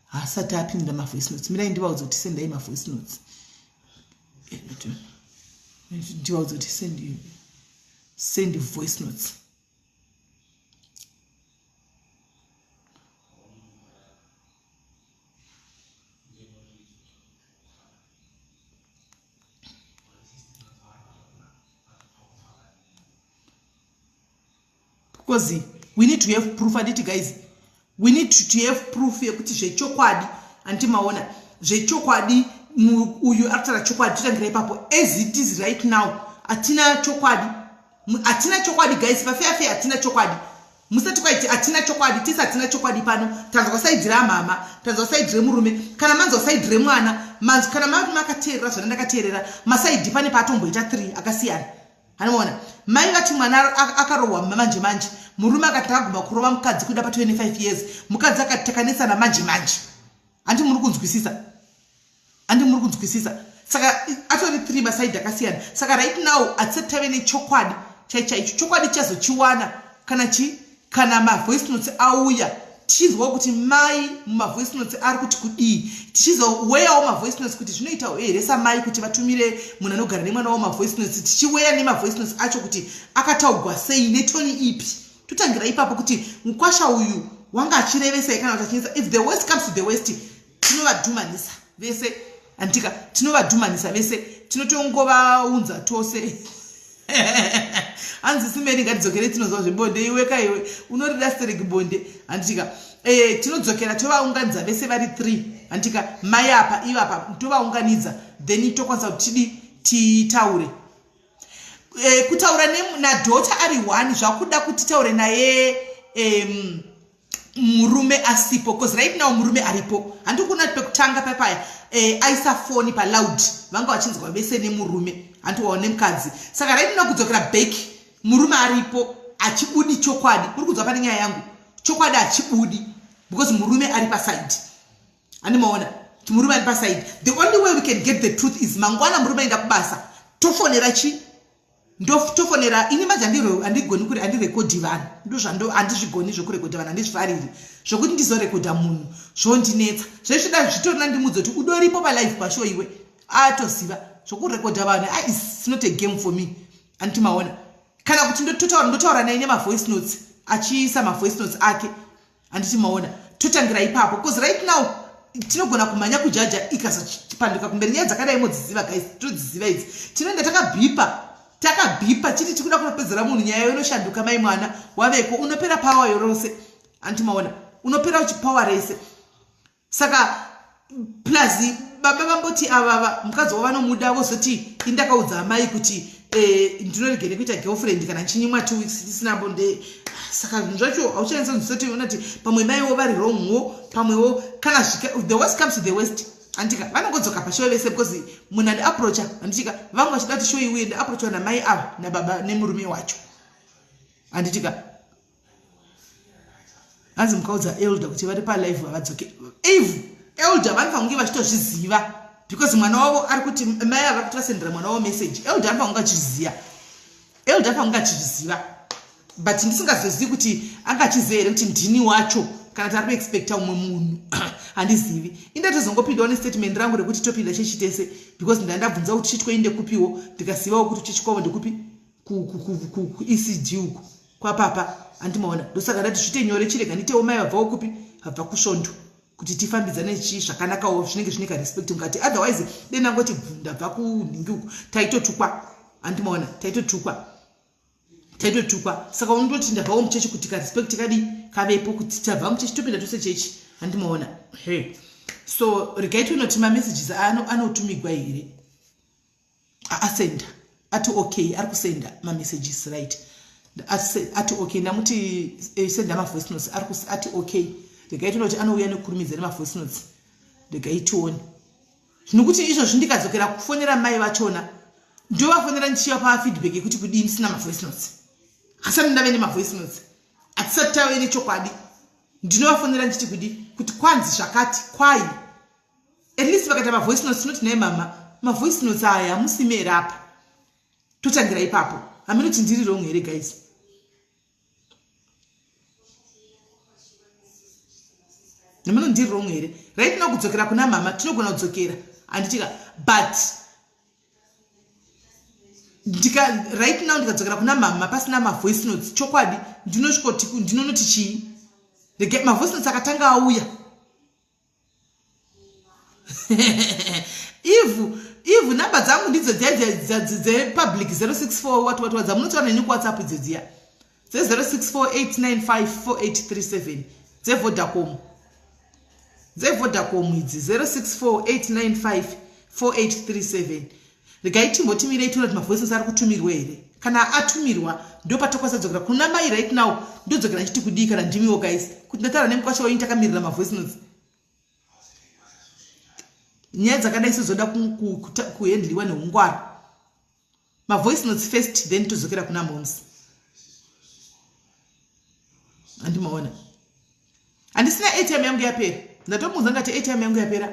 Haasati apinda mavoice notes. Mirai ndivaudze kuti sendai mavoice notes. Ndivaudze kuti send voice notes. Because we need to have proof. Anditi guys, We need to have proof yekuti zvechokwadi, handiti maona, zvechokwadi uyu ari kutaura chokwadi, totangira ipapo. As it is right now, hatina chokwadi, hatina chokwadi, guys. Pafeya feya, hatina chokwadi. Musati kwaiti hatina chokwadi, tisi hatina chokwadi pano. Tanzwa side ramama, tanzwa side remurume, kana manzwa side remwana, kana makateerera zvana ndakateerera, masides pane paatomboita 3 akasiyana. Anoona mai vati mwana akarohwa manje manje, murume akati takaguma kurova mukadzi kuda pa25 years, mukadzi akati takanetsana manje manje. Handi muri kunzwisisa? Handi muri kunzwisisa? Saka atori 3 masides akasiyana. Saka right now hatisati tave nechokwadi chaichaicho. Chokwadi chazochiwana kana chi kana mavoice notes auya, tichinzwawo kuti mai mumavoice notes ari kuti kudii, tichizoweyawo mavoice notes kuti zvinoita here samai kuti vatumire munhu anogara nemwana wavo mavoice notes, tichiweya nemavoice notes acho kuti akataugwa sei, netone ipi. Totangira ipapo kuti mukwasha uyu wanga achirevesai kana kuti achinetsa. If the worst comes to the worst, tinovadhumanisa vese, anditika? Tinovadhumanisa vese, tinotongovaunza tose. Hanzi simeri, ngatidzokere tinozwa zvebonde. Iwe kaiwe unorida stereki bonde, handitika? Tinodzokera tovaunganidza vese vari 3, handitika? Mai apa, ivo apa, tovaunganidza, then tokwanisa kuti tidi titaure. Kutaura nadaughter ari one, zvakuda kuti taure naye murume asipo, because right now murume aripo. Handiri kuona pekutanga papaya aisa foni paloud, vanga vachinzwa vese nemurume, handiwawo nemukadzi. Saka right now kudzokera back murume aripo, achibudi chokwadi. Uri kunzwa pane nyaya yangu? Chokwadi hachibudi because murume ari paside. Handimaona kuti murume ari paside. The only way we can get the truth is mangwana murume aenda kubasa, tofonera chi tofonera ini manje handigoni kuri handirekodhi vanhu, ndozvando handizvigoni zvokurekodha vanhu, handizvifariri zvokuti ndizorekodha munhu, zvondinetsa. Zvezvida zvitorina ndimudze kuti udoripo palive pashow, iwe atoziva zvokurekodha vanhu. It's not a game for me, handiti maona? Kana kuti ndotaura naye nemavoice notes, achiisa mavoice notes ake, handiti maona? Totangira ipapo, because right now tinogona kumhanya kujaja, ikazopanduka kumberi. Nyaya dzakadai modziziva, guys, todziziva idzi. Tinoenda takabhipa, takabhipa chiti tikuda kunopedzera munhu nyaya, inoshanduka. Mai mwana waveko, unopera power yorose, handiti maona? Unopera uchipower rese. Saka plus baba vamboti avava mukadzi wavo vanomuda, vozoti indakaudza amai kuti ndinoregere kuita girlfriend kana chinyimwa 2 weeks tisina bonde. Saka zvinhu zvacho hauchanyatsonzwisisa kuti ona kuti pamwe maiwo vari wrongwo, pamwewo kana the worst comes to the worst, handitika, vanongodzoka pashow vese, because munhu andiapproacha, handitika, vamwe vachida kuti show iuye, ndiapproachwa namai ava nababa nemurume wacho, handitika? Hanzi mukaudza elder kuti vari palive havadzoke. Eve elder vanofanira kunge vachitozviziva, because mwana wavo ari kuti mai ava kuti vasendera mwana wavo message. Elder anofanira kunge achizviziva, elder anofanira kunge achizviziva, but ndisingazozivi kuti anga achiziva here kuti ndini wacho kana kuti ari kuexpecta umwe munhu, handizivi. Indatozongopindawo nestatement rangu rekuti topinda chechi tese, because ndandabvunza kuti chechi kweinde kupiwo, ndikazivawo kuti chechi kwavo ndekupi, kuECD uku kwapapa, handimaona? Ndosaka ndati zvite nyore, chirega nditewo mai vabvawo kupi, vabva kusvondo, kuti tifambidzane chii zvakanakawo, zvinenge zvine karespect mukati. Otherwise dei ndangoti ndabva kunhingi uku, taitotukwa, handimaona? Taitotukwa, taitotukwa. Saka unototi ndabvawo muchechi kuti karespect kadi kavepo, kuti tabva muchechi topinda tose chechi, handimaona? He, so regai tionoti mamessages anotumigwa here. Asenda, ati okay, ari kusenda mamessages, right? Ati okay. Ndamuti senda mavoice notes, ati okay. Regai tione kuti anouya nekukurumidza nemavoice notes. Regai tione, nokuti izvozvi ndikadzokera kufonera mai vachona, ndovafonera ndichivapa feedback yekuti kudii ndisina mavoice notes? Hasati ndave nemavoice notes, hatisati tave nechokwadi. Ndinovafonera ndichiti kudi kuti kwanzi zvakati kwai? At least vakaita mavoice notes, tinoti nai mama, mavoice notes aya hamusimi here apa? Totangira ipapo. Haminoti ndiri wrong here, guys? Hamino ndiri wrong here right now? Kudzokera kuna mama tinogona kudzokera, handitika? But ndika right now ndikadzokera kuna mama pasina mavoice notes, chokwadi ndinosvikoti ndinonoti chii? Mavoice notes akatanga auya. Eve, namba dzangu ndidzo dzepublic, 064 what what what, dzamunotaura neni kuWhatsApp, idzo dziya dze064 895 4837. dzevodacom dzevodacom idzi 064895 4837 regai timbotimirei tiona kuti mavoices ari kutumirwa here kana atumirwa ndopatokwanisa dzokera kuna mai right now ndodzokera ndichiti kudii kana ndimiwo guys kuti ndataura nemukwasha wenyu takamirira mavoice notes nyaya dzakadai sezoda kuhendliwa neungwaro mavoice notes first then tozokera kuna moms andimaona handisina atm yangu yapera ndatomuudza ngati atm yangu yapera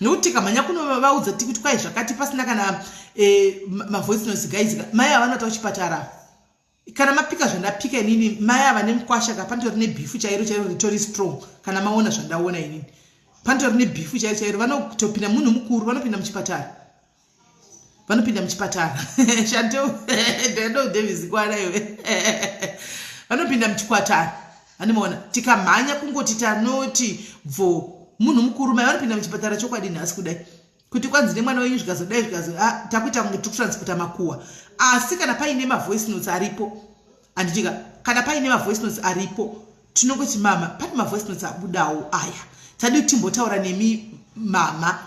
nokuti tikamhanya kunovaudza tikuti kwai zvakati pasina kana eh, mavoice notes guys mai avanota kuchipatara kana mapika zvandapika inini mai ava nemukwasha ka panotori nebhifu chairo chairo ritori strong kana maona zvandaona inini panotori nebhifu chairo chairo vanotopinda munhu mukuru vanopinda muchipatara vanopinda muchipatara shanto dano davis kwana iwe vanopinda muchikwatara animaona tikamhanya kungoti tanoti bvo munhu mukuru mai vanopinda muchipatara chokwadi nhasi kudai kuti kwanzi nemwana wenyu zvikazodai zvikazo ah, takuita kunge tiri kutransporta makuwa asi kana paine mavoice notes aripo handitika kana paine mavoice notes aripo tinongoti mama pane mavoice notes abudawo aya tadi kuti timbotaura nemi mama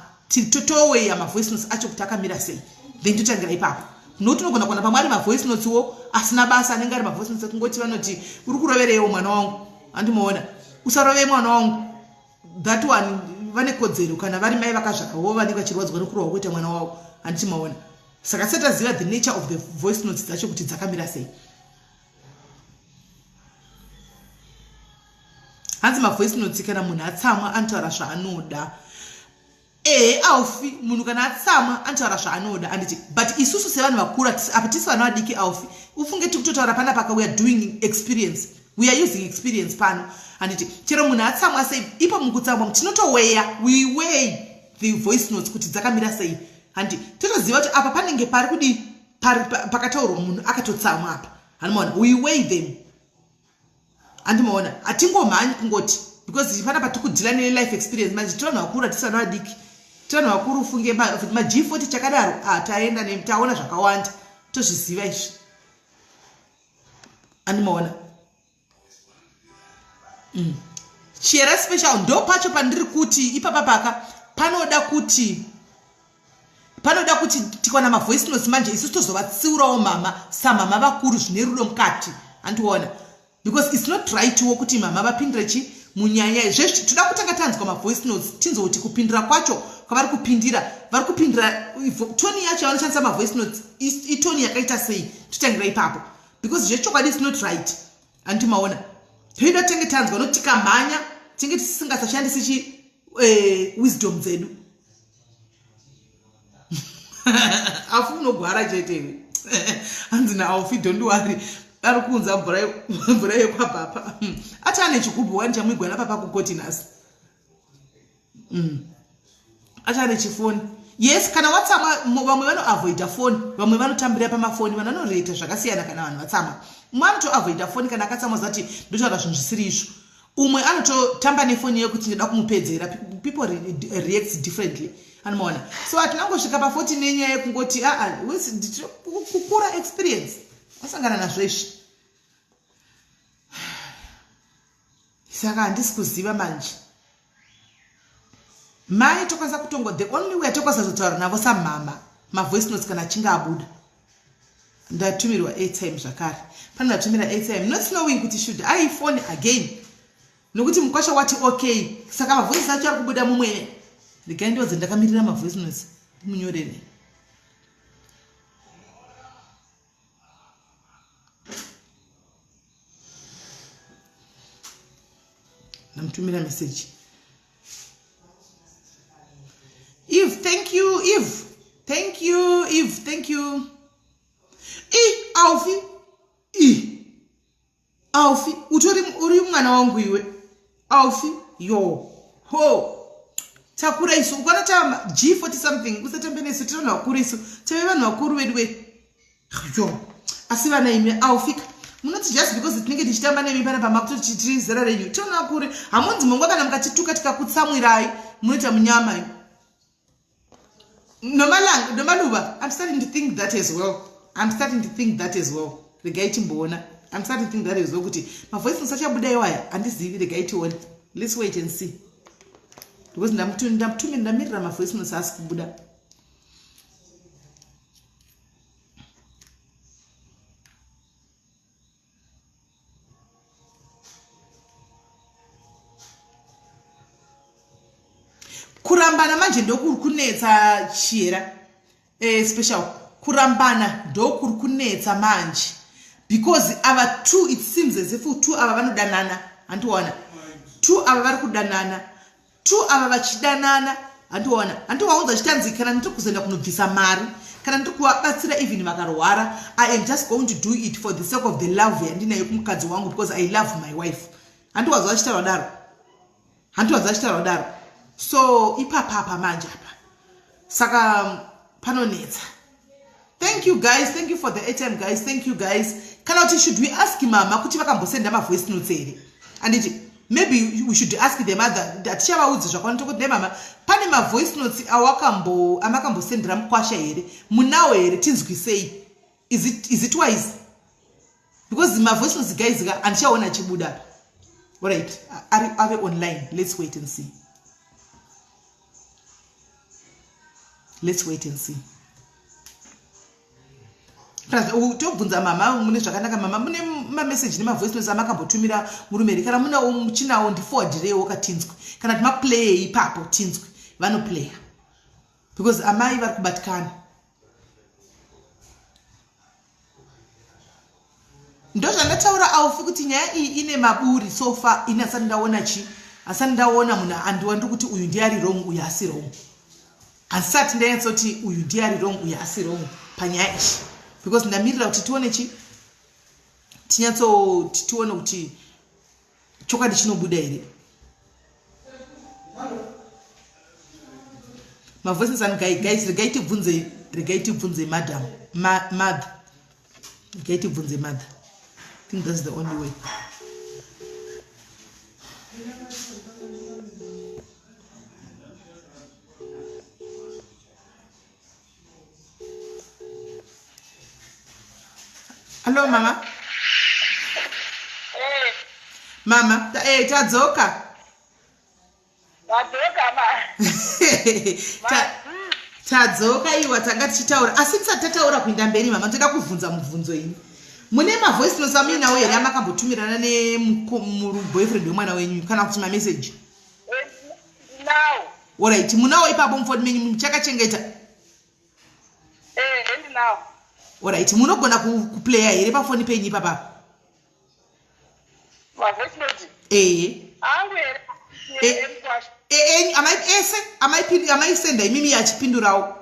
totoweya mavoice notes acho kuti akamira sei then totangira ipapo nokuti unogona kuwana pamwe ari mavoice notes wo asina basa anenge ari mavoice notes ekungoti vanoti uri kurovereiwo mwana wangu andimoona usarove mwana wangu that one vane kodzero kana vari mai vakazvarwa vanenge vachirwadzwa nekurohwa kuita mwana wavo handiti maona saka tisati taziva the nature of the voice notes dzacho kuti dzakamira sei hanzi mavoice notes kana munhu atsamwa anotaura zvaanoda ehe aufi munhu kana atsamwa anotaura zvaanoda anditi but isusu sevanhu vakura apa tisi vana vadiki aufi ufunge tiri kutotaura pana paka weare doing experience we are using experience pano handiti chero munhu atsamwa sei ipo mukutsamwa tinotoweya we weigh the voice notes kuti dzakamira sei handiti totoziva kuti apa panenge pari kudii pakataurwa munhu akatotsamwa apa handimaona we weigh them andimaona hatingomhanyi kungoti because pana patikudhila nelife experience manje tiri vanhu vakuru hatisi vana vadiki tiri vanhu vakuru ufunge mag 40 chakadaro ah, taenda taona zvakawanda tozviziva izvi andimaona mm. chera special ndo pacho pandiri kuti ipapa paka panoda kuti panoda kuti tikwana mavoice notes manje isusu tozovatsiurawo mama samama vakuru zvine rudo mukati andiona because its not right wo kuti mama vapindire chi munyaya zvezvi toda kutanga tanzwa mavoice notes tinzwe kuti kupindira kwacho kwavari kupindira vari kupindira toni yacho yavanoshandisa mavoice notes itoni yakaita sei totangira ipapo because zvechokwadi its not right anti maona toida tenge tanzwa no tikamhanya tinge tisingasashandisi chi eh, wisdom dzedu afu unogwara chete iwe hanzi naalfi don't worry ari kuunza mvura yekwapapa ati ane chigubhu wani chamuigwa napapa kukoti nhasi mm. ati ane chifoni yes kana watsamwa vamwe vanoavoida foni vamwe vanotambira pamafoni vanhu vanoreta zvakasiyana kana vanhu vatsamwa mumwe anotoavoida foni kana akatsamwa zati ndotaura zvinhu zvisiri izvo umwe anototamba nefoni yekuti ndinoda kumupedzera people re reacts differently anomaona so hatina kungosvika pa 40 nenyaya yekungoti aa kukura experience wasangana nazvo izvi saka handisi kuziva manje mai tokwanisa kutongo the only way atokwanisa kuzotaura navo samhama mavoice notes kana achinge abuda ndatumirwa airtime zvakare pane ndatumira airtime not knowing kuti should i phone again nokuti mukwasha wati okay saka mavoice acho ari kubuda mumwe regai ndiodze ndakamirira mavoice notes ndimunyorere ndamutumira message eve thank you eve thank you eve thank you i alfi i alfi utori uri mwana wangu iwe alfi yo ho takura isu ukwana ta g40 something usatambe nesu tiri vanhu vakuru isu tave vanhu vakuru vedu we yo asi vana imi aufika munoti just because tinenge tichitamba nemi pana pamakutoti tiri zera renyu tiona kuri hamunzi mongwa kana mukatituka tikakutsamwirai munoita munyama imi nomalanga nomaluva i'm starting to think that as well i'm starting to think that as well. Regai timboona. I'm starting to think that is kuti mavoice notes achabuda iwaya handizivi. Regai tione. Let's wait and see, because ndamutumira, ndamirira mavoice notes asi kubuda. Kurambana manje ndokuri kunetsa, Chiyera. Special kurambana ndokuri kunetsa manje, because ava two, it seems as if two ava vanodanana, handiona? Two ava vari kudanana, two ava vachidanana, handiona? Handiwaunza chitanzi kana ndiri kuzoenda kunobvisa mari, kana ndiri kuvabatsira, even vakarwara, I am just going to do it for the sake of the love yandinayo kumukadzi wangu, because I love my wife. Handiwazo achitaura daro, handiwazo achitaura daro. So ipapapa manje apa saka panonetsa. Thank you guys, thank you for the airtime guys, thank you guys. Kana kuti should we ask mama kuti vakambosenda mavoice notes here? Anditi maybe we should ask the mother. Hatichavaudzi zvakwanita kuti nemama pane mavoice notes awakambo amakambosendera mukwasha here, munawo here, tinzwisei. Is it wise? Because mavoice notes guys ka, handichaona achibuda apa. Alright, ari ave online. Let's wait and see, let's wait and see. Tobvunza mama mune zvakanaka. Mama, mune mameseji nemavoice notes amakambotumira murume here? Kana munawo, muchinawo, ndiforwardireiwo katinzwe, kana kuti maplaye ipapo tinzwe. Vanoplaya because amai vari kubatikana. Ndozvandataura aufi kuti nyaya iyi ine maburi. So far ini asati ndaona chi asati ndaona munhu andiwa ndiri kuti uyu ndiye ari wrong, uyu asi wrong. Handisati ndanyatsoti uyu ndiye ari wrong, uyu asi wrong panyaya iyi, because ndamirira kuti tione chi tinyatsoti tione kuti chokwadi chinobuda here. Mavoices ani guys, regai tibvunze, regai tibvunze madam, mother, regai tibvunze mother. I think that's the only way. Hallo mama. Eh. Mama, tadzoka. Tadzoka ma. Tadzoka iwa, tanga tichitaura, asi tisati tataura kuinda mberi mama, ndoda kuvhunza mubvunzo ini. Mune mavoice notes amuinawo here amakambotumirana nemuboyfriend wemwana wenyu, kana kuti mameseji? Ndinawo. Alright, munawo ipapo mufoni menyu muchakachengeta? Eh, ndinawo. Alright, munogona kuplaya here pafoni penyu ipapapa? Mavoice note. Ehe. Angu here? Eh. Emukwasha. Enyu amai ese amaisenda imimi achipindurawo.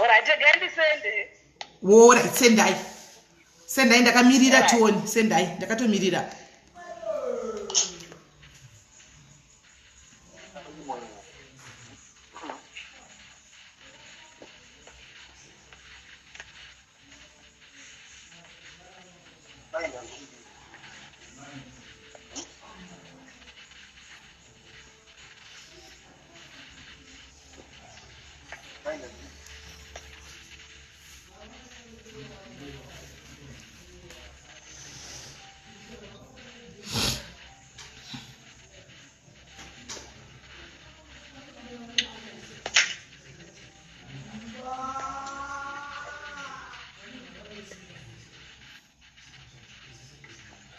Alright, regai ndisende. Alright, sendai, sendai, ndakamirira tione. Sendai, ndakatomirira.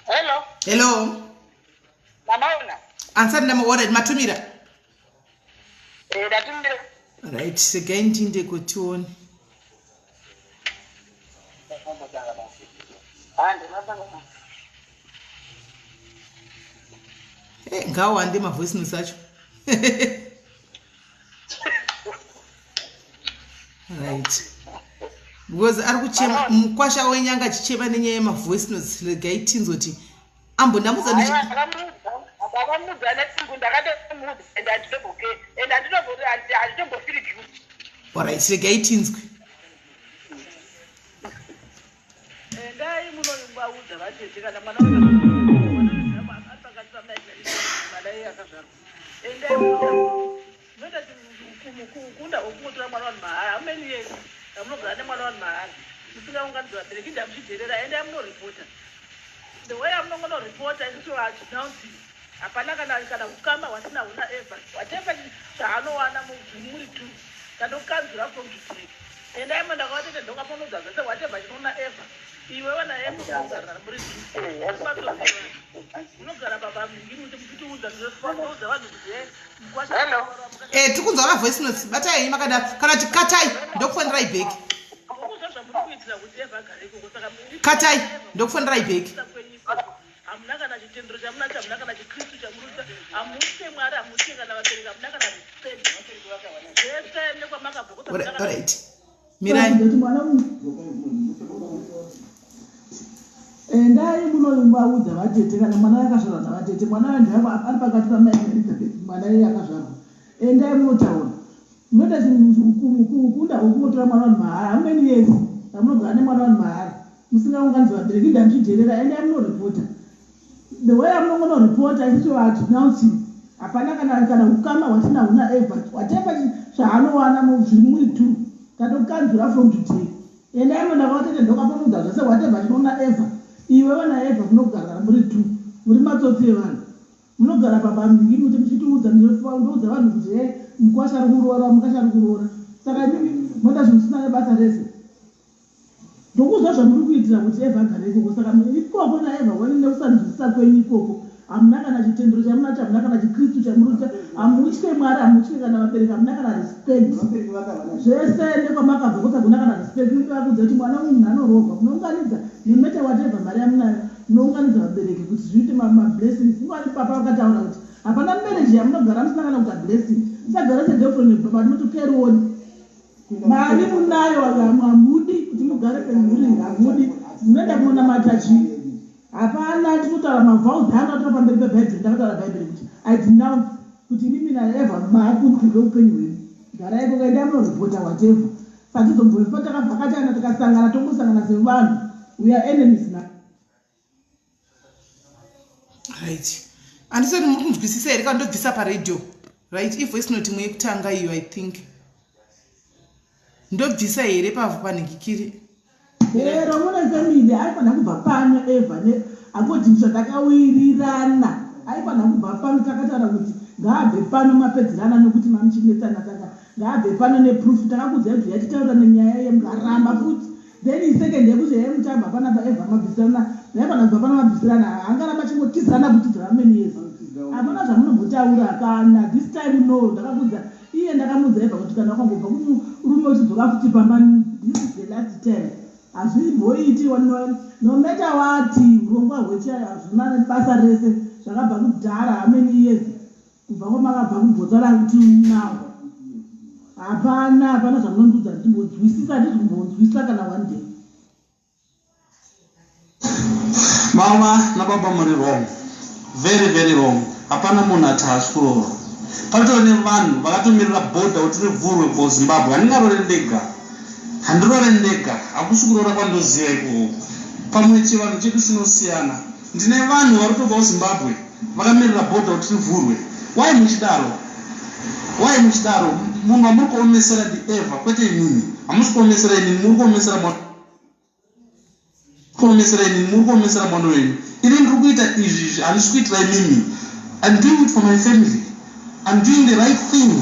Hello. Hello. Mamaona. Ansati ndama. Alright, matumira? Eh, ndatumira. Right, regai ndinde kutione. Ah, ndinatanga. Ngawande mavoice notes acho. Right, because ari kuchema mukwasha wenyanga achichema nenyaya yemavoice notes. Regai tinzoti ambondamudza. Aiwa, ndakamudza netsungu, ndakatomuudza and handitomboke and handitombofeel guilty. Alright, regai tinzwe. Endai munovaudza vatete kana mwana ari pakati pamai iye akazvarwa. Endai munoita kukunda wokungotora mwana vanhu mahara. How many years amunogara nemwana vanhu mahara? Musingaunganidza vabereki inda muchidherera endai munoripota. The way amunongonoripota isusu hatinouncing hapana kana kana ukama hwatina huna ever whatever zvaanowana muri two tatokanzura from today. Endai mandakavatete ndokapanodza zvese whatever chinoona ever iwe vana ever munogarana muri two munogara baba mingi muchitiudza ndinoudza vanhu kuti he mukwasha Hello. Tiri kunzwa mavoice notes. Batai henyu makadaro kana kuti katai, ndokufonerai back. Ndokuzva zvamuri kuitira kuti Eva agare ikoko saka Katai, ndokufonerai back. Kwenyu ikoko hamuna kana chitendero chamunacho, hamuna kana chikristu chamuruta, hamutye Mwari, hamutye kana vabereki, hamuna kana respect zvese nekwamakabva kuti hamuna kana Alright, mirai. Kuti mwana endai munovaudza vatete kana mwana akazvarwa navatete, mwana ndiye ari pakati pamai Elizabeth, mwana iye akazvarwa. Endai munotaura, munoita kunda hwokungotora mwana vanhu mahara. How many years amunogara nemwana vanhu mahara musingaunganidzi vabereki? Inda muchidherera, endai munoripota. The way amunongonoripota isusu hatinouncing hapana kana ukama hwatina huna ever whatever zvaanowana zviri muri two tatokanzura from today. Endai mandakavatete ndokapanodza zvese whatever chinoona ever iwe vana Eva munogarana muri two muri matsotsi evanhu, munogara baba mingi muchitiudza, ndoudza vanhu kuti he mukwasha ari kuroora, mukwasha ari kuroora. Saka imimi moita zvinhu zvisina nebasa rese. Ndokuzva zvamuri kuitira kuti Eva agare ikoko. Saka ikoko naEva wani nekusanzwisisa kwenyu ikoko hamuna kana chitendero chamunacho, hamuna kana chikristu chamuruta, hamutye Mwari, hamutye kana vabereki, hamuna kana respect zvese nekwamakabva kuti hakuna kana respect. Vakuudza kuti mwana munhu anoroorwa, munounganidza no matter whatever mari yamunayo, munounganidza vabereki kuti zviite mablessings. Ingwani papa vakataura kuti hapana marriage yamunogara musina kana kuita blessing, musagara segirlfriend but muto carry on. Mari munayo, hamudi kuti mugare semhuri, hamudi. Munoenda kunonamata chii? Hapana. Tinotaura mavows aanotaura pamberi pebhaibheri. Ndakataura bhaibheri kuti I denounce kuti imimi naEva maakunzi kweupenyu hwedu, garai ikoko. Endai munoripota whatever. Satizomborifa takavhakachana, tikasangana tongosangana sevanhu. We are enemies now. Right, handisati muri kunzwisisa here kana ndobvisa paradio? Right, ivoice note imwe yekutanga iyo, I think ndobvisa here pavhu panhingikiri? Hero mune family aifanira kubva pano Eva according zvatakawirirana aifanira kubva pano. Takataura kuti ngaabve pano mapedzerana nekuti mamuchinetsana, saka ngaabve pano neproof. Takakuudzai kuti yatitaura nenyaya yemukaramba futi. Then second yekuti he muchabva panapa Eva mabvisirana, aifanira kubva pano mabvisirana. Haangaramba achingotizirana kutizira many years. Hapana zvamunombotaura kana this time. No, ndakakudza iye, ndakamuudza Eva kuti kana wakangobva kumurume uchidzoka futi pamba, this is the last time, hazvimboiti no matter what. Urongwa hwechiayo hazvina nebasa rese, zvakabva kudhara. How many years kubva kwamakabva kuBotswana kuti now? Hapana, hapana zvamunondiudza. Ndimbonzwisisa, handisi kumbonzwisisa kana one day. Mama nababa muri wrong, very very wrong. Hapana munhu ati haasi kuroora. Panotori nevanhu vakatomirira bhodha kuti rivhurwe kubva kuZimbabwe. Handingarore ndega, handirore ndega. Hakusi kuroora kwandoziva ikoko. Pamwe chivanhu chedu chinosiyana. Ndine vanhu vari kutobva kuZimbabwe vakamirira bhodha kuti rivhurwe. Why muchidaro? Why muchidaro? Munhu wamuri kuomesera ndiEva, kwete inini. Hamusi kuomesera inini, muri kuomesera mwana, kuomesera inini, muri kuomesera mwana wenyu. Ini ndiri kuita izvi izvi, handisi kuitira imimi. I'm doing it for my family. I'm doing the right thing,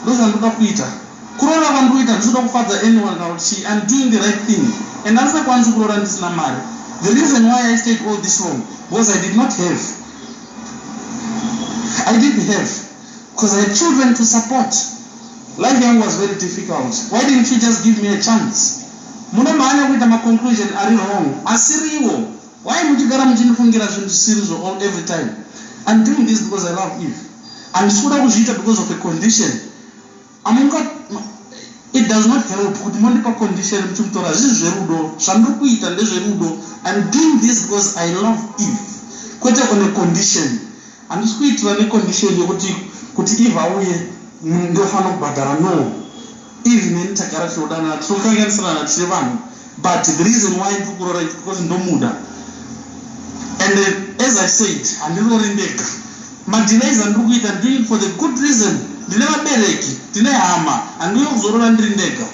ndo zvandoda kuita. Kuroora kwandiri kuita, handisi kuda kufadza anyone kana kuti chii. I'm doing the right thing and handisakwanisi kuroora ndisina mari. The reason why I stayed all this long because I did not have, I didn't have, because I had children to support. Life yangu was very difficult. Why didn't you just give me a chance? Munomhanya kuita maconclusion ari wrong, asiriwo. Why muchigara muchindifungira zvinhu zvisiri all every time? I'm doing this because I love Eve. Handisi kuda kuzviita because of a condition. Amunga, it does not help kuti mondipa condition muchimutora. Zvisi zverudo, zvandiri kuita ndezverudo. I'm doing this because I love Eve, kwete on a condition. Handisi kuitira necondition yekuti kuti Eve auye ndofanira kubhadhara. No, Eve neni tagara tinodanana, tinokanganisirana, tiri vanhu, but the reason why ndiri kuroora is because ndomuda. And as I said, handirori ndega. Madelays andiri kuita, doing it for the good reason. Ndine vabereki, ndine hama. Handiuye kuzorora ndiri ndega.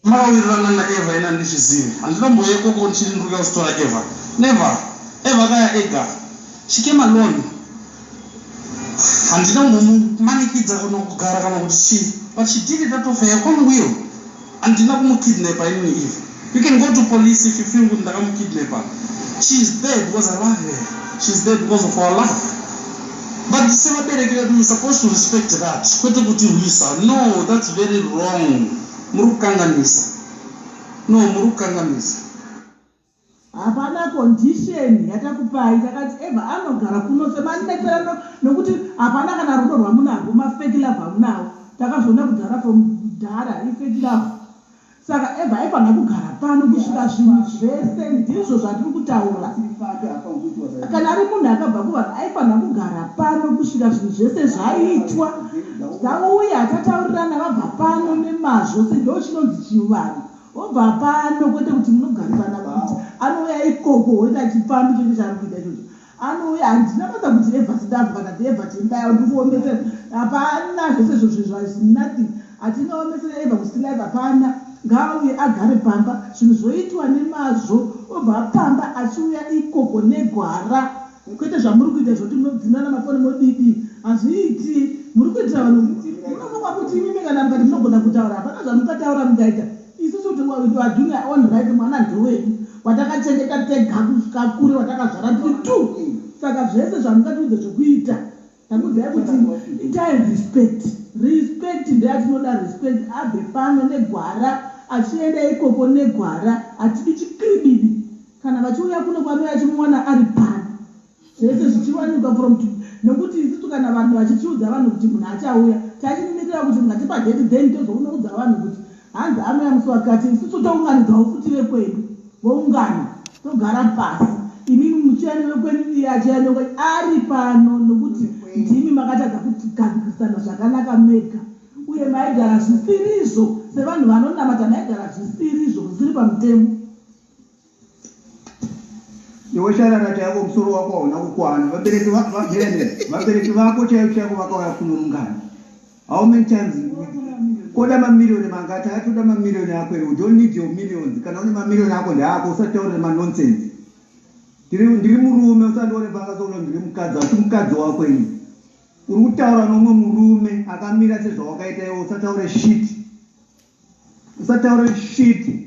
Makawirirana naEva ini handizvizive. Handina kumboyeko ndichiti ndiri kuuya kuzotora Eva. Never. Eva akauya ega. She came alone. Handina kumbomumanikidza kana kugara kana kuti chii. But she did it out of her own will. Handina kumukidnapa inini Eva. You can go to police if you feel kuti ndakamukidnapa. She is there because I love her. She is there because of our love. But sevabereki vedu you're supposed to respect that. Kwete kutirwisa. No, that's very wrong. Muri kukanganisa. No, muri kukanganisa. Hapana condition yatakupai. Takati Eva anogara kuno semanetserano, nokuti hapana kana rudo rwamunarwo, mafake love amunawo takazviona kudhara, from kudhara ifake love. Saka Eva aifanira kugara pano kusvika zvinhu zvese. Ndizvo zvatiri kutaura. Kana ari munhu akabva kuvanhu, aifanira kugara pano kusvika zvinhu zvese zvaitwa, tauya, tataurirana, vabva pano nemazvo. Sendo chinonzi chivanhu, obva pano, kwete kuti munogarisana kuti anouya ikoko woita chipfambi chocho chaari kuita ichocho. Anouya, handina basa kuti Evha Sidavhu kana kuti Evha Tendai, ndikuomesera hapana. Zvese izvozvo zvazi nothing. Hatinoomesera Evha kuStilife, hapana. Ngaauye agare pamba, zvinhu zvoitwa nemazvo, obva pamba achiuya ikoko negwara, kwete zvamuri kuita zvoti munobvinana mafoni modidi. Hazviiti. Muri kuitira vanhu, munofunga kuti imimi kana mukati munogona kutaura, hapana zvamukataura mukaita. Isusu we are on right. Mwana ndewedu watakachengeta tega kusvika kure, watakazvara tiri two. Saka zvese zvamungatiudze zvekuita, takudzai kuti itai respect. Respect ndeyatinoda, respect. Abve pano negwara achienda ikoko negwara. Hatidi chikiribidi. Kana vachiuya kuno, kwanouya achimuwana ari pano, zvese zvichiwanikwa from, nokuti isusu kana vanhu vachitiudza vanhu kuti munhu achauya, tachimirira kuti mukatipa date, then tozounoudza vanhu kuti hanzi anouya musi wakati. Isusu tounganidzawo futi vekwedu, voungana, togara pasi, imimi muchiuya nevekwenyu, iye achiuya nekwenyu, ari pano, nokuti ndimi makatadza kugadzirisana zvakanaka mega. Uye maigara zvisirizvo sevanhu vanonamata, maigara zvisirizvo, zvisiri pamutemo. Iwe sharara chaiko, musoro wako hauna kukwana. Vabereki vabereki vako chaivo chaivo vakauya kuno mungani how many times? Koda mamiriyoni mangati? Atoda mamiriyoni ako here? We don't need your millions. Kana une mamiriyoni ako ndeako, usataurire manonsense. Ndiri murume, usandione pangasokuti ndiri mukadzi, asi mukadzi wako ini. Uri kutaura nomumwe murume akamira sezvawakaita iwe. Usataure shit, usataure shit.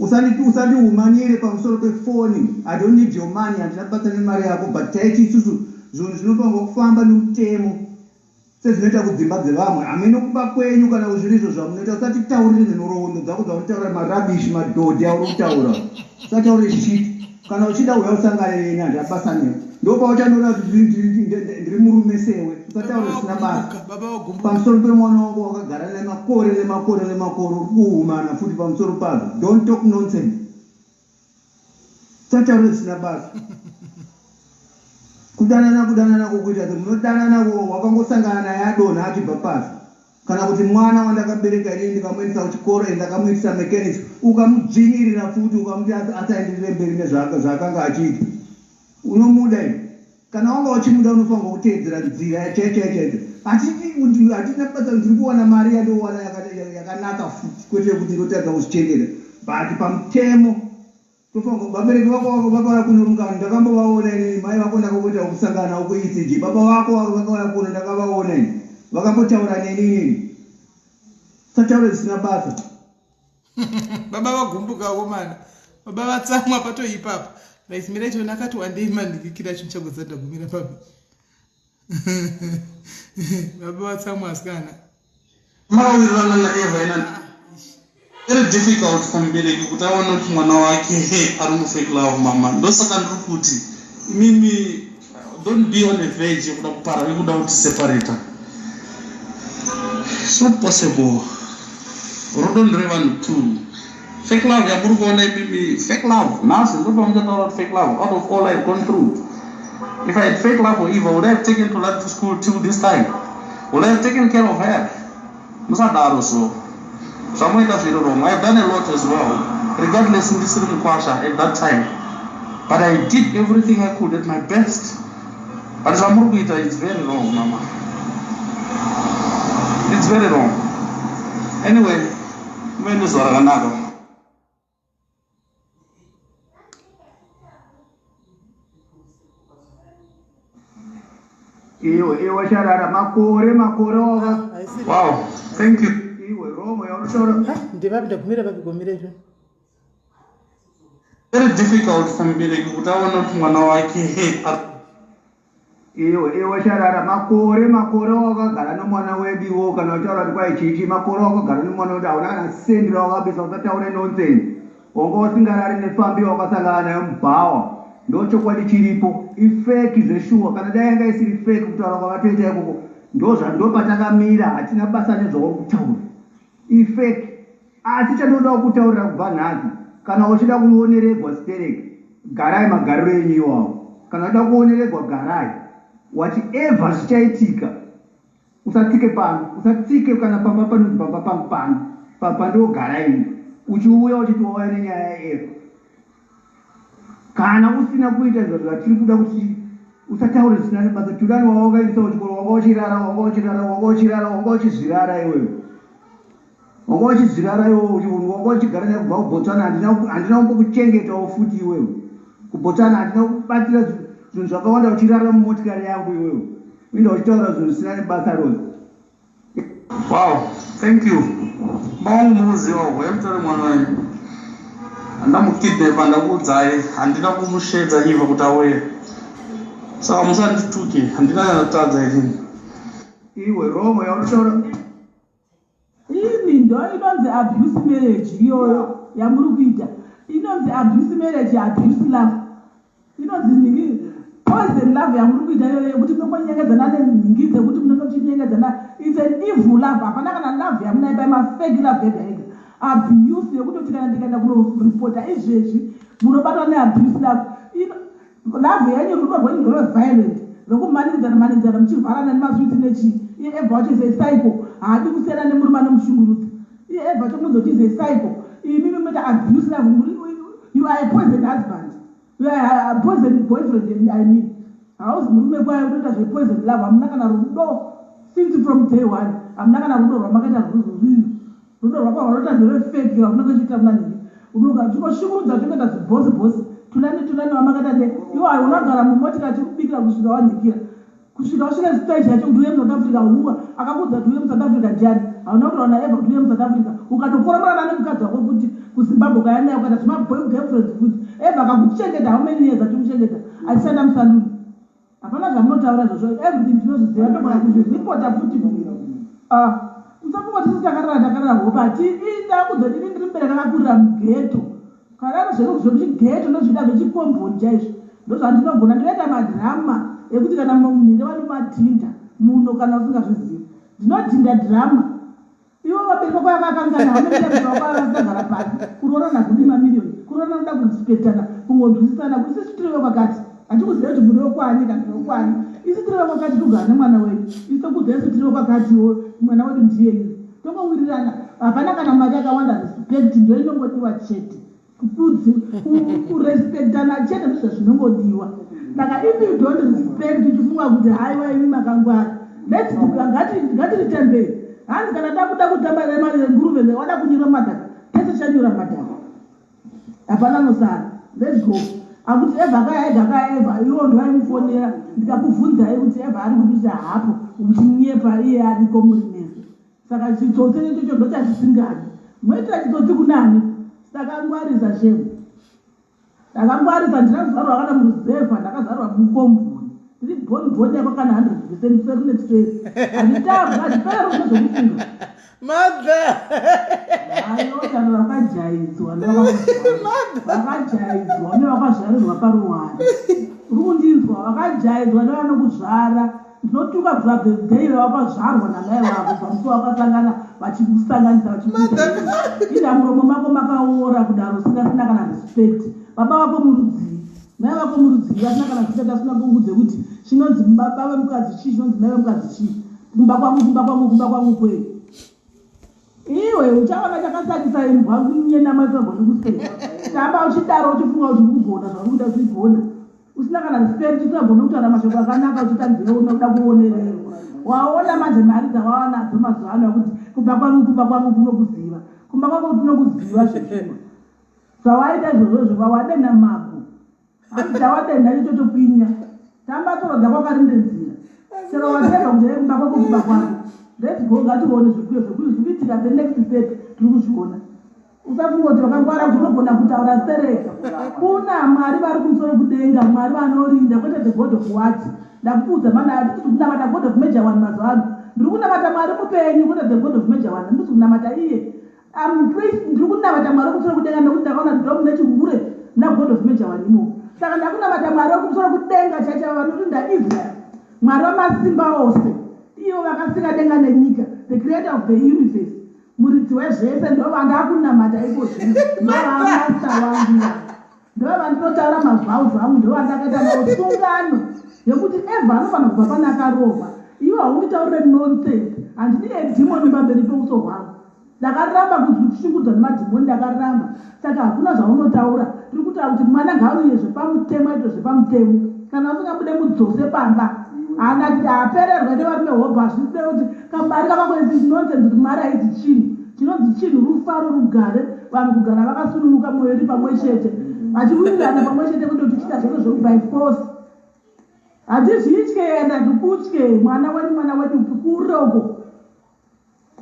Usandihumanire pamusoro pefoni. I don't need your money. Handina basa nemari yako. But taiti isusu zvinhu zvinofanirwa kufamba nomutemo sezvinoita kudzimba dzevamwe. Hamene kuba kwenyu kana zviri izvo zvamunoita. Usatitaurire nenhoroondo dzako dzaunotaura, marubbish, madhodhi auri kutaura. Usataure shit. Kana uchida, uya usangane neni. Handina basa newe. Ndo pauchandoona kuti ndiri murume sewe. Usataure zvisina basa pamusoro pemwana wangu wakagara nemakore nemakore nemakore. Uri kuhumana futi pamusoro pazvo. Don't talk nonsense. Usataure zvisina basa. Kudanana, kudanana kokuita se munodanana, wakangosangana naye adonha achibva pasi, kana kuti mwana wandakabereka inini, ndikamuendesa kuchikoro, ende ndakamuitisa mechanics, ukamudzvinyirira futi, ukamuti asaenderere mberi nezvaakanga achiita. Unomuda iwe? Kana wanga uchimuda, unofanirwa kuteedzera nzira chaiyo chaiyo chaicho. Hatina basa. Ndiri kuwana mari yandowana yakanaka futi, kwete yekuti ndotadza kuzvichengeta, but pamutemo tofanirwa. Vabereki vako vakauya kuno mungano, ndakambovaona inini. Mai vako ndakamboita kusangana navo kuECG. Baba vako vakauya kuno, ndakavaona ini, vakambotaura neni inini. Usataure zvisina basa. Baba vagumbuka komana, baba vatsamwa patoipapa. Right, mirai tione. Akati wandei manhikikira chinhu chagodza. Ndagumira papi? Baba vatsamwa, asikana. Makawirirana naEva ina very difficult for mubereki kuti aone kuti mwana wake ari mufake love. Mama, ndosaka ndiri kuti imimi don't be on a verge yekuda kupara, yekuda kuti separata. It's not possible. Rudo nderevanhu two. Fake love yamuri kuona imimi, fake love nhasi ndopamuchataura kuti fake love. Out of all I've gone through, if I had fake love for Eva, would I have taken to to school till this time? Would I have taken care of her? Musadaro. So zvamoita zviri wrong. I've done a lot as well, regardless ndisiri mukwasha at that time, but I did everything I could at my best. But zvamuri kuita, it's very wrong, mama. It's very wrong. Anyway. Muve nezuva rakanaka. Iwe iwe sharara makore makore waka. Wow, thank you. Iwe romo yaunotaura. Ndevapi ndagumira papi gomira izvo. Very difficult for mubereki kuti aone kuti mwana wake Iwe iwe sharara makore makore wakagara nomwana wedu iwo kana uchitaura kuti kwai chichi makore wakagara nomwana wedu hauna kana sendi rawakabisa usataure nonsense wanga usingarari nefambi wakasangana nayo mubhawa ndochokwadi chiripo ifeki zveshuwa kana dai yanga isiri feki kutaura kwavatoita ikoko ndozvandopatakamira hatina basa nezvauri kutaura Ifake. Asi chandinoda kukutaurira kubva nhasi, kana uchida kuoneregwa sterek, garai magariro enyu iwawo. Kana uchida kuoneregwa garai. Whatever zvichaitika, usatsike pano, usatsike kana pamba panonzi pamba pangu pano, pandogara ini. Uchiuya uchiti wauya nenyaya yaEva. Kana usina kuita izvo zvatiri kuda kuti usataure zvisina nebasa. Tulani wawakaendesa kuchikoro wanga uchirara wanga uchirara wanga uchirara wanga uchizvirara iwewe. Wanga uchizvirara iwewe wanga uchigara naye kubva kuBotswana handina handina kumbokuchengetawo futi iwewe. KuBotswana handina kubatsira zvinhu zvakawanda uchirara mumotikari yangu iwewe. Uinda uchitaura zvinhu zvisina nebasa rose. Wow, thank you. Baba wangu mukuziva uko, yamutore mwana wenyu. Handamukidnapa ndakuudzai, handina kumushedza Eva kuti auye. Saka musandituke, handina chandatadza inini. Iwe Romo yaunotaura Imi ndo inonzi abuse marriage iyoyo yamuri kuita inonzi abuse marriage abuse love Inonzi nhingi poison love yamuri kuita iyoyo yekuti munongonyengedzana nenhingi dzekuti munenge muchinyengedzana it's an evil love hapana kana love yamunaipa mafake love yega yega abuse yekutoti kana ndikaenda kunoripota izvezvi munobatwa neabuse love love yenyu rudo rwenyu ndorweviolent rwekumanikidzana manikidzana muchivharana nemaswiti nechii iye eva wacho is a psycho haadi kusiyana nemurume anomushungurudza iye eva wacho munozoti is a psycho imimi munoita abuse love you are a poison husband You are a poison boyfriend I mean. Hauzi murume kwaye unoita zvepoison love hamuna kana rudo since from day one hamuna kana rudo rwamakaita rwurwurwiri rudo rwako rwanoita nderwefake rwaunenge uchiita kuna nhingi unoga uchingoshukurudza uchingoita zibhosi bhosi tunani tunani wamakaita ne iwo unogara mumotika achikubikira kusvika wanhikira Kusvika wasvika stage yacho kuti uye muSouth Africa huwa akakuudza kuti uye muSouth Africa ndiani? Hauna kutaura naEva kuti uye muSouth Africa. Ukatokoromorana nemukadzi wako futi kuZimbabwe ukauya naye ukaita zvemaboy girlfriends futi. Eva akakuchengeta how many years achikuchengeta achishanda musaloon. Hapana zvamunotaura izvozvo everything tinozviziva togona kuzviripota futi. Ah, musafunga kuti isu takarara takarara hope hati ndakuudza kuti ini ndiri mubereki akakurira mughetto. Karara zvenyu zvekuchigeto ndozvida zvechikomboni chaizvo ndozvandinogona ndinoita madrama ekuti kana munhinge vanomadhinda muno kana usingazvizivi ndinodhinda drama ivo vabereki vako vakakangana hamene vako vasagara pasi kuroorana hakudi mamiriyoni kuroorana kunoda kurespectana kungonzwisisana isusu tiri vekwakati hatikuzive kuti muri vekwani kana kuti vekwani isu tiri vekwakati togara nemwana wenyu isu tokuudza isu tiri vekwakatiwo mwana wedu ndiyeyu Tongowirirana hapana kana mari yakawanda respect ndiyo inongodiwa chete kudzi kurespectana chete ndozvazvinongodiwa saka if you don't respect uchifunga kuti haiwa imi makangwara let's ngatiritambei hanzi kana takuda kutamba nenguruve wada kunyura madhaka tese chanyura madhaka hapana anosara let's go akuti eva akaya ega akaya eva iwo ndowaimufonera ndikakuvhunzai kuti eva ari kupi hapo uchinyepa iye ariko muri mese saka chitsotsi ichocho ndochatisingadi moitira chitsotsi kunani takangwarisa shemu Ndakangwarisa handina kuzvarwa kana muruzevha ndakazvarwa mukomboni ndiri born born yako kana 100 percent kuseri nekuseri handitambwi handipere rudo zvekufunga mother hayo kana vakajaidzwa vakajaidzwa nevakazvarirwa paruware uri kundinzwa vakajaidzwa nevanokuzvara Ndinotuka kubva the day rawakazvarwa namai vako kubva musi wawakasangana vachikusanganisa vachikuita inda muromo mako makaora kudaro usingasina kana respect baba vako murudzii mai vako murudzii vasina kana respect asina kuudze kuti chinonzi baba vemukadzi chii chinonzi mai vemukadzi chii kumba kwangu kumba kwangu kumba kwangu kwei iwe uchaona chakasakisa imbwa kunyenama isagoni kuseka tamba uchidaro uchifunga kuti uri kugona zvauri kuita uchigona usina kana respect usingagone kutaura mashoko akanaka uchiita nzeve unoda kuonererwa waona manje mari dzawava nadzo mazuva ano akuti kumba kwangu kumba kwangu kunokuziva. Kumba kwako tinokuziva zveshuwa. Zvawaita izvozvozvo vawadenha mago. Hanzi chawadenha icho chotokwinya. Tamba tsoro dzako wakarinde nzira. Chero waterwa kuti kumba kwako kumba kwako. Let's go ngatione zviri kuitika the next step tiri kuzviona. Usafunga kuti wakangwara kuti unogona kutaura stereka. Kuna Mwari vari kumusoro kudenga, Mwari vanorinda, kwete the God of what. Ndakuudza mani hatisi kunamata God of Major One mazuva ano. Ndiri kunamata Mwari mupenyu kwete the God of Major One. Handisi kunamata iye. I'm preach, ndiri kunamata Mwari wekumusoro kudenga nekuti ndakaona dom nechihure muna God of Major One imomo. Saka ndakunamata Mwari wekumusoro kudenga chaichaivo vanorinda Israel. Mwari wamasimba ose. Ivo vakasika denga nenyika, the creator of the universe. Muridzi wezvese ndovandakunamata iko zvino ndovamasta wangu ivavo ndovandinotaura mazvau zvangu ndovandakaita navo sungano yekuti eva anofanira kubva pane akarohwa iwe haunditaurire nonsense handidi edhimoni pamberi peuso hwangu ndakaramba kushungudzwa nemadhimoni ndakaramba saka hakuna zvaunotaura tiri kutaura kuti mwana ngaauye zvepamutemo aitwe zvepamutemo kana usingabude mudzose pamba haana haapererwe nevarume hobho hazvisi kuti kamari kavakoisi nonsense kuti mari haizi chinhu chinonzi chinhu rufaro rugare vanhu kugara vakasununguka mwoyo iri pamwe chete vachiwirirana pamwe chete kwete kuti tichiita zvose zveku by force hatizvitye and hatikutye mwana wenyu mwana wedu kure uko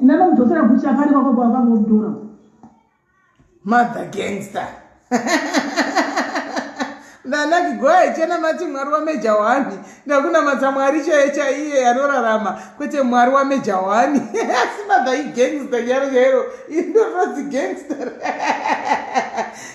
inanomudzosera kuchakari kwako kwawakangomutora Mother gangster. Ndanaki goa ichena mati mwari wameja wani ndakunamata mwari chaiye chaiye anorarama kwete mwari wameja wani asi mother igangster chairo chairo indorodzi gangster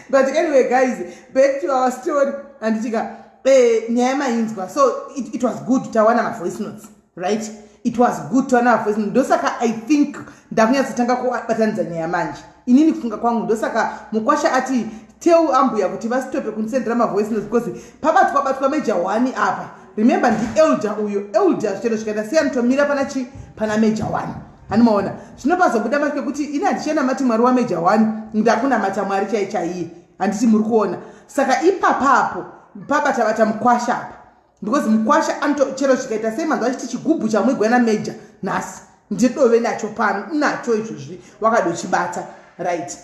but anyway guys back to our story anditika eh, nyaya mainzwa so it, it was good tawana mavoice notes right it was good to another voice ndosaka i think ndakunyatsotanga kubatanidza nyaya manje inini kufunga kwangu ndosaka mukwasha ati tell ambuya kuti vasitope kundisendera mavoice notes because pabatwa batwa major one apa remember ndielder uyo elder chero zvikaita sei anotomira pana chi pana major one hanimaona zvino pazobuda manje pekuti ini handichanamati mwari wamajor one ndakunamata mwari chai chaiye handiti muri kuona saka ipapapo pabatabata mukwasha apa because mukwasha anoto chero zvikaita sei manzwa achiti chigubhu chamwigwa nameja nhasi ndidove nacho pano unacho izvozvi wakadochibata right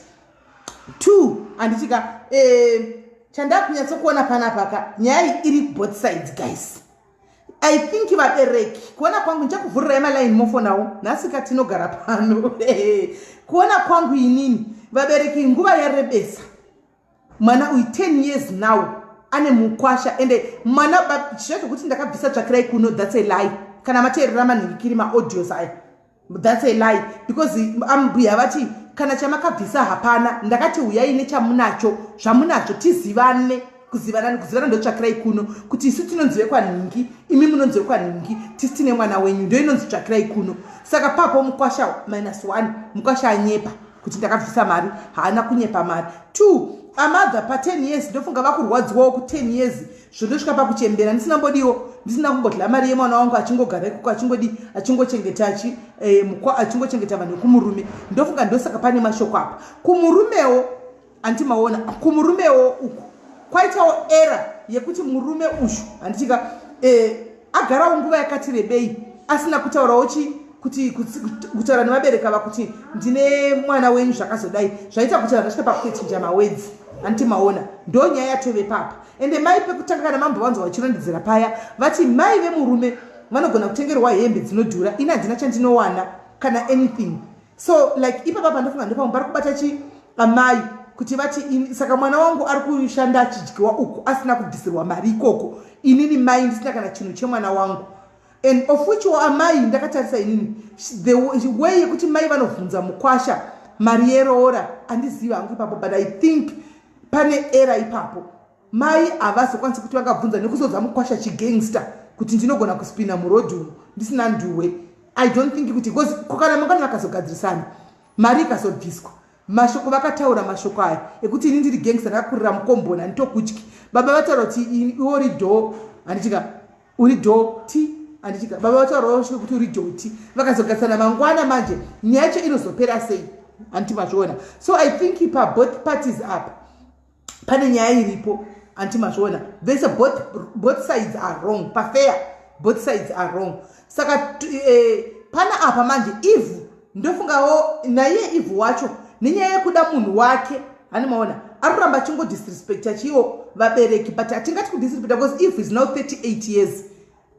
two handitika eh, chandakunyatsokuona panapa ka nyaya iyi iri both sides guys i think vabereki kuona kwangu ndichakuvhurirai malaini mofonawo nhasi ka tinogara pano kuona kwangu inini vabereki nguva yarebesa mwana uyu 10 years now ane mukwasha ende mwana zviya zvekuti ndakabvisa tsvakirai kuno thats a lie kana mateerera manhingikiri maaudios aya thats a lie because ambuya vati kana chamakabvisa hapana ndakati huyai nechamunacho zvamunazvo tizivane kuzivanani kuzivana ndotsvakirai kuno kuti isu tinonzi vekwanhingi imi munonzi vekwanhingi tisi tine mwana wenyu ndo inonzi tsvakirai kuno saka papo mukwasha minus one mukwasha anyepa kuti ndakabvisa mari haana kunyepa mari two amother pa10 years ndofunga vakurwadziwawo ku10 years zvondosvika pakuchembera ndisina mbodiwo ndisina kumbodla mari yemwana wangu achingogara ikoko achingodi achingochengeta achi eh, mukwa achingochengeta vanhu vekumurume ndofunga ndosaka pane mashoko apa kumurumewo anti maona kumurumewo uku kwaitawo era yekuti murume uyu handitika eh, agarawo nguva yakati rebei asina kutaurawo chi kuti kutaura nevabereki ava kuti ndine mwana wenyu zvakazodai zvaita kuti vanhu vasvike pakutochinja mawedzi anti maona ndo nyaya yatove papa ende mai pekutanga kana mambo vanzwa vachirondedzera paya vati mai vemurume vanogona kutengerwa hembe dzinodhura ini handina chandinowana kana anything so like ipapa pandofunga ndopamwe pari kubata chi amai kuti vati saka mwana wangu ari kushanda achidyiwa uku asina kubvisirwa mari ikoko inini mai ndisina kana chinhu chemwana wangu and of which wo amai ndakatarisa inini the way yekuti mai vanovhunza mukwasha mari yeroora andizivi hangu ipapo but i think pane era ipapo mai havazokwanisi kuti vangabvunza nekuzodza mukwasha chigangster kuti ndinogona kuspina murodhi umu ndisina nduwe i don't think kuti because kana mangwana vakazogadzirisana mari ikazobviswa mashoko vakataura mashoko aya ekuti ini ndiri gangster ndakakurira mukomboni handitokutyi baba vataura kuti iwe uri dho handitika uri dhoti handitika baba vataura vasvike kuti uri dhoti vakazogarisana mangwana manje nyaya yacho inozopera sei handiti mazviona so i think pa both parties apa pane nyaya iripo handiti mazviona vese both, both sides are wrong pafair both sides are wrong saka eh, pana apa manje ivhu ndofungawo naiye ivhu wacho Nenyaya yekuda munhu wake, hani maona, ari kuramba achingodisrespecta chiwo vabereki, but hatingati kudisrespecta because if is now 38 years,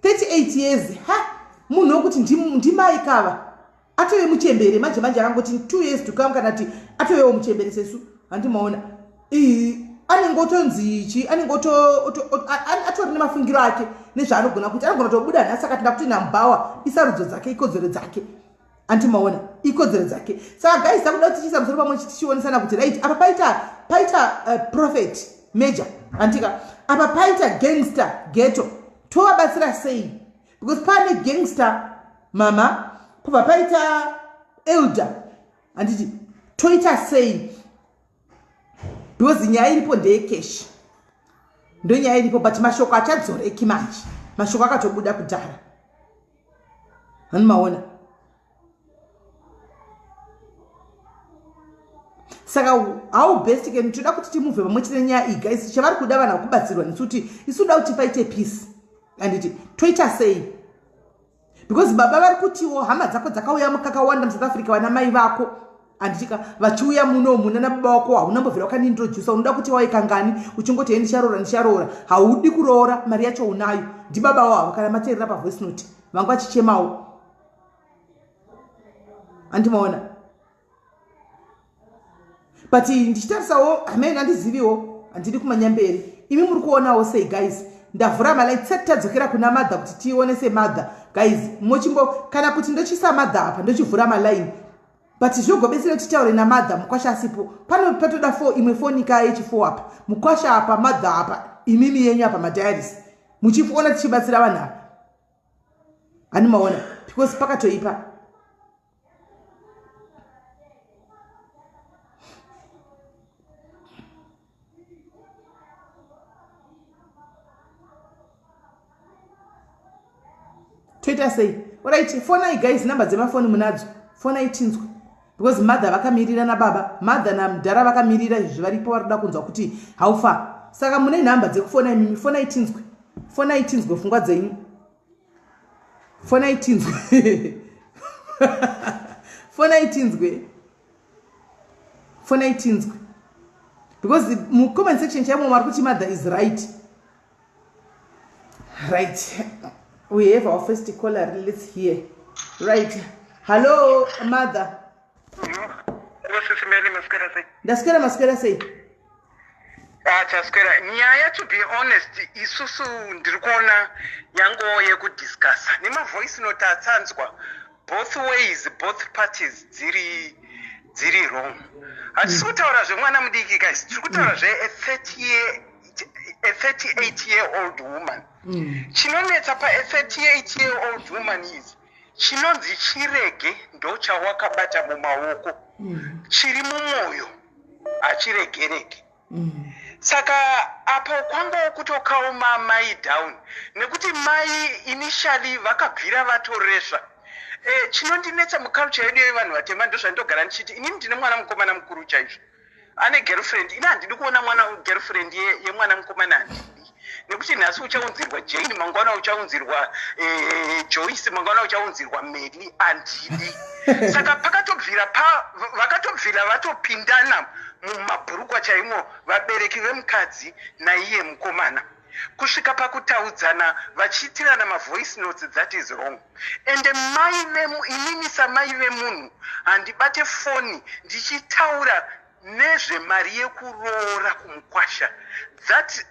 38 years, ha, munhu wekuti ndimai kava atove muchembere manje manje, akangoti 2 years to come kana kuti atovewo muchembere sesu, handimaona, anenge otonzi chi anenge atori nemafungiro ake nezvaanogona kuti anogona kutobuda nhasi akati ndakuti nambawa, isarudzo dzake, ikodzero dzake, andimaona, ikodzero dzake. Saka guys, takuda kuti tichiisa musoro pamwe tichionesana kuti right, apa paita prophet major, andika apa paita gangster ghetto, tovabatsira sei? Because pane gangster mama, pobva paita elder, handiti? Toita sei? Because nyaya iripo ndeyekeshi, ndonyaya iripo, but mashoko achadzoreki manje, mashoko akatobuda kudhara, hani maona? Saka how best can toda kuti timuvhe pamwe chete nenyaya iyi, guys? Chavari kuda vanhu vakubatsirwa nesu kuti isu toda kuti paite peace, handiti? Toita sei? Because baba vari kutiwo hama dzako dzakauya kakawanda muSouth Africa, vana mai vako, handitika, vachiuya muno muna nababa wako, hauna mbobvira wakaniintrodusa. Unoda kuti waikangani uchingoti he, ndicharoora, ndicharoora, haudi kuroora, mari yacho unayo. Ndibaba wavo, kana mateerera pavoice note, vanga vachichemawo, handimaona? But ndichitarisawo, hamene, handiziviwo, handidi kumanya mberi. Imi muri kuonawo sei, guys? Ndavhura malines, tisati tadzokera kuna mother kuti tione semother. Guys, mochimbo kana kuti ndochisa mother apa, ndochivhura maline, but zvigobetsera kuti titaure namother mukwasha asipo. Pano patoda fo imwe fonika yechifo apa, mukwasha apa, mother apa, imimi yenyu apa, madiaries muchiona tichibatsira vanhu ava, hani maona? Because pakatoipa. Toita sei? Alright, fonai guys, namba dzemafoni munadzo, fonai tinzwe, because mother vakamirira nababa, mother namudhara vakamirira izvi, varipo, vari kuda kunzwa kuti how far. Saka mune nhamba dzekufona imimi, fonai tinzwe, fonai tinzwe pfungwa dzenyu, fonai tinzwe, fonai tinzwe, fonai tinzwe, because mucomment section chaimo vari kuti mother is right. Right, we have our first caller, let's hear. Right, hello mother. Ndaswera, maswera sei? Ah, taswera. Nyaya, to be honest, isusu ndiri kuona yangowo yekudiscussa nemavoice note atsanzwa both ways, both parties dziri wrong. Hatisi kutaura zvemwana mudiki, guys, tiri kutaura zve a 30 year, a 38 year old woman. Chinonetsa pa a 38 year old woman is chinonzi chirege ndochawakabata mumaoko, chiri mumwoyo hachiregereki. Saka apo kwangawo kutokaoma mai down, nekuti mai initially vakabvira vatoresva. Chinondinetsa muculture yedu yevanhu vatema, ndozvandogara ndichiti, inini ndine mwana mukomana mukuru chaizvo ane girlfriend. Ini handidi kuona mwana girlfriend yemwana mukomana, handidi, nekuti nhasi uchaunzirwa Jane, mangwana uchaunzirwa Joyce, mangwana uchaunzirwa Mary, handidi. Saka pakatobvira pa vakatobvira vatopindana mumabhurukwa chaimo vabereki vemukadzi naiye mukomana, kusvika pakutaudzana vachiitirana mavoice notes. That is wrong. Ende mai vemu, inini samai vemunhu handibate foni ndichitaura nezvemari yekuroora kumukwasha. That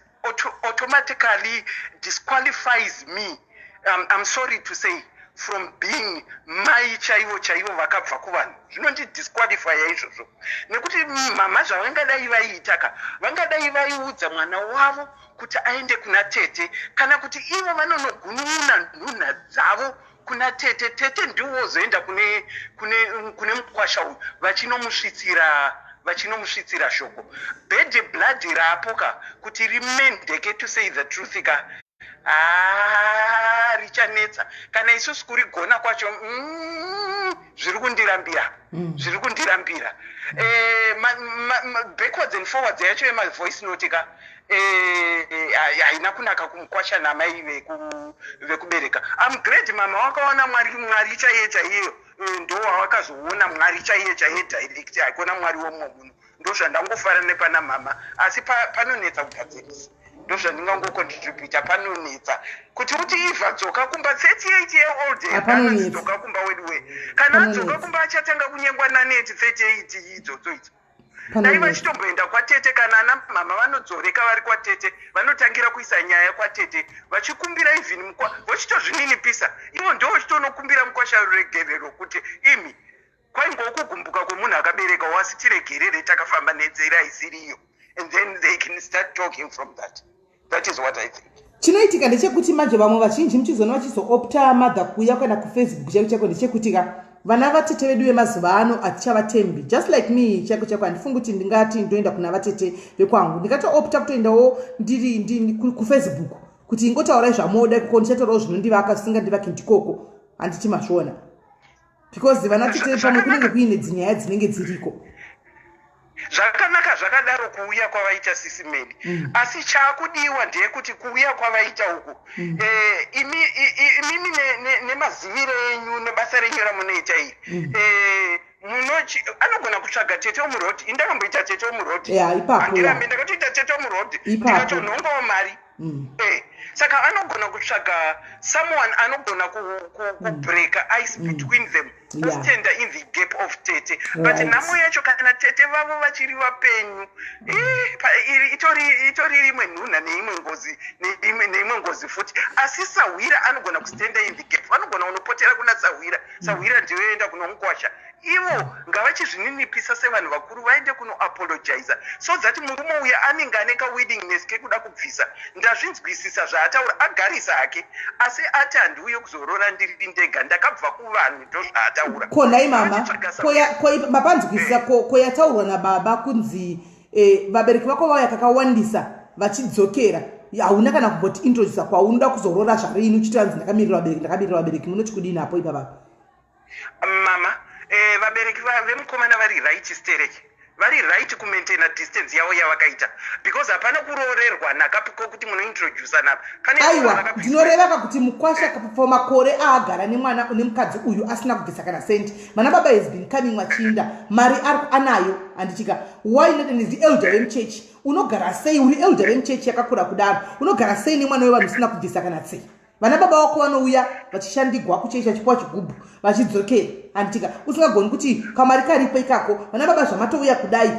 automatically disqualifies me, I'm sorry to say, from being mai chaivo chaivo vakabva kuvanhu. Zvinondidisqualifya izvozvo, nekuti mama zvavangadai vaiita ka, vangadai vaiudza mwana wavo kuti aende kuna tete, kana kuti ivo vanonogunun'una nhunha dzavo kuna tete, tete ndiwo wozoenda kune mukwasha uyu vachinomusvitsira shoko. Bad blood rapo ka, kuti rimendeke, to say the truth ka, haa, richanetsa. Kana isusu kurigona kwacho, zviri kundirambira, zviri kundirambira. Backwards and forwards yacho yemavoice note ka, haina kunaka kumukwasha namai vekubereka. Am glad mama wakaona Mwari, Mwari chaiye chaiyeyo. Ndowawakazoona Mwari chaiye chaiye direct, haikona Mwari womumwe munhu. Ndozvandangofara nepana mama, asi panonetsa kugadzirisa. Ndozvandingangocontributa. Panonetsa kuti uti Eva dzoka kumba, 38 year old. Hapanonetsa. Dzoka kumba weduwe. Kana adzoka Panonetsa. kumba, achatanga kunyengwa naneti 38 idzodzo idzo. Dai Panonetsa. vachitomboenda kwatete, kana ana mama vanodzoreka vari kwatete, vanotangira kuisa nyaya kwatete, vachikumbira even mukwa, vachitozvininipisa ivo, ndo vachitonokumbira mukwasha ruregerero kuti imi, kwaingova kugumbuka kwemunhu akabereka, wasi tiregerere, takafamba nenzira isiriyo, and then they can start talking from that. That is what I think. Chinoitika ndechekuti manje vamwe vazhinji muchizoona vachizoopta madha kuuya kuenda kuFacebook chaiko chaiko, ndechekuti ka vana vatete vedu vemazuva ano hatichavatembi. Just like me chaiko chaiko, handifungi kuti ndingati ndoenda kuna vatete vekwangu. Ndingatoopta kutoendawo ndiri kuFacebook kuti ingotaurai zvamoda ikoko, ndichataurawo zvinondivaka, zvisingandivaki ndikoko. Handiti mazviona? Because vana tete pamwe kunenge kuine dzinyaya dzinenge dziriko. Zvakanaka zvakadaro kuuya kwavaita, Sisi Melly. Asi chaakudiwa ndeyekuti kuuya kwavaita uku, imimi nemaziviro enyu nebasa renyu ramunoita iri, anogona kutsvaga tete wemurodhi. Indakamboita tete wemurodhi. Ya, ipapo, ya. Handirambe, ndakatoita tete wemurodhi. Ipapo. Ndikatonhongawo mari. Saka anogona kutsvaga someone anogona kubreaka ice between them, ostenda in the gap of tete. But nhamo yacho, kana tete vavo vachiri vapenyu, itori rimwe nhunha neimwe ngozi, neimwe ngozi futi. Asi sahwira anogona kustenda in the gap, vanogona kunopotera kuna sahwira. Sahwira ndiyoenda kunomukwasha. Ivo ngavachizvininipisa sevanhu vakuru, vaende kunoapologiza so that murume uya anenge ane kawillingness kekuda kubvisa. Ndazvinzwisisa zvaataura, agarisa hake, asi ati handiuye kuzorora ndiri ndega, ndakabva kuvanhu. Ndozvaataura. Ko nhai mama, Vachitsvaga sahwira. Mapanzwisisa ko yataurwa nababa kunzi vabereki vako vauya kakawandisa vachidzokera, hauna kana kumboti introdusa kwaunoda kuzorora zvarini, uchiti vanzi ndakamirira vabereki, ndakamirira vabereki. Munoti kudini apo ipapa? Mama, vabereki vemukomana vari right stereki, vari right kumaintaina distance yavo yavakaita, because hapana kuroorerwa nhaka kokuti munointrodusa napa pane Aiwa, vakabviswa. Ndinoreva kakuti mukwasha for makore aagara nemwana nemukadzi uyu asina kubvisa kana sendi. Vana baba has been coming vachiinda, mari ari anayo, handitika? Why not? And is the elder vemuchechi. Unogara sei uri elder vemuchechi yakakura kudaro? Unogara sei nemwana wevanhu usina kubvisa kana tsei? Vana baba vako vanouya vachishandigwa kuchechi, vachipiwa chigubhu, vachidzokera, handitika? Usingagoni kuti kamari karipo ikako. Vana baba, zvamatouya kudai,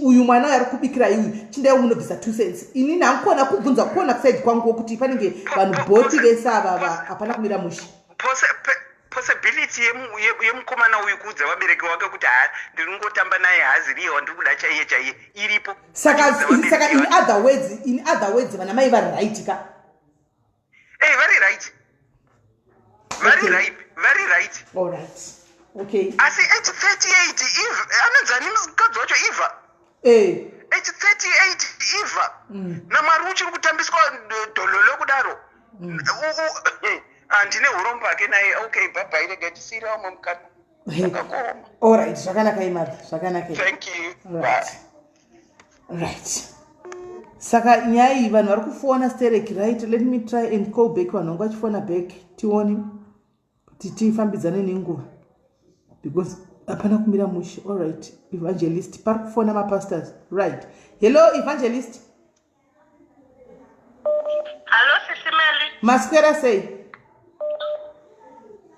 uyu mwana uyu ari kubikirai uyu, chindaiwo munobvisa 2 cents. Inini hankona kubvunza kuona kuside kwanguwo kuti panenge vanhu bhoti vese ava hapana kumira mushe. Possibility yemukomana uyu kuudza vabereki vake kuti ha, ndiri kungotamba naye, haaziriye wandiri kuda chaiye chaiye, iripo. Saka Achiudza vabereki saka in vake. other words vana mai vari right ka? Vari right, vari right, vari right. All right, okay. Asi at 38, Eve anonzi ani mukadzi wacho, Eva? At 38, Eva, naMwari uchiri kutambiswa dhololo kudaro. Handine urombo hake naye. Okay, bye, rega tisiyire vamwe mukana. Zvakaoma. All right, zvakanaka imari, zvakanaka. Thank you. Right, saka nyaya iyi, vanhu vari kufona sterek. Right, let me try and call back vanhu vangu vachifona back, tione kuti tifambidzane nenguva, because hapana kumira mushe. All right, evangelist pari kufona, mapastors. Right, hello evangelist. Hallo, Sisi Melly. Maswera sei?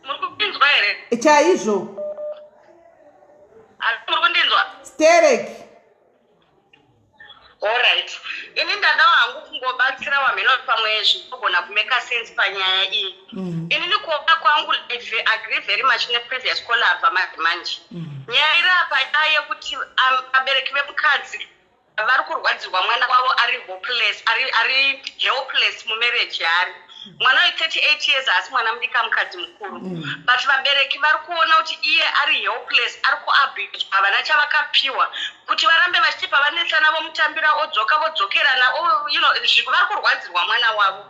Muri kundinzwa here? Chaizvo. Hallo, muri kundinzwa? Sterek. Alright. Ini ndadawo hangu kungobatsira wamheno, pamwe zvinogona kumeka sense panyaya iyi. Inini kuona kwangu, I agree very much neprevious caller abva manje manje. Nyaya iri apa nyaya yekuti vabereki vemukadzi vari kurwadzirwa, mwana wavo ari hopeless, ari helpless mumarriage yaari. Mwana we38 years haasi mwana mudika, mukadzi mukuru. But vabereki vari kuona kuti iye ari helpless, ari kuabuswa, havana chavakapiwa kuti varambe vachiti pavanetsana vomutambira, odzoka, vodzokerana, vari kurwadzirwa mwana wavo.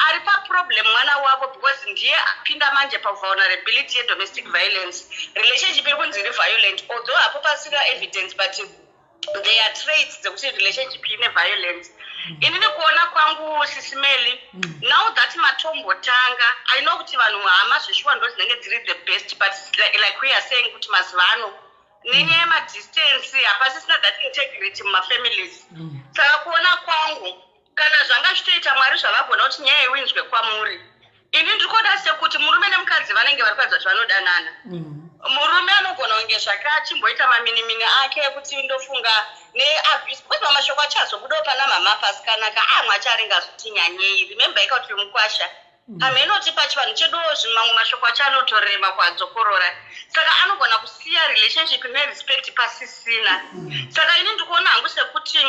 Ari paproblem mwana wavo, because ndiye apinda manje pavulnerability yedomestic violence. Relationship iri kunzi iri violent, although hapo pasina evidence, but there are traits dzekuti relationship ine violence. Inini kuona kwangu, Sis Melly, now that matombotanga, I know kuti vanhu hama zveshuwa ndo dzinenge dziri the best, but like we are saying kuti mazuva ano nenyaya yemadistance hapasisina that integrity mumafamilies. Saka kuona kwangu, kana zvanga zvichitoita, Mwari zvavagona kuti nyaya iwinzwe kwamuri. Ini ndiri kuona sekuti murume nemukadzi vanenge vari kuratidza kuti vanodanana. Murume anogona kunge zvake achimboita maminimini ake ekuti ndofunga neabuse, because mamashoko acho azobudawo pana mama pasikanaka amwe acho anenge azoti nyanyei. Remember ika kuti mukwasha pamhenoti pachivanhu cheduwo mamwe mashoko acho anotorema kuadzokorora, saka anogona kusiya relationship nerespect pasisina. Saka ini ndikuona hangu sekuti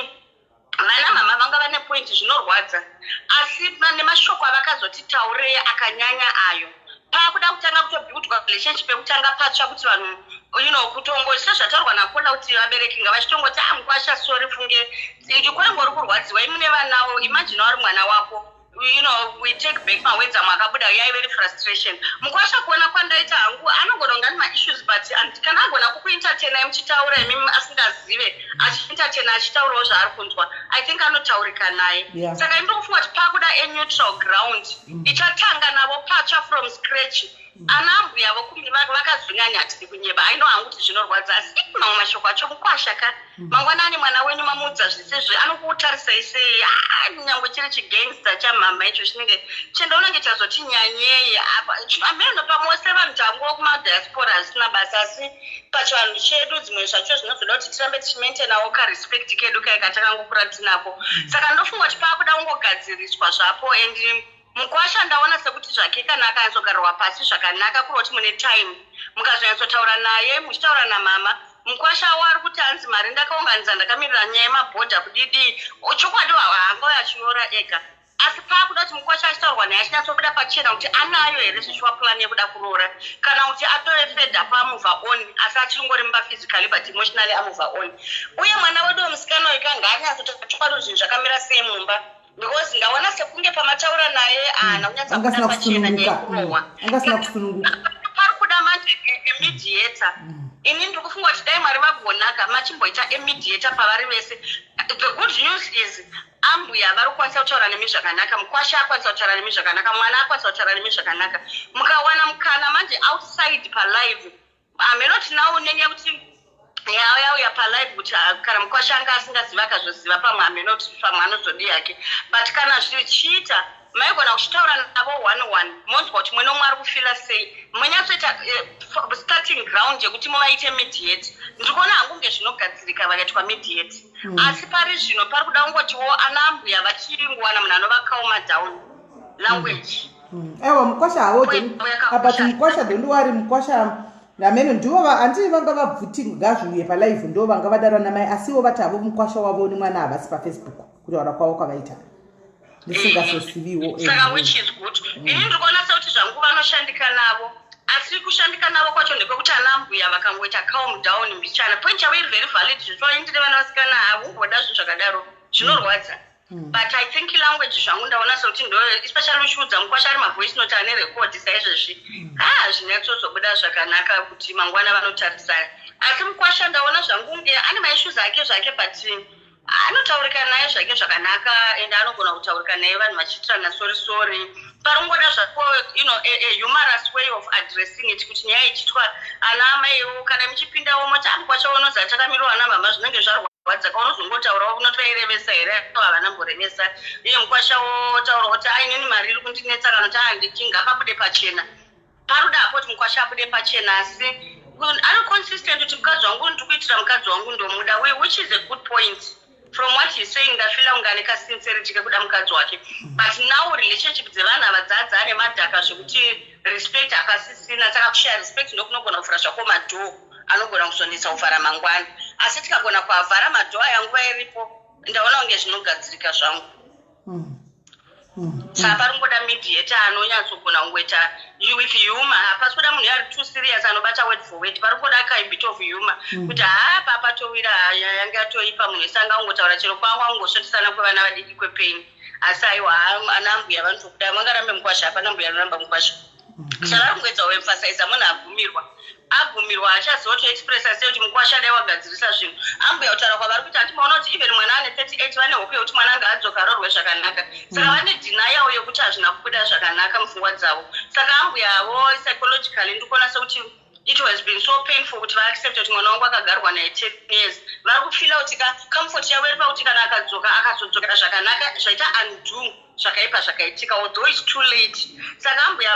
vana mama vanga vane point. Zvinorwadza, asi nemashoko avakazoti taurei akanyanya ayo, paakuda kutanga kutobuildwa relationship yekutanga patsva, kuti vanhu kutongo sezvataurwa nakola kuti vabereki ngavachitongoti, "A, mukwasha, sorry." Funge kwengori kurwadziwa imune vanawo. Imagine wari mwana wako, we take back mawords amwe akabuda, yaive frustration. Mukwasha, kuona kwandaita hangu, anogona kunge ane maissues, but kana agona kukuentertainai muchitaura imimi asingazive, achientertaina, achitaurawo zvaari kunzwa, I think anotaurika naye. Saka indiri kufunga kuti pakuda a neutral ground ichatanga navo patsva from scratch. Ana ambuya vakazonyanya, hatidi kunyeba, aino hangu kuti zvinorwadza, asi mamwe mashoko acho, mukwasha ka, mangwanani mwana wenyu mamuudza zvisezve, anokutarisai sei? Ah, nyangwe chiri chigangster chamhama icho chinenge chendaunenge chazoti nyanyei ameno. Pamwe sevanhu tanguva kumadiaspora hazvisina basa, asi pachivanhu chedu dzimwe zvacho zvinozoda kuti tirambe tichimaintainawo karespect kedu kai katakangokura tinako. Saka ndofunga kuti paakuda kungogadziriswa zvapo, and mukwasha ndaona sekuti zvake kana akanyatsogarirwa pasi zvakanaka, kuri kuti mune time mukazonyatsotaura naye, muchitaura namama. Mukwasha wari kuti hanzi mari ndakaunganidza, ndakamirira nyaya yemabhodha kudidi. Chokwadi haangauya achinyora ega, asi paakuda kuti mukwasha achitaurwa naye achinyatsobuda pachena kuti anayo here zvishuwa plan yekuda kuroora, kana kuti atove fed up, amove on, asi achingori mumba physically but emotionally amove on. Uye mwana wedu wemusikana uyu kangaanyatsotaura chokwadi kuti zvinhu zvakamira sei mumba, because ndaona sekunge pamataura naye haana kunyatsa Anga kubuda asina pachena nyaya kusununguka. yekurohwa. Anga asina kusununguka. Pari kuda manje emediator. Ini ndiri kufunga kuti dai Mwari vagonaka machimboita emediator pavari vese. The good news is ambuya vari kukwanisa kutaura nemi zvakanaka, mukwasha akwanisa kutaura nemi zvakanaka, mwana akwanisa kutaura nemi zvakanaka. Mukawana mukana manje outside palive, haminoti nawo nenyaya yekuti yauya palive kuti, ah, kana mukwasha anga asingazivi akazoziva pamwe, haminoti pamwe anozodi yake, but kana zvichiita maigona kuchitaura navo one one, monzwa kuti mumwe nomwe ari kufeela sei, munyatsoita starting ground yekuti muvaite mediate. Ndiri kuona hangu kunge zvinogadzirika vakaitwa mediate. Asi pari zvino pari kuda kungotiwo ana ambuya vachingowana munhu anovacalma down language. Aiwa, mukwasha havo, but mukwasha, don't worry, mukwasha nameno ndivo handii vanga vabvuti ngazviuye palive, ndo vanga vadaro namai, asiwo vati havo mukwasha wavo nemwana havasi paFacebook, kutaura kwavo kwavaita ndisingazosiviwo. Saka which is good. Ini ndiri kuona sekuti zvangu vanoshandika navo, asi kushandika navo kwacho ndekwekuti ana ambuya vakangoita calm down mbichana. Point yavo iri very valid, zvitwa indine vana vasikana havumboda zvinhu zvakadaro, zvinorwadza. But I think language zvangu ndaona sekuti ndo especially uchiudza mukwasha ari mavoice note ane record saizvezvi, ha, zvinyatsozobuda zvakanaka kuti mangwana vanotarisana. Asi mukwasha ndaona zvangu kunge ane maissues ake zvake, but anotaurika naye zvake zvakanaka, and anogona kutaurika naye vanhu vachiitirana sorry sorry. Paringoda zvako a humorous way of addressing it, kuti nyaya ichiitwa ana amaiwo kana muchipindawo moti amukwasha unozi achakamirwa namama, zvinenge zvarwadza kaunozongotaurawo unotoirevesa here? Havana mborevesa. Iye mukwasha wotaura kuti ainini mari iri kundinetsa, kana kuti anditi ngapabude pachena. Paruda apo kuti mukwasha abude pachena, asi ari consistent kuti mukadzi wangu, ndiri kuitira mukadzi wangu, ndomuda, which is a good point. From what he's saying, ndafeela kunge ane kasincerity kekuda mukadzi wake, but now relationship dzevanhu ava dzadza nemadhaka zvekuti respect hapasisina. Saka kushaya respect ndokunogona kuvhura zvako madoor anogona kuzonetsa kuvhara mangwana, asi tikagona kuavhara madoor aya nguva iripo, ndaona kunge zvinogadzirika zvangu. Saka paringoda mediator anonyatsogona kungoita with humor. Hapasi kuda munhu ari too serious anobata word for word. Pari kuda ka bit of humor kuti haa, papatowira yanga yatoipa, munhu wese anga ungotaura chero kwangu angosvotisana kwevana vadiki kwepain, asi aiwa, ana ambuya vanotokuda, vangarambe mukwasha? Hapana mbuya anoramba mukwasha. Chavari kungoedza kuemphasiza, munhu abvumirwa, abvumirwa, achaziva kuti expressa sei kuti mukwasha dai wagadzirisa zvinhu. Ambuya kutaura kwavari kuti handimaona kuti even mwana ane 38 vane hope yekuti mwana anga adzoka arorwe zvakanaka. Saka vane denial yekuti hazvina kubuda zvakanaka mupfungwa dzavo. Saka ambuyavo psychologically ndikuona sekuti it has been so painful kuti vaaccepte kuti mwana wangu akagarwa naye 10 years. Vari kufeela kuti ka comfort yavo iri pakuti kana akadzoka, akazodzokera zvakanaka, zvaita undo zvakaipa zvakaitika, although it's too late. Saka ambuya,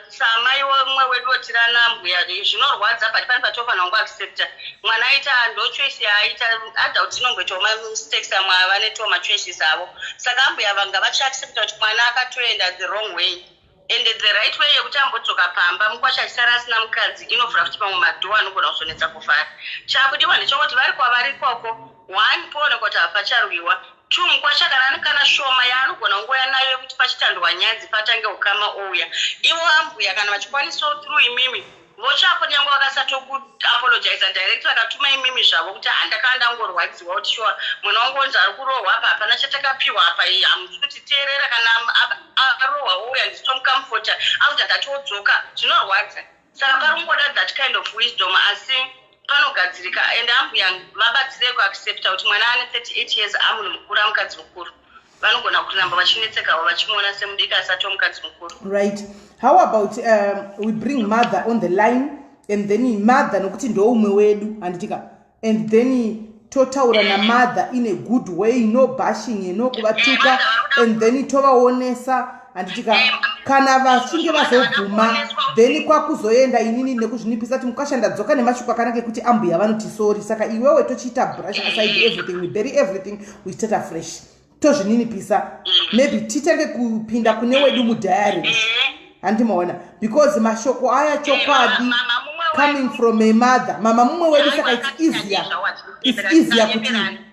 samai mumwe wedu wotirana, ambuya, zvinorwadza, but pane patofanira kungoaccepta mwana aita, ndo choice yaaita. Adult inomboitawo mamistakes, amwe ava machoices avo. Saka ambuya vanga vachiaccepta kuti mwana akatoenda the wrong way, and the right way yekuti ambodzoka pamba mukwasha achisara asina mukadzi inovhura futi mamwe madoor anogona kuzonetsa kuvhara. Chakudiwa ndechekuti vari kwavari ikoko, one, poonekwa kuti hapacharwiwa; two, mukwasha kana ane kana shoma yaanogona kungoya nayo yekuti pachitandwa nyanzi patange ukama, ouya. Ivo ambuya kana vachikwanisawo through imimi votsvapo, nyange vakasatokuapologiza direct, vakatuma imimi zvavo kuti handakanga ndangorwadziwa kuti sure mwana wangu onzi ari kurohwa apa, hapana chatakapiwa apa, hamusi kutiteerera. Kana arohwa ouya, ndisitomucomforta after that odzoka, zvinorwadza. Saka pari kungoda that kind of wisdom, asi panogadzirika. And ambuya vabatsirei kuaccepta kuti mwana ane 38 years, amunhu mukuru, amukadzi mukuru. Vanogona kuramba vachinetsekawo vachimuona semudiki asati omukadzi mukuru. Right, how about we bring mother on the line, and then mother, nokuti ndoumwe wedu, handitika? And then totaura namother in a good way, no bashing, no kuvatuka, and then tovaonesa, handitika? Kana vachinge vazobvuma, then kwakuzoenda inini nekuzvinipisa kuti mukasha ndadzoka nemashoko akanaka ekuti ambuya vanoti sorry. Saka iwewe tochiita brush aside everything, we bury everything, we start afresh, tozvininipisa, maybe titange kupinda kune wedu mudiaries, handimaona? Because mashoko aya chokwadi coming from a mother, mama mumwe wedu, saka it's easier kuti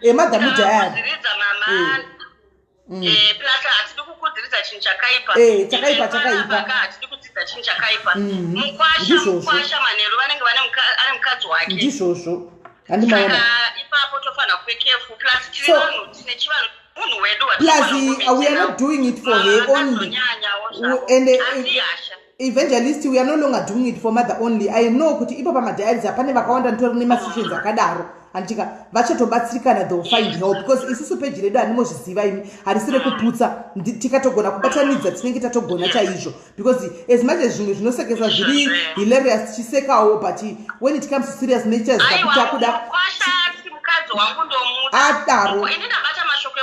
a mother mudiary. Plus hatidi kukudziridza chinhu chakaipa. Chakaipa, chakaipa. Hatidi kudzidza chinhu chakaipa. Mukwasha, mukwasha manheru vanenge vane ane mukadzi wake. Ndizvozvo, handimaona? Ipapo tofanira kuve careful. Plus tiri vanhu tine chivanhu, munhu wedu. Plus we are not doing it for her only, and evangelist, we are no longer doing it for mother only. I know kuti ipo pamadiaries hapane vakawanda nitori nemasessions akadaro, handitika? Vachatobatsirikana, they'll find help, because isusu peji redu, handimozviziva imi, harisi rekuputsa. Tikatogona kubatanidza tinenge tatogona chaizvo, because as much as zvimwe zvinosekesa zviri hilarious, tichisekawo, but when it comes to serious natures, takuda. Adaro,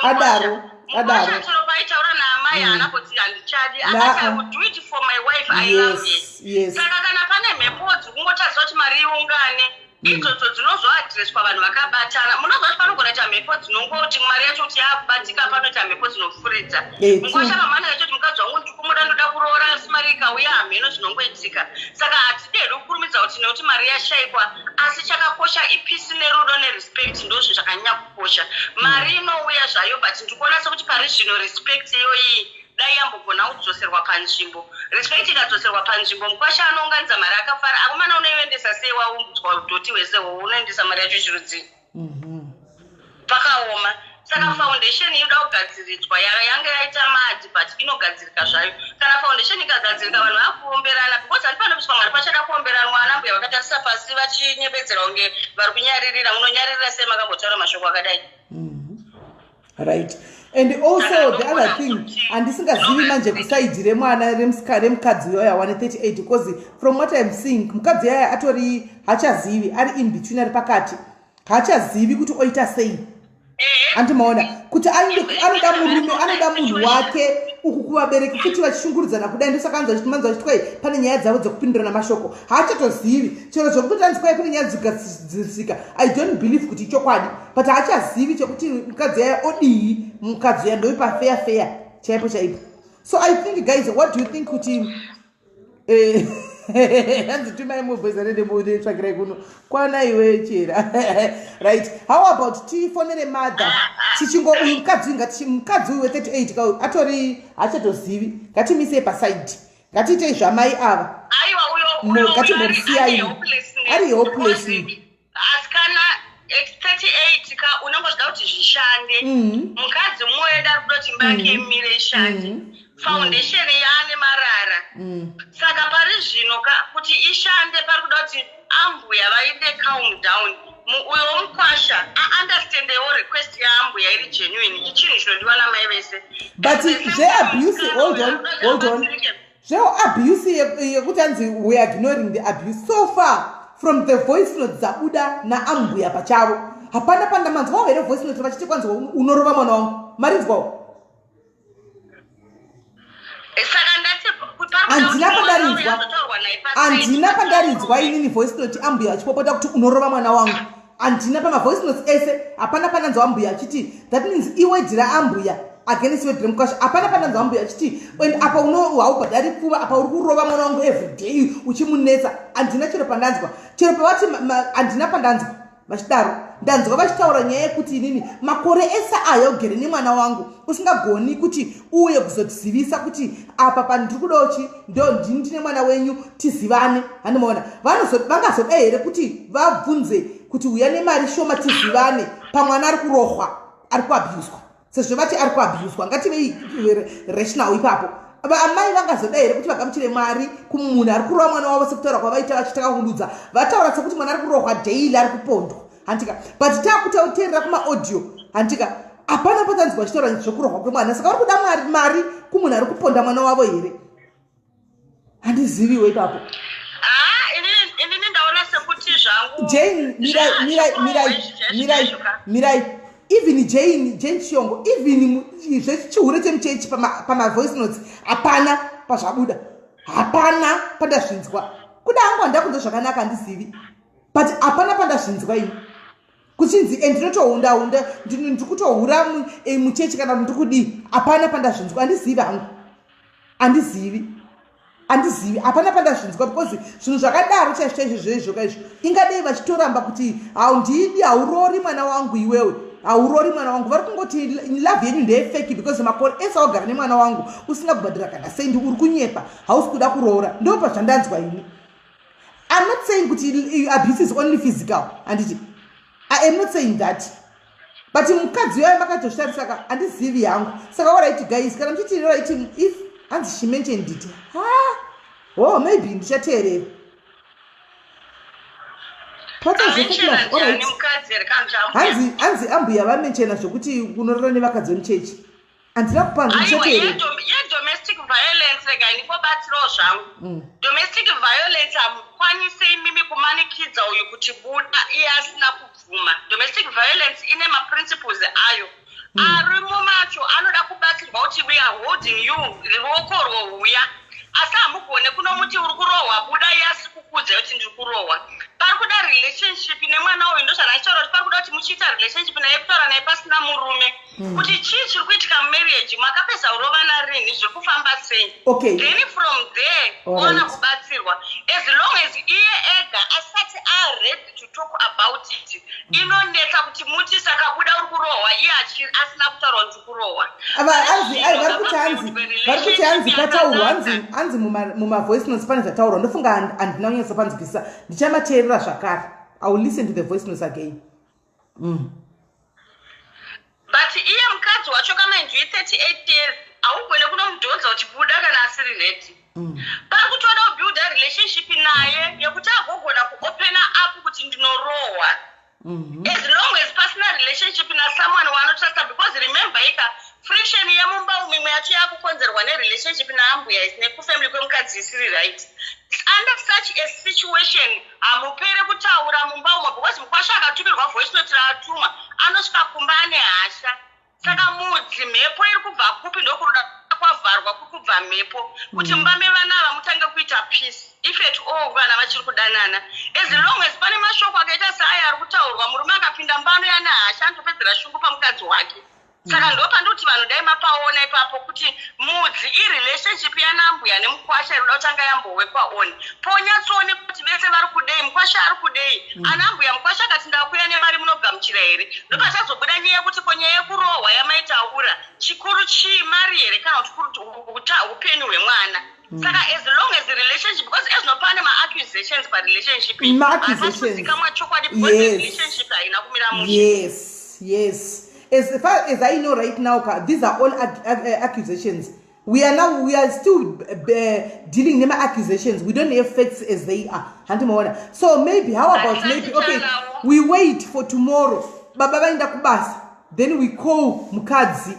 adaro, adaro. Paitaura naamai haana kuti handichadi, akati, "I would do it for my wife, I love her." Saka kana pane mhepo dzikungotarisa kuti mari iungane, idzodzo dzinozoadhireswa vanhu vakabatana. Munoziva kuti panogona kuita mhepo dzinongoti mari yacho kuti yaakubatika, panoita mhepo dzinofuridza. Mukwasha kamhana yacho kuti mukadzi wangu ndikumuda, ndoda kuroora, asi mari ikauya hamheno zvinongoitika. Saka hatidi hedu kukurumidza kuti nekuti mari yashayikwa, asi chakakosha ipeace nerudo nerespect, ndozvo zvakanyanya kukosha. Mari inouya zvayo, but ndikuona sekuti pari zvino respect iyoyi dai yambogona kudzoserwa panzvimbo. Respect ikadzoserwa panzvimbo, mukwasha anounganidza mari akafara. Akomana, unoiendesa sei waumbudzwa udhoti hwese hwo? Unoendesa mari yacho chirudzii? Pakaoma. Saka foundation inoda kugadziridzwa. Yanga yaita muddy, but inogadzirika zvayo. Kana foundation ikagadzirika, vanhu vakuomberana, because handi panobiswa mari pachada kuomberanwa. Ana mbuya vakatarisa pasi vachinyebedzera kunge vari kunyaririra. Munonyaririra sei makambotaura mashoko akadai? Right, and also the other thing, handisingazivi manje kuside remwana remukadzi uyoya wane 38, because from what I'm seeing, mukadzi yaya atori hachazivi, ari in between, ari pakati, haachazivi kuti oita sei. Andimaona kuti anoda murume, anoda munhu wake, uku kuvabereki futi vachishungurudzana kudai. Ndosaka anzwa chiti manzwa chiti kwai pane nyaya dzavo dzekupindurana mashoko. Haachatozivi chero zvekutoti anzi kwai kune nyaya dzigadzisika. I don't believe kuti ichokwadi, but haachazivi chekuti mukadzi yaya odii. Mukadzi uya ndoipa feya feya chaipo chaipo. So I think, guys, what do you think kuti hanzi tumai mubwezanendebotsvakirai kuno kwana iwe chera? Right, how about tifonere mother tichingo uyu mukadzi uyu? Ngati mukadzi uyu we38 ka atori haachatozivi, ngatimisei paside, ngatiitei zvamai ava. Ngatimbosiyai, ari hopeless. Asi kana at 38 ka unongozvida kuti zvishande. Mukadzi mumwe wedu ari kuda kuti imba yake imire ishande. Foundation yaane marara. Saka pari zvino ka, kuti ishande pari kuda kuti ambuya vaite calm down. Uyo womukwasha aunderstandewo request yaambuya iri genuine, ichinhu chinodiwa namai vese. But zveabuse, hold on, hold on, zveabuse yekuti anzi we are ignoring the abuse, so far from the voice note dzabuda naambuya pachavo, hapana pandamanzwawo here voice note vachiti kwanzi unorova mwana wangu? Marinzwawo? Saka ndati handina pandarinzwa, handina pandarinzwa inini voice note ambuya achipopota kuti unorova mwana wangu. Handina, pamavoice notes ese hapana pandanzwa ambuya achiti. That means iword raambuya against word remukwasha. Hapana pandanzwa ambuya achiti, and apa uno haubhadhari pfuva, apa uri kurova mwana wangu everyday uchimunetsa. Handina chero pandanzwa, chero pavati handina pandanzwa vachidaro. Ndanzwa vachitaura nyaya yekuti inini makore ese aya ugere nemwana wangu, usingagoni kuti uuye kuzotizivisa kuti apa pandiri kudochi ndo ndini ndine mwana wenyu, tizivane. Handimaona vangazoda here kuti vabvunze kuti uya nemari shoma tizivane pamwana ari kurohwa, ari kuabhuswa, sezvo vati ari kuabhuswa? Ngativei rational ipapo. Amai vangazoda here kuti vagamuchire mari kumunhu ari kurova mwana wavo, sekutaura kwavaita vachitaka kundudza? Vataura sekuti mwana ari kurohwa daily, ari kupondwa, handika? But takuteerera kumaaudio, handika, hapana patanzwa vachitaura zvekurohwa kwemwana. Saka vari kuda mari kumunhu ari kuponda mwana wavo here? Handiziviwo ipapo. Ah, inini ndaona sekuti zvangu Jane, mirai, mirai, mirai, mirai, mirai. Even Jane Chiongo, even zvechihure chemuchechi, pamavoice notes hapana pazvabuda, hapana pandazvinzwa. Kuda hangu handida kunzwa zvakanaka, handizivi, but hapana pandazvinzwa ini kuchinzi e ndinotohunda hunda, ndiri kutohura muchechi kana kuti ndiri kudii. Hapana pandazvinzwa. Handizivi hangu, handizivi, handizivi. Hapana pandazvinzwa, because zvinhu zvakadaro chaizvo chaizvo zvoizvo kaizvo ingadei vachitoramba kuti haundidi, haurori mwana wangu, iwewe haurori mwana wangu. Vari kungoti love yenyu ndeyefake, because makore ese awagara nemwana wangu usina kubhadhira kana sendi, uri kunyepa, hausi kuda kuroora. Ndo pazvandanzwa ini. I'm not saying kuti abuse is only physical, handiti? I am not saying that, but mukadzi uyayo makatozvitarisaka, handizivi hangu. Saka alright guys, kana muchiti right, if hanzi she mentioned it, ha, oh, maybe ndichateerera. Amenshena mukadzi here kana kuti ambuya? Hanzi ambuya vamenshena zvokuti unorara nevakadzi vemuchechi. Handina kupanza. Aiwa. Ndichateerera. Yedomestic violence, regai ndingobatsirawo zvangu. Domestic violence, hamukwanise imimi kumanikidza uyu kuti buda iye asina kubvuma. Domestic violence ine maprinciples ayo arimo macho anoda kubatsirwa kuti we are holding you ruoko rwouya, asi hamugone kunomuti uri kurohwa, buda, iye asi kukudza kuti ndiri kurohwa. Pari kuda relationship nemwana uyu. Ndozvanachitaura kuti pari kuda kuti muchiita relationship naye, kutaura naye pasina murume, kuti chii chiri kuitika mumarriage, makapedza kurovana rini, zviri kufamba sei. Then from there oona kubatsirwa. As long as iye ega asati aready to talk about it, inonetsa kuti muti saka buda, uri kurohwa, iye asina kutaura kuti ndiri kurohwa. Hanzi vari kuti hanzi pataurwa, hanzi mumavoice notes pane zvataurwa. Ndofunga handina kunyatsopanzwisisa, ndichamateerera zvakare. I will listen to the voice notes again. But iye mukadzi wacho kamainzwi 38 years, haugone kunomudhonza kuti buda kana asiri ready. Pari kutoda kubuilda relationship naye yekuti agogona kuopena up kuti ndinorohwa. As long as pasina relationship nasomeone waanotrusta, because remember ika friction yemumba umu imwe yacho yakukonzerwa nerelationship naambuya nekufamily kwemukadzi isiri right. Under such a situation hamupere kutaura mumba umo, because mukwasha akatumirwa voice note raatumwa, anosvika kumba ane hasha. Saka mudzi mhepo iri kubva kupi? Ndokuroda kwavharwa kuri kubva mhepo kuti mumba mevana ava mutange kuita peace, if at all vana vachiri kudanana. As long as pane mashoko akaita seaya ari kutaurwa, murume akapinda mbano yana hasha, anotopedzera shungu pamukadzi wake. Saka ndo pandikuti vanhu dai mapaona ipapo kuti mudzi irelationship yanambuya nemukwasha iri kuda kutanga yambowekwa on, ponyatsoone kuti vese vari kudei, mukwasha ari kudei, ana mbuya. Mukwasha akati ndakuya nemari, munogamuchira here? Ndopachazobuda nyaya yekuti ko nyaya yekurohwa yamaitaura, chikuru chii, mari here kana kuti upenyu hwemwana? Saka as long as the relationship, because ezvino pane maaccusations parelationship iyi. Ma-accusations. Hapasi kuzikamwa chokwadi because the relationship haina kumira mushe. Yes, as far as I know right now ka, these are all accusations. We are now, we are still dealing nema-accusations. We don't have facts as they are, hanti maona? So maybe, how about maybe, okay, we wait for tomorrow, baba vaenda kubasa, then we call mukadzi,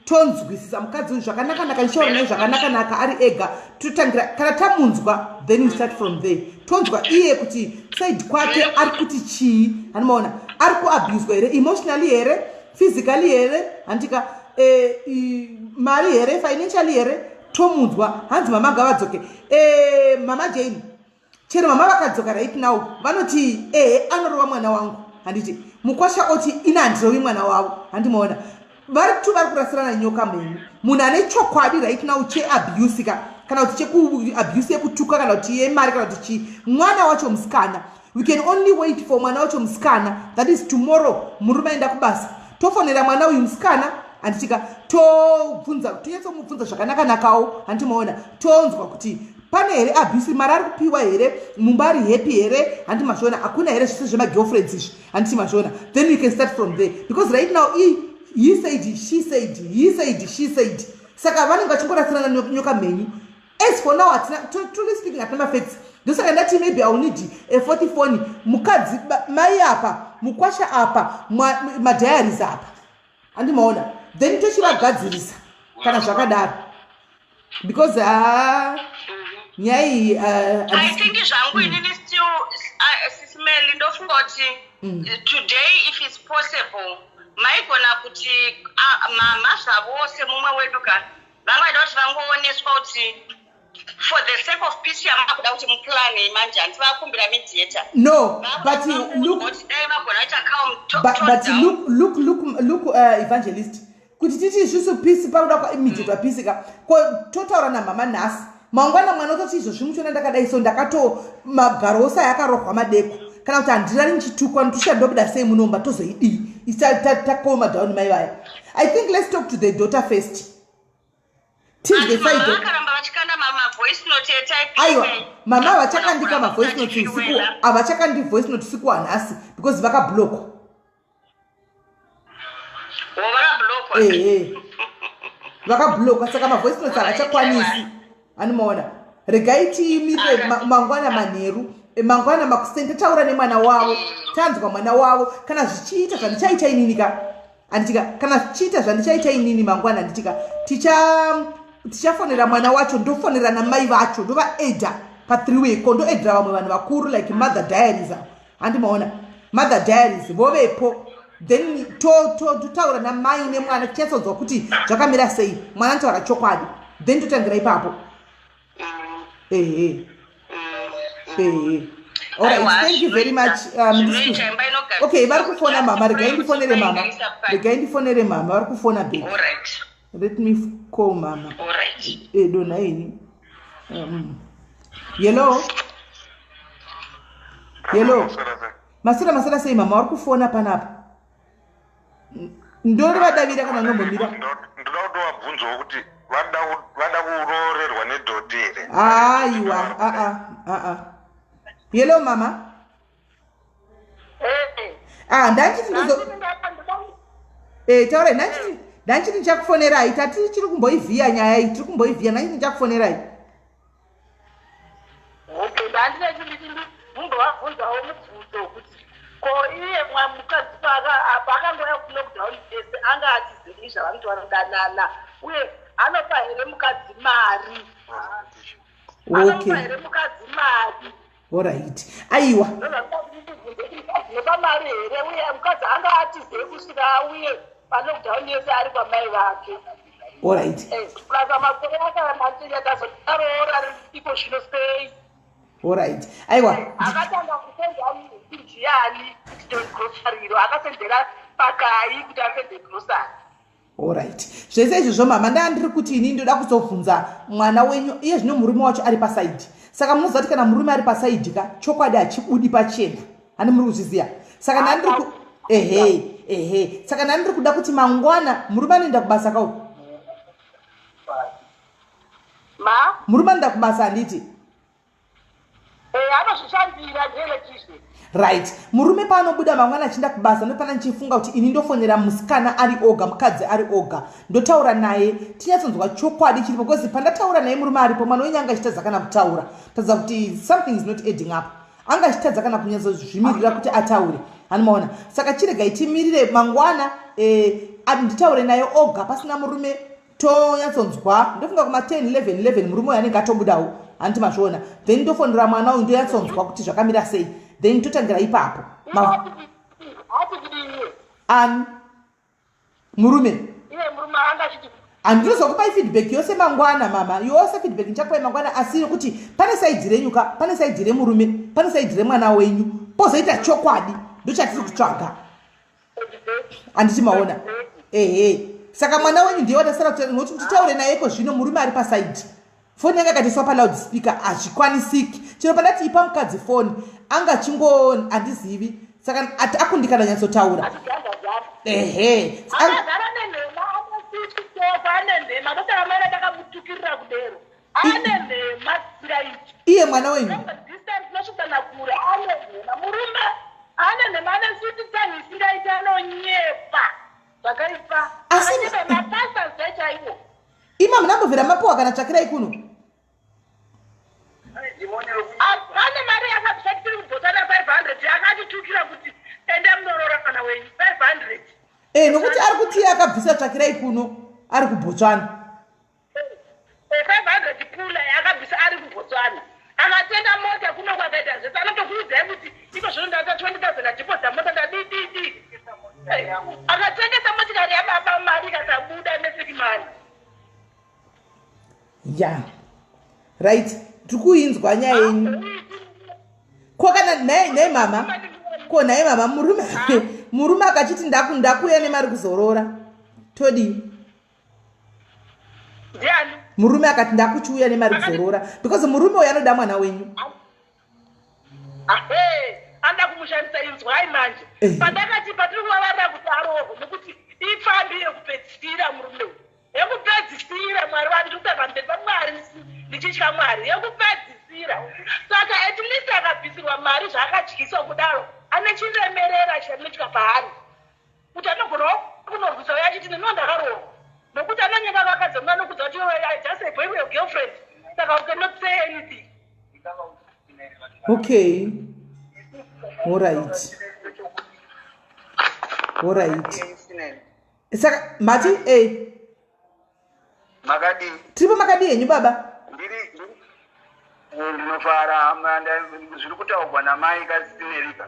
tonzwisisa mukadzi uyu zvakanakanaka, ndichaura naye zvakanakanaka ari ega. Totangira kana tamunzwa, then we start from there, tonzwa iye kuti side kwake ari kuti chii, handimaona? Ari kuabuswa here, emotionally here, physically here, handika? Mari here, financially here? Tomunzwa. Hanzi mama ngavadzoke. Mama Jane, chero mama vakadzoka right now, vanoti ehe, anorova mwana wangu, handiti? Mukwasha oti ina handirovi mwana wavo, handimaona? Vari tu vari kurasirana nyoka mhenyu. Munhu ane chokwadi right now cheabuse ka, kana kuti chekuabuse yekutuka, kana kuti yemari, kana kuti chii, mwana wacho musikana. We can only wait for mwana wacho musikana. That is tomorrow, murume aenda kubasa, tofonera mwana uyu musikana, handitika? Tobvunza, tonyatsomubvunza zvakanakanakawo, handimaona? Tonzwa kuti pane here abuse, mari ari kupiwa here, mumba ari happy here, handi mazviona? Hakuna here zvese zvemagirlfriends izvi, handiti mazviona? Then we can start from there, because right now he said, she said, he said, she said, saka vanenge vachingorasirana nyoka mhenyu. As for now, hatina, truly speaking, hatina mafacts. Ndosaka ndati maybe I will need a fourth phone. Mukadzi, mai apa, mukwasha apa, madiaries apa, handimaona? Then tochivagadzirisa kana zvakadaro, because ha, nyaya iyi I think zvangu inini still, Sis Melly, ndofunga kuti today, if it's possible, maigona kuti mama zvavo semumwe wedu ka, vangaida kuti vangooneswa kuti for the sake of peace yamakuda kuti muplane manje, handiti vakumbira mediator? No, but look, dai vagona kuita calm but look, look, look, look, evangelist, kuti titi isusu peace, pakuda kwamediatwa peace ka, ko totaura namama nhasi, mangwana mwana ototi izvozvi muchiona ndakadai, so ndakato magaro ose ayakarohwa madeko, kana kuti handirari ndichitukwa, nditusha ndobuda sei munomba, tozoidii takoma down mai vaya? I think let's talk to the daughter first, tinzwe side. Vakaramba vachikanda mavoice note. Aiwa, mama havachakandika mavoice note usiku, havachakandi voice note usiku wanhasi because vakablockwa. Vakablockwa? Ehe, vakablockwa, saka mavoice notes havachakwanisi, anomaona? Regai tiimirire mangwana manheru, mangwana makuseni, tataura nemwana wavo, tanzwa mwana wavo. Kana zvichiita zvandichaita inini ka, handitika? Kana zvichiita zvandichaita inini mangwana, handitika, tichafonera mwana wacho, ndofonera namai vacho, ndovaedha pa3 way ko, ndoedhera vamwe vanhu vakuru like Mother Diaries avo, handimaona? Mother Diaries vovepo, then totaura namai nemwana, tichanyatsonzwa kuti zvakamira sei, mwana anotaura chokwadi, then totangira ipapo. Ehe, alright, thank you very much. Okay, vari kufona mama, regai ndifonere mama, regai ndifonere mama, vari kufona back. Let me call mama. Dona ini. Hello, hello, masira, masira sei mama? Vari kufona panapa, ndorivadavira kana ndombomira? Ndoda kutovabvunzawo kuti vada kuroorerwa nedhoti here? Aiwa, aa, aa. Hello mama. Ah, ndachiti ndizo taurai. Ndachiti ndichakufonerai, tati tiri kumboivhiya nyaya iyi, tiri kumboivhiya. Ndachiti ndichakufonerai. Okay, ndandineti mumbovabvunzawo mubvunzo kuti ko iye mukadzi paakangouya kulockdown yese anga achizivii zvavanoti vanodanana, uye anopa here mukadzi mari? Anopa here mukadzi mari? Alright, aiwa. Ndozvandinopa mari here, uye mukadzi anga atizei kusvika auye palockdown yese ari kwamai vake? Alright. Plus makore akatazotaroora iko zvino sei? Alright, aiwa. Akatanga kusenda ndiani kuti grocery iro, akasendera pakai kuti asende grocery? Alright, zvese izvozvo mama, ndaa ndiri kuti ini ndoda kuzobvunza mwana wenyu iye zvino murume wacho ari paside. Saka munoziva kuti kana murume ari paside ka, chokwadi hachibudi pachena, hani muri kuzviziva? Saka ndandiri ku ehe, saka ndandiri kuda kuti mangwana murume anoenda kubasa kau. Ma. Murume anoenda kubasa, handiti? Eh, anozvishandira ndielectrician. Right, murume paanobuda mangwana achienda kubasa, ndopana ndichifunga kuti ini ndofonera musikana ari oga, mukadzi ari oga, ndotaura naye tinyatsonzwa chokwadi chiripo, because pandataura naye murume aripo, mwana wenyu anga achitadza kana kutaura, tadza kuti something is not adding up, anga achitadza kana kunyatsozvimirira kuti ataure, hanimaona. Saka chiregai timirire mangwana, eh, nditaure naye oga pasina murume, tonyatsonzwa. Ndofunga kuma 10 11 11 murume uyo anenge atobudawo, hanti mazviona? Then ndofonera mwana uyu, ndonyatsonzwa kuti zvakamira sei, then totangira ipapo. Ani murume? Handinozokupai feedback yose mangwana, mama, yose feedback ndichakupai mangwana, asi yokuti pane saidhi renyu ka, pane saidhi remurume, pane saidhi remwana wenyu, pozoita chokwadi, ndochatiri kutsvaga, handiti maona? Ehe, saka mwana wenyu ndiye watasara nokuti titaure naye ko zvino murume ari pasaidi, foni yanga akatoiswa paloud speaker, hazvikwanisiki. Chero pandati ipa mukadzi foni, anga chingo handizivi, saka akundikana nyatsotaura. Ehe. Akazara nenhema, ane nhema, ndosaka mai ndakamutukirira kudero, ane nhema dzisingaiti. Iye mwana wenyu? Distance nosvikana kure, ane nhema murume, ane nhema, ane sweet tongue isingaiti, anonyepa zvakaipa. Akanyepa mapastors chaiwo. Ima munambobvira mapuwa kana tsvakirai kuno? Pane mari yakabvisa tiri kuBotswana, 500, yakatitukira kuti enda munorora mwana wenyu, 500. E, nokuti ari kuti iye akabvisa tsvakirai kuno ari kuBotswana. 500 pula yakabvisa ari kuBotswana, akatenga mota kuno, kwakaita zvese. Anotokuudzai kuti iko zvino ndata 20 000 adeposita mota, ndadididi. Akatengesa motikari yababa, mari ikasabuda nesick mari. Ya, right, tiri kuinzwa nyaya yenyu. Ko kana nhai mama, ko nhai mama, murume akachiti ndakuuya nemari kuzorora, todii? Ndiani? Murume akati ndakuchiuya nemari kuzoroora, because murume uyu anoda mwana wenyu. Ahe, anoda kumushandisa. Inzwai manje. Pandakati patiri kuvavarira kuti arohwe, nekuti ipfambi yekupedzisira murume uyu, yekupedzisira. Mwari wandiri pamberi pamwari ndichitya Mwari, yekupedzisira. Saka at least akabvisirwa mari zvaakadyiswa kudaro, ane chiremerera chanoitwa paari kuti anogonawo kunorwisa uye achiti neniwo ndakarohwa, nokuti anonyenga vakadzi vamwe vanokudza kuti iwe, I just a boy with your girlfriend, saka you cannot say anything. Okay, alright, saka mati e Makadii? Tiripo, makadii henyu baba? Ndiri ndinofara hama. Zviri kutaurwa namai Kasinerika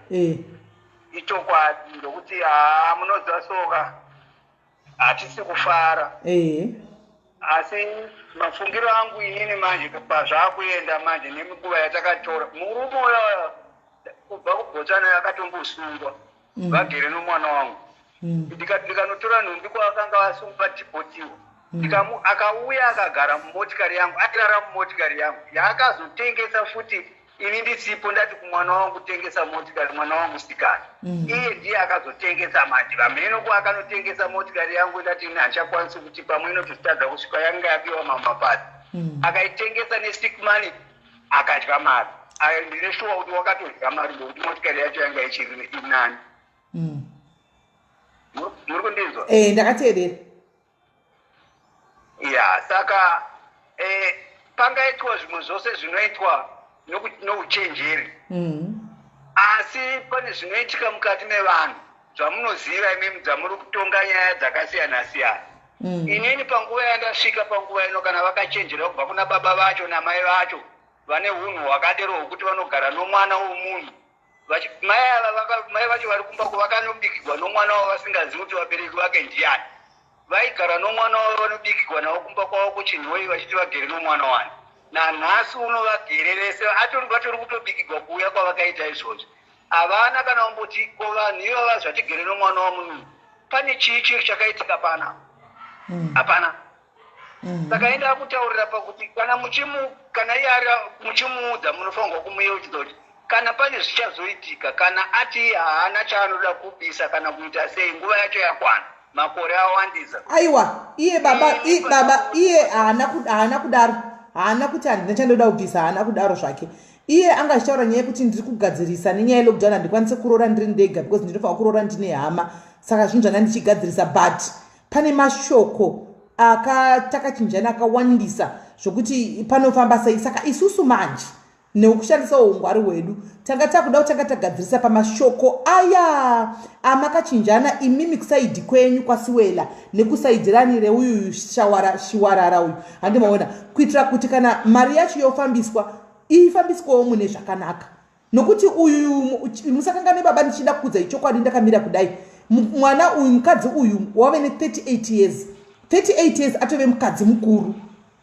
ichokwadi, ndokuti haa, munoziva soka, hatisi kufara. Asi mafungiro angu inini manje, pazvaakuenda manje nemikuva yatakatora, murume uyo kubva kuBotswana akatombosungwa vagere nomwana wangu. Ndikanotora nhumbi kwaakanga vasungwa, deportiwa. Akauya akagara mumotikari yangu, airara mumotikari yangu yaakazotengesa futi ini ndisipo. Ndati kumwana wangu, "Tengesa motikari." Mwana wangu sikana. Iye ndiye akazotengesa manje, vamheno kuakanotengesa motikari yangu. Ndati ini handichakwanisi kuti pamwe inotozitadza kusvika, yanga yabiwa mamapati. Akaitengesa nesick money, akadya mari. Ndine shuwa kuti wakatodya mari, ndokuti motikari yacho yanga ichiri inani. Muri kundinzwa? Eh, ndakateerera. Ya, saka pangaitwa zvimwe zvose zvinoitwa nouchenjeri, asi pane zvinoitika mukati mevanhu zvamunoziva imimi dzamuri kutonga nyaya dzakasiyana siyana. Inini panguva yandasvika panguva ino, kana vakachenjera kubva kuna baba vacho namai vacho vane unhu hwakadero hwokuti vanogara nomwana womunhu, mai ava mai vacho vari kumba vakanobikirwa nomwana wavo vasingazivi kuti vabereki vake ndiani. Vaigara nomwana wavo, vanobikirwa navo kumba kwavo kuChinhoi, vachiti vagere nomwana wani. Nanhasi uno vagere vese, atori vatori kutobikirwa. Kuuya kwavakaita izvozvi, havana kana kumboti, "Ko vanhu ivava zvatigere nomwana wamunhu, pane chii chii chakaitika pana?" Hapana. Saka enda kutaurira pakuti kana muchimu kana iye ari muchimuudza, munofanirwa kumuyeuchidza kuti kana pane zvichazoitika, kana ati iye haana chaanoda kubisa kana kuita sei, nguva yacho yakwana, makore awandisa. Aiwa, iye baba, baba iye haana kudaro, haana kuti handina chandoda kubvisa, haana kudaro zvake. Iye anga achitaura nyaya yekuti ndiri kugadzirisa nenyaya yelockdown handikwanise kuroora ndiri ndega because ndinofanira kuroora ndine hama saka zvinhu zvanga ndichigadzirisa but pane mashoko akatakachinjana akawandisa zvokuti panofamba sei saka isusu manje nekushandisa ungwaru hwedu tanga takuda kutanga tagadzirisa pamashoko aya amakachinjana imimi kusaidhi kwenyu kwasiwela nekusaidhirani reuyuyu shiwarara uyu handimaona kuitira kuti kana mari yacho yofambiswa ifambiswawo mune zvakanaka nokuti uyu musakangane baba ndichida kukudzai chokwadi ndakamira kudai mwana uyu mukadzi uyu wave ne 38 years 38 years atove mukadzi mukuru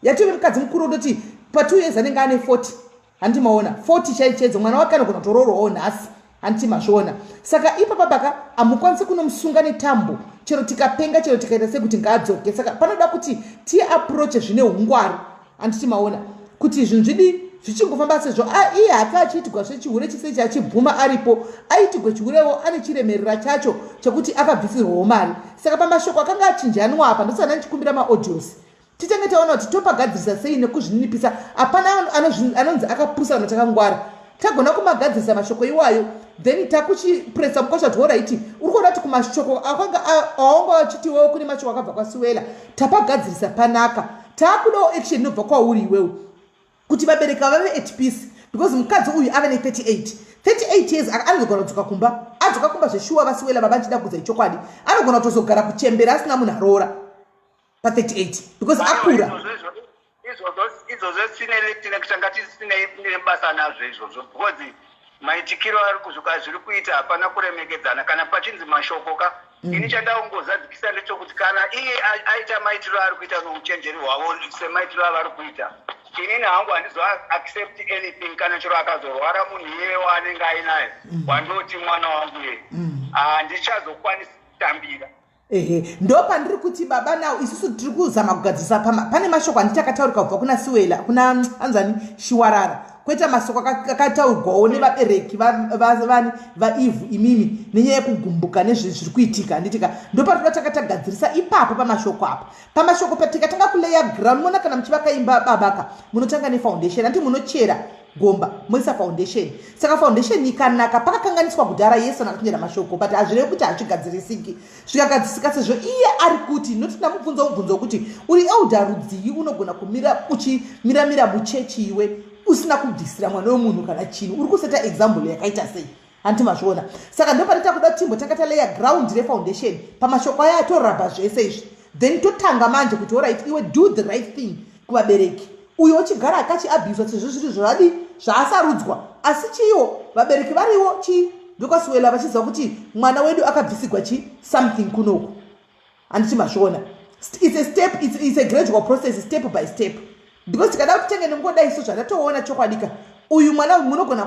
yatove mukadzi mukuru ototi pa 2 years anenge ane 40 handiti maona 40 chai chaidzo mwana wake anogona kutoroorwawo nhasi handiti mazviona saka ipapa baka hamukwanisi kunomusunga netambo chero tikapenga chero tikaita sekuti ngaadzoke saka panoda kuti tiaproche zvine ungwaru handiti maona kuti zvinhu zvidi zvichingofamba sezvo iye hake achiitigwa zvechihure chise chachibvuma aripo aitigwe chihurewo ane chiremerera chacho chekuti akabvisirwawo mari saka pamashoko akanga achinjanwa apa ndosana ndichikumbira maaudios titenge taona kuti topagadzirisa sei nekuzvininipisa hapana anonzi akapusa kana takangwara tagona kumagadzirisa mashoko iwayo then takuchipresa mukosha kuti horaiti uri kuona kuti kumashoko akanga aonga achiti iwewo kune mashoko akabva kwasiwela tapagadzirisa panaka taakudawo action inobva kwauri iwewe kuti vabereki vave at peace because mukadzi uyu ave ne 38 38 years anozogona kudzoka kumba adzoka kumba zveshuwa vasiwela baba ndichida kuudza ichokwadi anogona kutozogara kuchembera asina munhu aroora pa 38 because akura izvozvo tanga tisinei nebasa nazvo izvozvo because maitikiro ari kuzvika zviri kuita hapana kuremekedzana kana pachinzi mashoko ka mm. ini chandaungozadzikisa ndechokuti kana iye aita maitiro ari kuita nouchenjeri hwavo semaitiro avari kuita inini hangu handizo accept anything kana chero akazorwara munhu iye waanenge ainaye mm. wandoti mwana wangu iye mm. handichazokwanisi kutambira Ehe, ndopandiri kuti baba now isusu tiri kuzama kugadzirisa pama pane mashoko anditi akataurika kubva kuna Siwela kuna anzani Shiwarara kwete masoko akataurwawo nevabereki vani vaivhu imimi nenyaya yekugumbuka nezviri kuitika handitika ndopatinoda tanga tagadzirisa ipapo pamashoko apa pamashoko patikatanga kuleya ground mona kana muchivaka imba babaka munotanga nefoundation hanti munochera gomba moisa foundation saka foundation ikanaka pakakanganiswa kudhara yesu anakachinjana mashoko but hazvirevi kuti hazvigadzirisiki zvikagadzirisika sezvo iye ari kuti noti ndamubvunza mubvunzo wekuti uri elder rudzii unogona kumira uchimiramira muchechi iwe usina kubvisira mwana wemunhu kana chinhu uri kuseta example yakaita sei hanti mazviona saka ndopanoita kuda timbo tanga taleya ground refoundation pamashoko aya atorabha zvese izvi then totanga manje kuti orit iwe do the right thing kuvabereki uyo ochigara akachiabhuswa sezvo zviri zvavadi zvaasarudzwa asi chiiwo vabereki variwo chii ndokwasiwela vachiziva kuti mwana wedu akabvisigwa chi something kunoku handiti mazviona it's a step it's, it's a gradual process step by step because tikada kuti tenge nengoda isu zvandatoona chokwadika uyu mwana munogona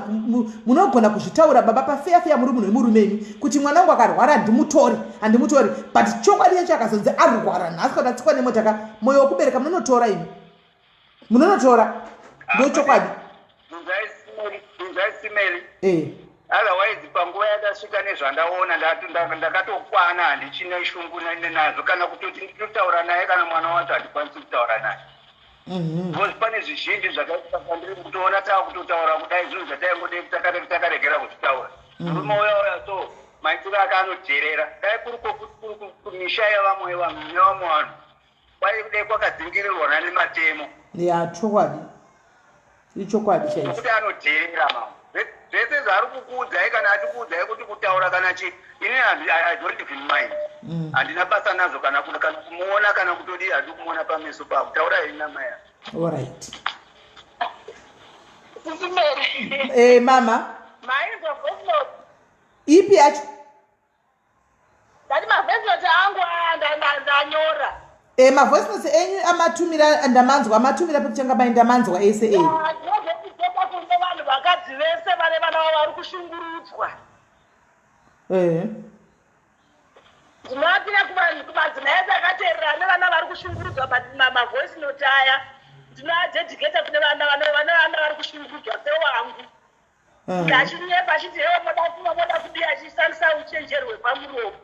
munogona kuzvitaura baba pafeya feya muri munhu wemurume imi kuti mwana wangu akarwara handimutori handimutori but chokwadi chacho akazonzi arwara nhasi kana atsikwa nemota ka mwoyo wekubereka munonotora imi munonotora ndochokwadi eh. otherwise panguva yandasvika nezvandaona ndakatokwana handichina shungu nazvo kana kutoti nditotaura naye kana mwana wacho handikwanisi kutaura naye mhm. because pane zvizhinji zvakaitika kwandiri kutoona taa kutotaura kudai zvinhu zvataingodei takaregera kuzvitaura mhm. murume uya uya so maitiro ake anodherera dai kuri kumisha yevamwe vanhu nevamwe vanhu kwaidai kwakadzingirirwa nematemo ya chokwadi ichokwadi chaicho kuti anodherera mama zvese zvaari kukuudzai kana achikuudzai kuti kutaura kana chi ini i don't even mind mm. handina basa nazvo kana kana kumuona kana kutodii handi kumuona pameso pavo taurai namai alright eh mama ipi yacho ndati mavoice note angu aya ndanyora e mavoice note enyu amatumira ndamanzwa amatumira pekutanga mai ndamanzwa ese e ndinozokutopa kune vanhu vakadzi vese vane vana vavo vari kushungurudzwa e ndinoapira kumadzimai ese akateerera ane vana vari kushungurudzwa mavoice note aya ndinoadedicata kune vana vane vana vari kushungurudzwa sewangu Ndachinyepa achiti hewo moda kuva moda kudii achishandisa uchenjeri hwepamuromo.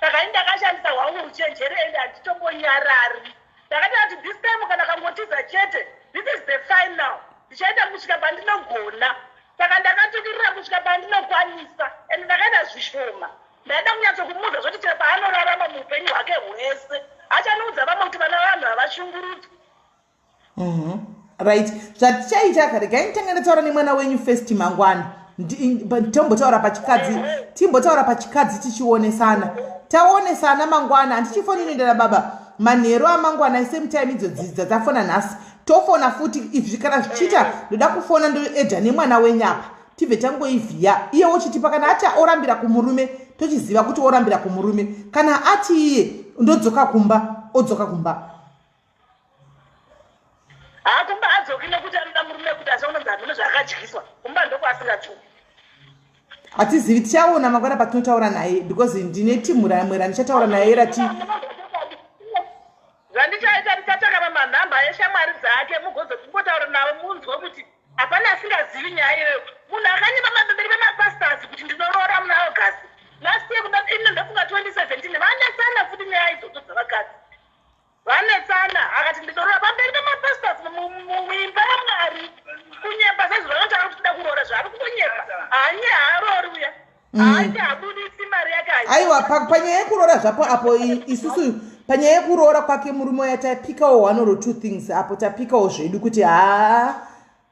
Saka ini ndakashandisa hwangu uchenjeri and handitombonyarari. Ndakati ati this time kana kangotiza chete this is the final. Ndichaita kusvika pandinogona. Saka ndakatukirira kusvika pandinokwanisa and ndakaita zvishoma. Ndaida kunyatsokumuudza zvoti chero paanorarama muupenyu hwake hwese achanoudza vamwe kuti vana vanhu havashungurudzwi. Right, zvatichaita ka, regai nditange ndataura nemwana wenyu first mangwana. Tombotaura pachikadzi, timbotaura pachikadzi tichionesana. Taonesana mangwana, handichifoni inoenda nababa manheru amangwana same time idzo dzidza dzafona nhasi. Tofona futi if kana zvichiita ndoda kufona ndoedha nemwana wenyu apa. Tibve tangoivhiya. Iye wochitipa kana ati orambira kumurume tochiziva kuti orambira kumurume. Kana ati iye ndodzoka kumba odzoka kumba. Haa kumba adzoki nekuti anoda murume kuti asaunonzi hameno zvaakadyiswa kumba ndokwaasingatuki. Hatizivi, tichaona mangwana patinotaura naye because ndine timu ramwe randichataura naye rati Zvandichaita ndichatsvaka mamanhamba eshamwari dzake mugozotimbotaura navo munzwe kuti hapana asingazivi nyaya iyoyo. Munhu akanyepa pamberi pemapastors kuti ndinoroora muna August last year kuda ini ndofunga 2017 vanetsana futi nyaya idzodzo dzavakadzi. Vanetsana akati ndinoroora pamberi pemapastors muimba yaMwari kunyepa sezvo vanotaura kuti kuda kuroora zvaari kutonyepa haanye haaroori uya haaite habudisi mari yake Aiwa, panyaya yekuroora zvapo apo isusu panyaya yekuroora kwake murume uya tapikawo one or two things apo, tapikawo zvedu kuti haa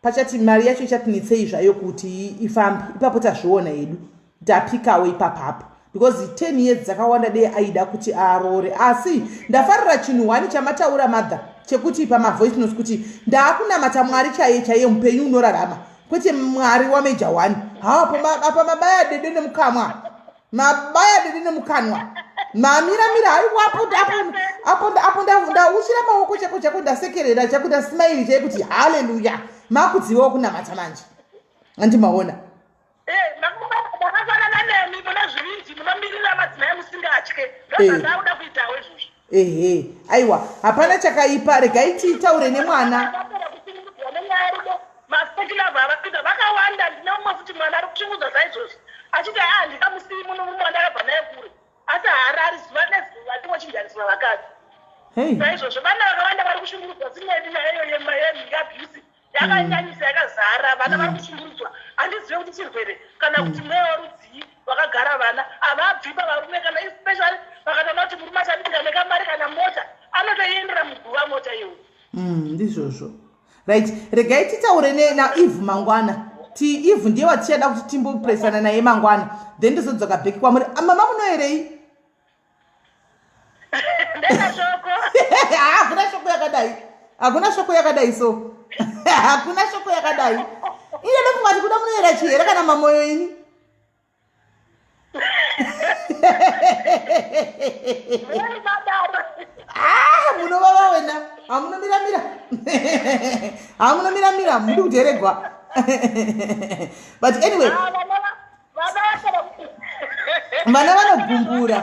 pachati mari yacho ichatinetsei zvayo kuti ifambe ipapo, tazviona hedu, tapikawo ipapapo because 10 years dzakawanda dei aida kuti aroore. Asi ndafarira chinhu one chamataura mother chekuti pamavoice notes kuti ndaakunamata Mwari chaiye chaiye mupenyu unorarama, kwete Mwari waMeja one. Hapo apa mabaya dede nemukamwa, mabaya dede nemukanwa, mamiramira. Haiwa, apo apo apo ndauchira maoko chako chako, ndasekerera chako, ndasmaili chai kuti haleluya, makudzivawo kunamata manje, andimaona. Ndakafanana nemi mune zvivindi, munomirira madzimai musingatye, ndozvandakuda kuitawo izvozvo. Ehe, aiwa, hapana chakaipa, regai titaure nemwana. Mafake love avakuita vakawanda. Ndine umwe futi mwana ari kushungudzwa saizvozvi achiti aa handingamusii muno, murume wandakabva naye kure, asi haarari zuva nezuva ndingochinjaniswa vakadzi saizvozvo. Vana vakawanda vari kushungurudzwa sinedi nayo yemhinga abuse yakanyanyisa yakazara vana vari kushungurudzwa. Handizive kuti chirwere kana kuti mweya warudzii wakagara vana havabvi pavarume, kana especially vakatoona kuti murume achabika nekamari kana mota, anotoiendera muguva mota iyoyo. Ndizvozvo. Right, regai titaure naEve mangwana. Ti Eve ndiye watichada kuti timbopresana naye mangwana, then tozodzoka back kwamuri. Ah, mama munoerei? Ndena shoko. Hakuna shoko yakadai, hakuna shoko yakadai, so hakuna shoko yakadai. Iye ndofunga kuti kuda munoera chihera kana mamoyo ini. Ah, munovava wena, hamunomiramira, hamunomiramira, mudi kuteregwa, but anyway vana vanogumbura.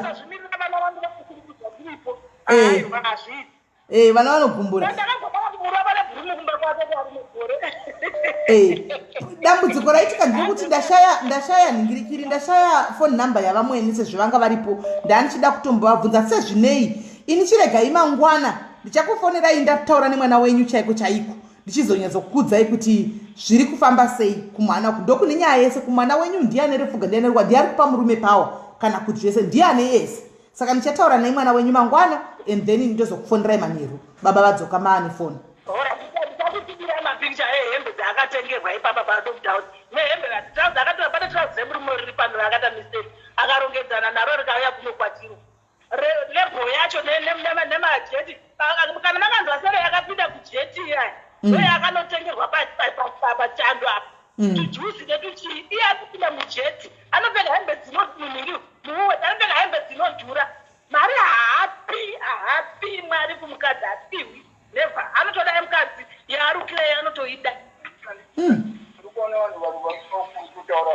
Vana vanogumbura. Dambudziko raitika nderekuti ndashaya nhingirikiri, ndashaya phone number yavamweni sezvo vanga varipo, ndandichida kutombovabvunza sezvinei ini. Chiregai mangwana ndichakufonerai ndataura nemwana wenyu chaiko chaiko, ndichizonyatsokuudzai kuti zviri kufamba sei kumwana uku. Ndokune nyaya yese kumwana wenyu, ndiye ane refuga, ndiye ane rwa, ndiye ari kupa murume power kana kuti zvese ndiye ane yese. Saka ndichataura naye mwana wenyu mangwana and then ndozokufonerai manheru baba vadzoka maane foni. Ndichakutibira mapikicha ehembe dzaakatengerwa ipapa paDogtown nehembe trouser akatora. Pane trouser remurume riri pano raakaita mistake akarongedzana naro rikauya kuno kwatiri. Label yacho nemajeti, kana makanzwa sere yakapinda kujeti iya, ndo yaakanotengerwa pachando apa, tujuzi netuchii. Iye akupinda mujeti anopfeka hembe dzinomunhingi muwe, anopfeka hembe dzinodhura. Mari haapi, haapi mwari kumukadzi, hapiwi never. Anotoda yemukadzi yaarukira anotoida. Ndikuona vanhu vari kutaura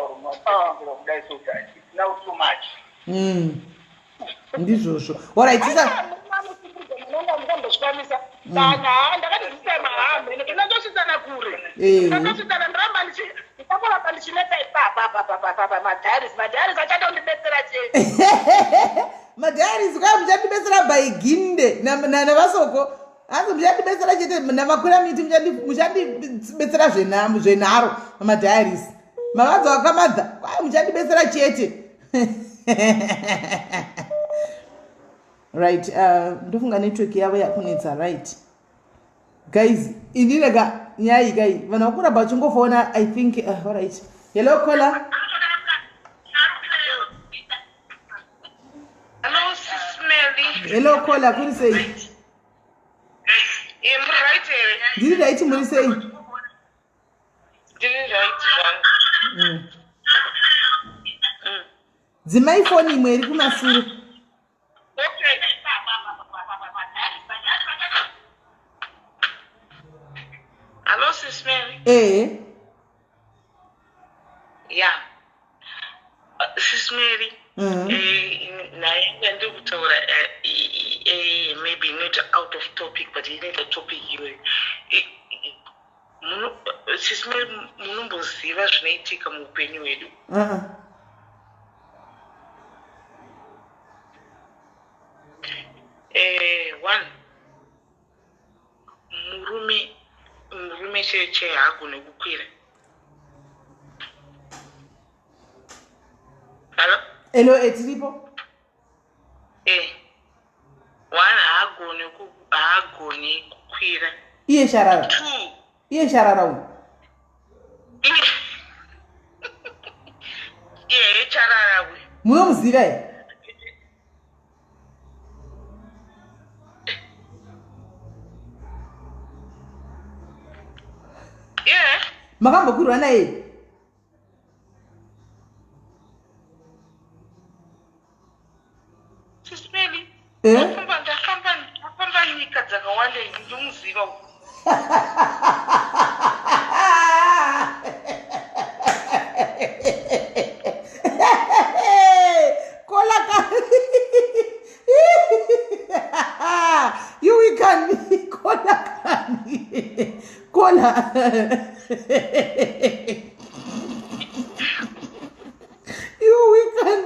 kudai, so it's now too much. Ndizvozvo, alright, sisa Ndambozvikwanisa kana ndakati zisema hamene tinatosvitsana kure, tinatosvitsana. Ndiramba ndichakuramba ndichinetsa ipapa papapapa. Madiaries, madiaries achatondibetsera chete. Madiaries kwai muchandibetsera by ginde navasoko, hanzi muchandibetsera chete namakwira miti, muchandibetsera zvenharo madiaries. Mavanza wakamadha kwai muchandibetsera chete. Right, ndofunga network yavo yakunetsa. Right guys, ini rega nyaya iyi kai, vanhu vakuramba vachingofona. I think alright. Hello caller. Hello, Sis Melly. Hello caller, kuri sei? Muri right here? Ndiri right, muri sei? Ndiri right zvangu. Dzimai foni imwe iri kumasure. Okay. Hello, Sis Mary. Ehe. Yeah. Sis Mary. Naye ndiri kutaura, maybe not out of topic, but inoita topic iyoyo. Sis Mary, munomboziva zvinoitika muupenyu hwedu? Uh-uh. One, murume chaiye haagone kukwira. Hello? Hello, tiripo. One, haagoni kukwira. Iye sharara. Two. Iye sharara uyu. Iye charara uyu. Munomuziva here? Yeah. Makambokwirwa naye? Sis Melly. Eh? Ndafamba nyika dzakawanda, ndomuziva uyu. Kola ka you can kola kani kola you we can.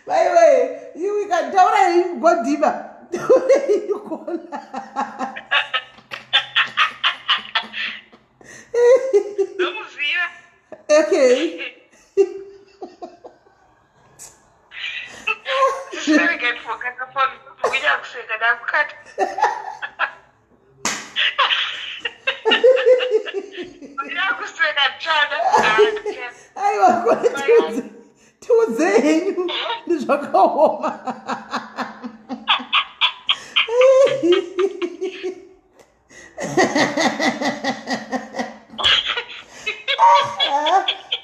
Maiwe, you can taura henyu, godiba, taura henyu kola. Ndomuziva. Okay. Sis Mary, ndifokata foni kunya kuseka, ndakukata kuseka tsvana. Aiwa kola, tiudze, tiudze henyu, ndizvakaoma.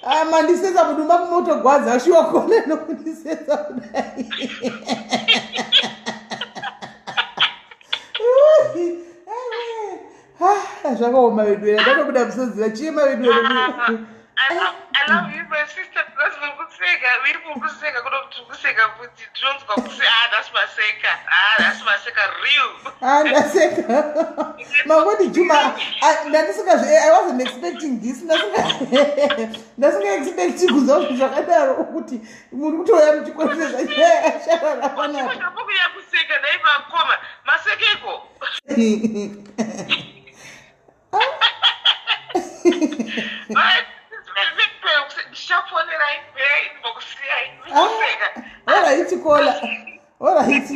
Ah, mandisetsa mudumba kumotogwadza shuwa kole nokundisetsa kudai. Ah, zvakaoma vedu ere, ndatobuda musodzi vachiema vedu ere. I love you, my sister, because mukuseka, iri mukuseka, kuno kuti kuseka futi, tinonzwa kuse, ah, that's maseka, ah, that's maseka real. Ah, ndaseka mangoti juma. Ndandisingazve, I wasn't expecting this. Ndasinga expecti kunzwa zvinhu zvakadaro, kuti muri kutouya muchikweresa sharara panapa. Ndapokuya kuseka, dai makoma, masekeko. Alright, ndichakufonerai, ndimbokusiyai, ndikuseka. Alright kola, alright.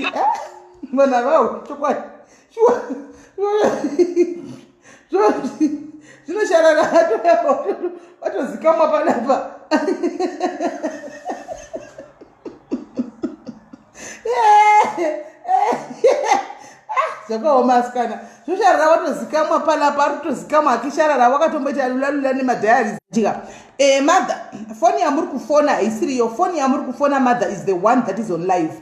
Vana vawo, chokwadi shuwa zvinosharara watozikamwa panapa. Zvakaoma asikana, zvosharara watozikamwa panapa, ari kutozikamwa akisharara wakatomboita lula lula nemadiaries tika. Mother, foni yamuri kufona haisiriyo. Foni yamuri kufona, mother, is the one that is on live.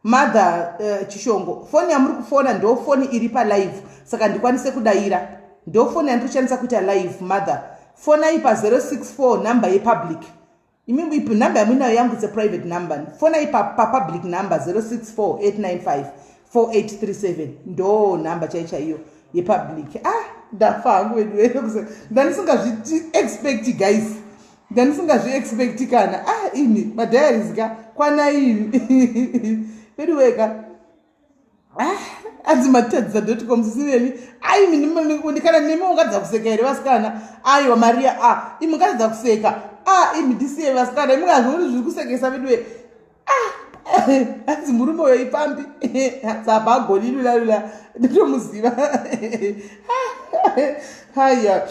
Mother Chishongo, foni yamuri kufona ndo foni iri palive, saka ndikwanise kudayira. Ndo foni yandiri kushandisa kuita live. Mother, fonai pa064, number yepublic. Imi number yamuinayo yangu, it's a private number. Fonai papublic number 064 895 4837, ndo number chai chaiyo yepublic. Ah, ndafa hangu vedu. Ndandisingazviti expect, guys. Ndandisingazviexpecti kana. Ah, imi madiaries ka kwanai imi. Veduweka. Ah, anzi matadzisa dot com sisiveli. Ai imi kana nemi ungatadza kuseka here vasikana? Aiwa Maria ah, imi ungatadza kuseka. Ah, imi ndisiye vasikana. Imi ngazvioni zviri kusekesa veduwe. Ah, hanzi murume uyo ipambi sapa agoni lulalula nditomuziva haya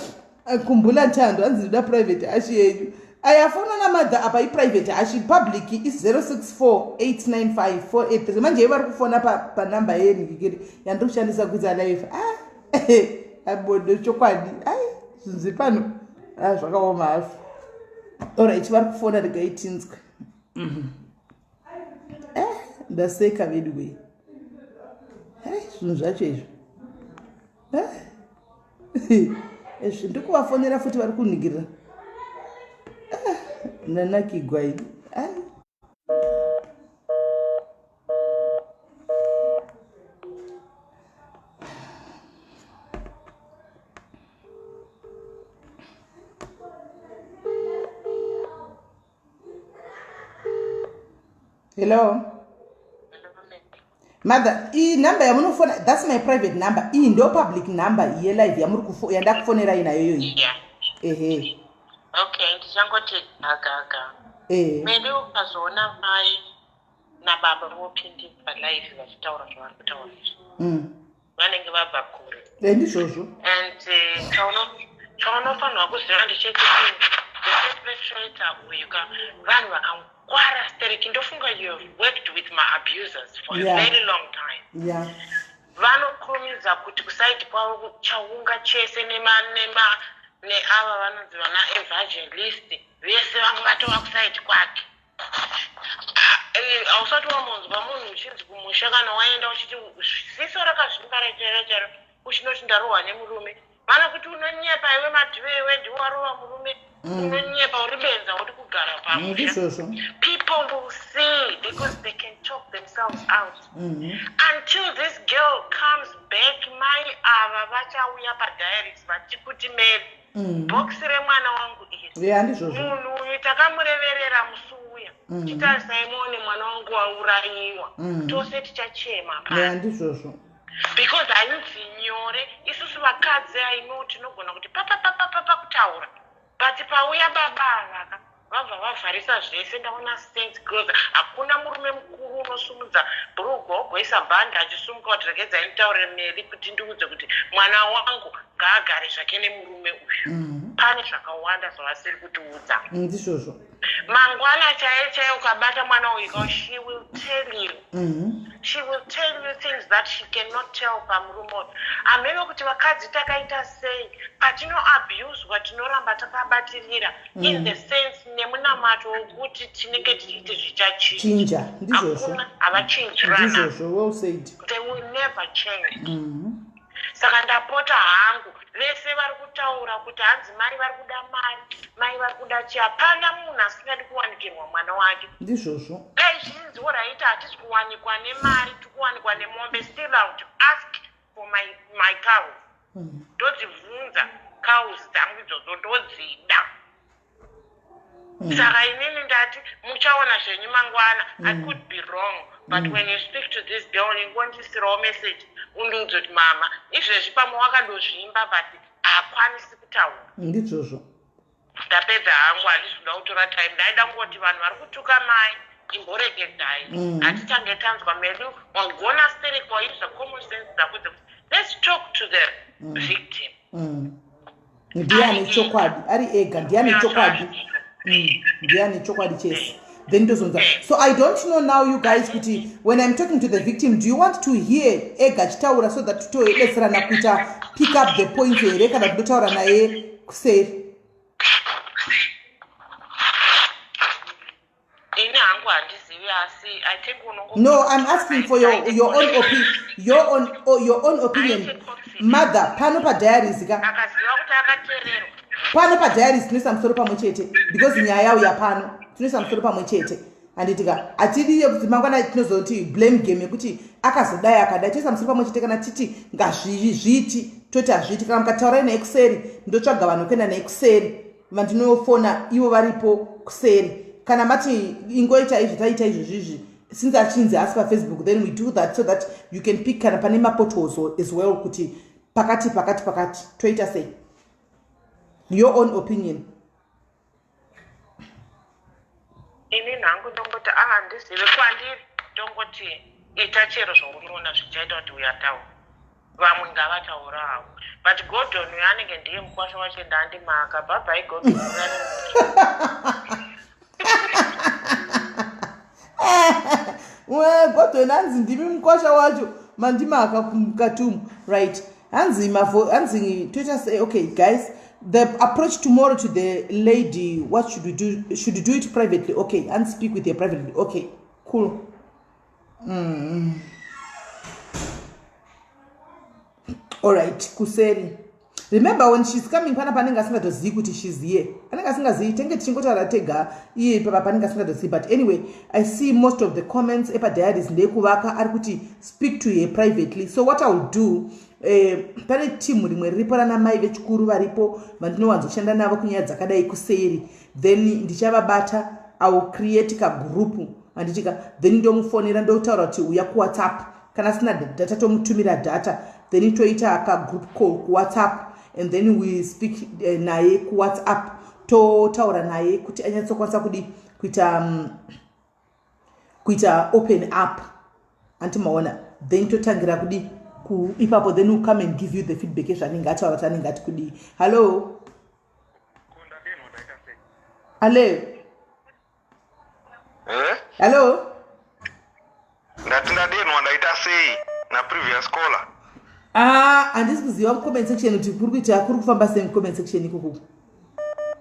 kumbula ntando hanzi ndoda private hashi yenyu aya fona namadha apa iprivate hashi public i064895483 manje ivo vari kufona panumber yenikikiri yandiri kushandisa kuita live ah, abodo chokwadi ai zvinhu zviri pano ah, zvakaoma hazvo orit vari kufona regai tinzwe mm. eh, ndaseka vedu wee eh, zvinhu zvacho izvo eh? Ezvi ndikuvafonera futi vari kunigirira eh, ndanakigwa ini eh. Hello. Mother, iyi number yamunofona, that's my private number. Iyi ndo public number yelive yamuri kufo yandakufonerai nayo iyoyi. Yeah. Ehe. Okay, ndichangoti gaga. Eh. Mende ukazoona mai nababa vopindira live vachitaura zvavari kutaura izvi. Vanenge vabva kure. Eh, ndizvozvo. And eh, chaunofanirwa kuziva ndechekuti the perpetrator uyu ka vanhu vakangwara stereki ndofunga you have worked with my abusers for a very long time. Vanokurumidza kuti kusaidi kwavo chaunga chese nema nema neava vanonzi vana evangelist vese vamwe vatova kusaidi kwake. Eh, hausati wambonzwa munhu uchinzi kumusha kana waenda uchiti ziso rakazvimba rechero chero uchinoti ndarohwa nemurume vanokuti unonyepa iwe madhive iwe ndiwe warova murume unonyepa uri benza uri kugara pamusha people will see because they can talk themselves out until this girl comes back mai ava vachauya padiaries vachikuti mary Box remwana wangu iri. Yeah, ndizvozvo. Munhu uyu takamureverera musi uya. Chitarisai muone mwana wangu waurayiwa. Tose tichachema pano. Yeah, ndizvozvo. Because hainzi nyore. Isusu vakadzi I know tinogona kuti papapapapa kutaura. But pauya baba ava ka vabva vavharisa zvese ndaona sense girls hakuna murume mukuru unosumudza bhurugwa ogoisa bhandi achisumuka kuti regedzai nditaurire Mary kuti ndiudze kuti mwana wangu ngaagare zvake nemurume uyu pane zvakawanda zvavasiri kutiudza Ndizvozvo. Mangwana chaiye chaiye ukabata mwana uyu ka she will tell you she will tell you things that she cannot tell pamurume uyu hameno kuti vakadzi takaita sei patinoabuswa tinoramba takabatirira in the sense nemunamato wokuti tinenge tichiti zvichachinja Chinja, ndizvozvo. Hakuna, havachinjirana. Ndizvozvo, well said. They will never change. Saka ndapota hangu vese vari kutaura kuti hanzi mai vari kuda mari, mai vari kuda chii, hapana munhu asingadi kuwanikirwa mwana wake. Ndizvozvo. Dai zvichinzi horaiti hatisi kuwanikwa nemari, tiri kuwanikwa nemombe, still I would ask for my, my cows. Ndodzibvunza cows dzangu idzodzo ndodzida. Saka inini ndati muchaona zvenyu mangwana. I could be wrong but when you speak to this girl ingondisirawo message undiudze kuti mama izvezvi pamwe wakadozvimba but haakwanisi kutaura. Ndizvozvo. Ndapedza hangu handisi kuda kutora time ndaida kungoti vanhu vari kutuka mai imboregedzai hatitange tanzwa medu wagona sterek wauser common sense dzako dzekuti let's talk to the victim. Ndiye ane chokwadi ari ega ndiye ane chokwadi ndiye ane chokwadi chese then tozonzwa. So I don't know now you guys kuti when I'm talking to the victim, do you want to hear ega achitaura so that totobetserana kuita pick up the points here kana kutotaura naye kuseri? Ini hangu handizivi asi I think unongo No, I'm asking for your own opinion, your own opinion. Mother, pano pa diaries ka. Akaziva kuti akatererwa. Pano pa diaries tinoisa musoro pamwe chete because nyaya yauya pano. Tinoisa musoro pamwe chete. Handiti ka hatidi yekuti mangwana tinozoti blame game yekuti akazodai akadai. Toisa musoro pamwe chete kana titi ngazvizviti toti hazviiti kana mukataurai naye kuseri ndotsvaga vanhu kuenda naye kuseri. vandinofona ivo varipo kuseri. Kana mati ingoita izvi taita izvozvi izvi since achinzi asi pafacebook, then we do that so that you can pick kana pane mapotholes as well kuti pakati pakati pakati toita sei. Your own opinion. Ini hangu ndongoti ah handizive kwandiri ndongoti ita chero zvaunoona zvichaita kuti uyataura vamwe ngavataura havo but Gordon uyo anenge ndiye mukwasha wacho ndandimaka bye bye Gordon. Gordon hanzi ndimi mukwasha wacho mandimaka mukati umu, right? Hanzi mavo hanzi toita say. Okay guys, the approach tomorrow to the lady, what should we do? Should we do it privately? Okay, and speak with her privately. Okay, cool. All right, kuseri. Remember, when she's coming pana panenge asingatozivi kuti she's here, anenge asingazivi, tenge tichingotaura tega iye papa panenge asingatozivi. But anyway, I see most of the comments epadiaries ndekuvaka ari kuti speak to her privately. So what I will do, pane timu rimwe riripo rana mai vechikuru varipo vandinowanzoshanda navo kunyaya dzakadai kuseri. Then ndichavabata, I will create kagroup, handitika? Then ndomufonera, ndotaura kuti uya kuWhatsApp. Kana asina data, tomutumira data, then toita kagroup call kuWhatsApp and then we speak naye kuWhatsApp, totaura naye kuti anyatsokwanisa kudi kuita open up, anti maona? Then totangira kudi ipapo, then we'll come and give you the feedback ezvanenge ataura kuti anenge ati kudii. Hallo, hallo. Eh? Hallo. Ndati ndadenwa ndaita sei naprevious caller? Ah, handisi kuziva mucomment section kuti kuri kuita kuri kufamba sei mucomment section ikoko.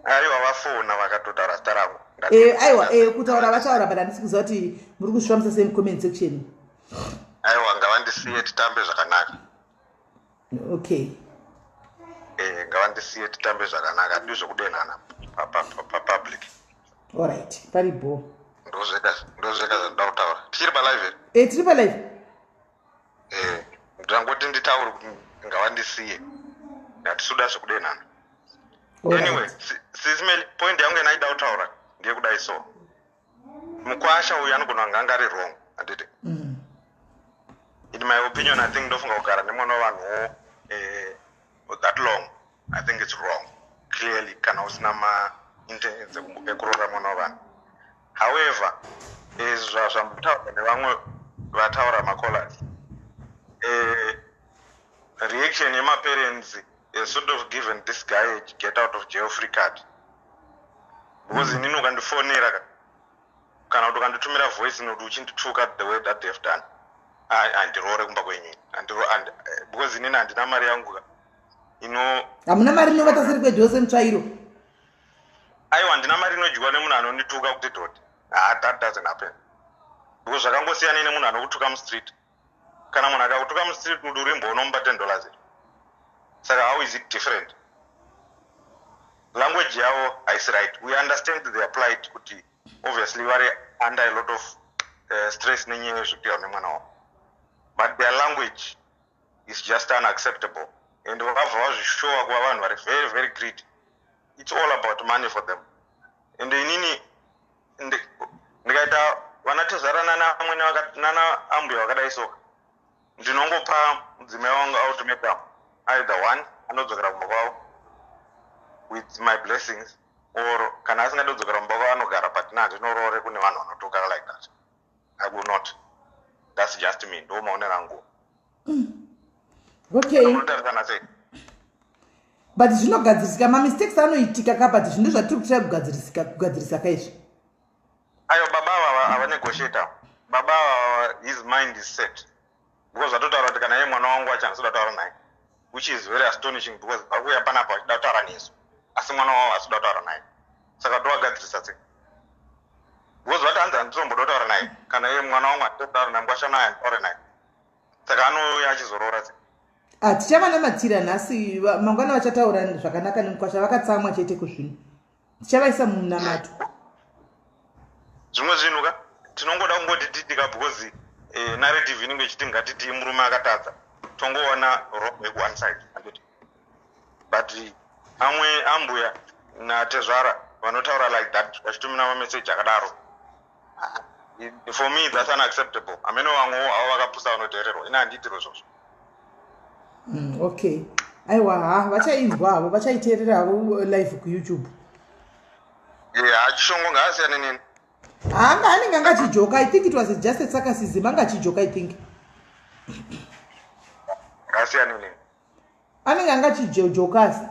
Aiwa, vafona vakatotaura zita rangu. Aiwa, kutaura vataura, but handisi kuziva kuti muri kuzvifambisa sei mucomment section. Aiwa, ngavandisiye titambe zvakanaka. Okay. Ngavandisiye titambe zvakanaka, handii zvekudenhana papublic. Alright, paribo. Ndozvega zvandida kutaura. Tichiri palive here? Tiri palive. Ndangoti nditaure kuti ngavandisiye, hatisuda zvekudenhana. Anyway, Sis Melly, point yangu yanaida kutaura ndeyekudai. So mukwasha uyu anogona kunge anga ari wrong, handiti? In my opinion, I think ndofunga kugara nemwana wevanhuwo that long, I think it's wrong clearly, kana usina maintentions ekuroora mwana wevanhu. However, zvambotaurwa nevamwe vataura, macallers, reaction yemaparents has sort of given this guy a get out of jail free card, because inini ukandifonera kana kuti ukanditumira voice note uchindituka the way that they've done, handiroore kumba kwenyu. Because inini handina mari yangu ka ino. Hamuna mari inovata seri kwejose mutsvairo? Aiwa, handina mari inodyiwa nemunhu anondituka kuti doti. Ah, that doesn't happen, because zvakangosiyana nemunhu anokutuka mustreet. Kana munhu akakutuka mustreet kuti uri mbwa, unomupa $10. Saka how is it different? Language yavo haisi right. We understand their plight, kuti obviously vari under a lot of stress nenyaya yezvekutirwa nemwana wavo, but their language is just unacceptable, and vabva vazvishowa kuva vanhu vari very very greedy. It's all about money for them. And inini ndikaita vanatezvara nana amwene nana ambuya vakadai soka, ndinongopa mudzimai wangu ultimatum: either one, anodzokera kumba kwavo with my blessings, or kana asingadi kudzokera kumba kwavo, anogara, but na handinoroore kune vanhu vanotuka like that. I will not. That's just me, ndo maonero angu. Okay. Unotarisana sei? But zvinogadzirisika, mamistakes anoitika ka, but zvinhu zvatiri kutira kugadzirisika, kugadzirisa kaizvi. Aiwa, baba ava havanegotiate. Baba ava, his mind is set, because vatotaura kuti kana iye mwana wangu wacho handisi kuda kutaura naye, which is very astonishing, because vari kuuya panapa vachida kutaura nesu, asi mwana wavo hasi kuda kutaura naye. Saka tovagadzirisa sei? Because vati hanzi handitomboda kutaura naye, kana iye mwana wangu handitoda kutaura naye, mukwasha naye handitaure naye. Saka anouya achizoroora sei? Ah, tichavanamatira nhasi, mangwana vachataura zvakanaka nemukwasha. Vakatsamwa chete kuzvinhu, tichavaisa mumunamato. Zvimwe zvinhu ka tinongoda kungoti titika, because narrative inenge ichiti ngatiti murume akatadza, tongoona wrong yeku one side, handiti? But amwe ambuya Natezvara vanotaura like that, vachitumira mameseji akadaro, for me that's unacceptable. Amene vamwewo avo vakapusa vanodhererwa, ini handiitiro izvozvo. Okay, aiwa, ha, vachainzwa havo, vachaiteerera havo live kuYouTube. Yeah, achishongo ngaasiyane nini. Hanga anenge anga achijoka. I think it was just a sarcasm, anga achijoka, I think. Ngaasiyane nini. Anenge anga achijoka asi.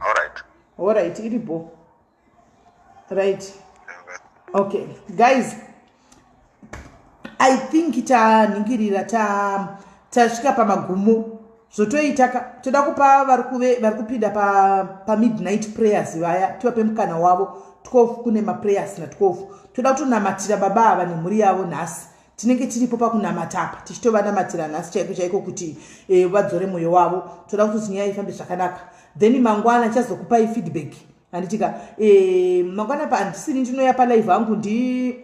Allright. Allright, iripo. Right, okay guys, I think tanhingirira, tasvika pamagumo. Zvotoita toda kupa vari kupinda pamidnight prayers vaya, tivape mukana wavo. 12 kune maprayers, na12 toda kutonamatira baba ava nemhuri yavo. Nhasi tinenge tiripo pakunamata apa, tichitovanamatira nhasi chaiko chaiko kuti vadzore mwoyo wavo. Toda kutoti nyaya ifambe zvakanaka. Then mangwana ndichazokupai feedback, handitika? Mangwana pa handisini ndinoya palive hangu, ndi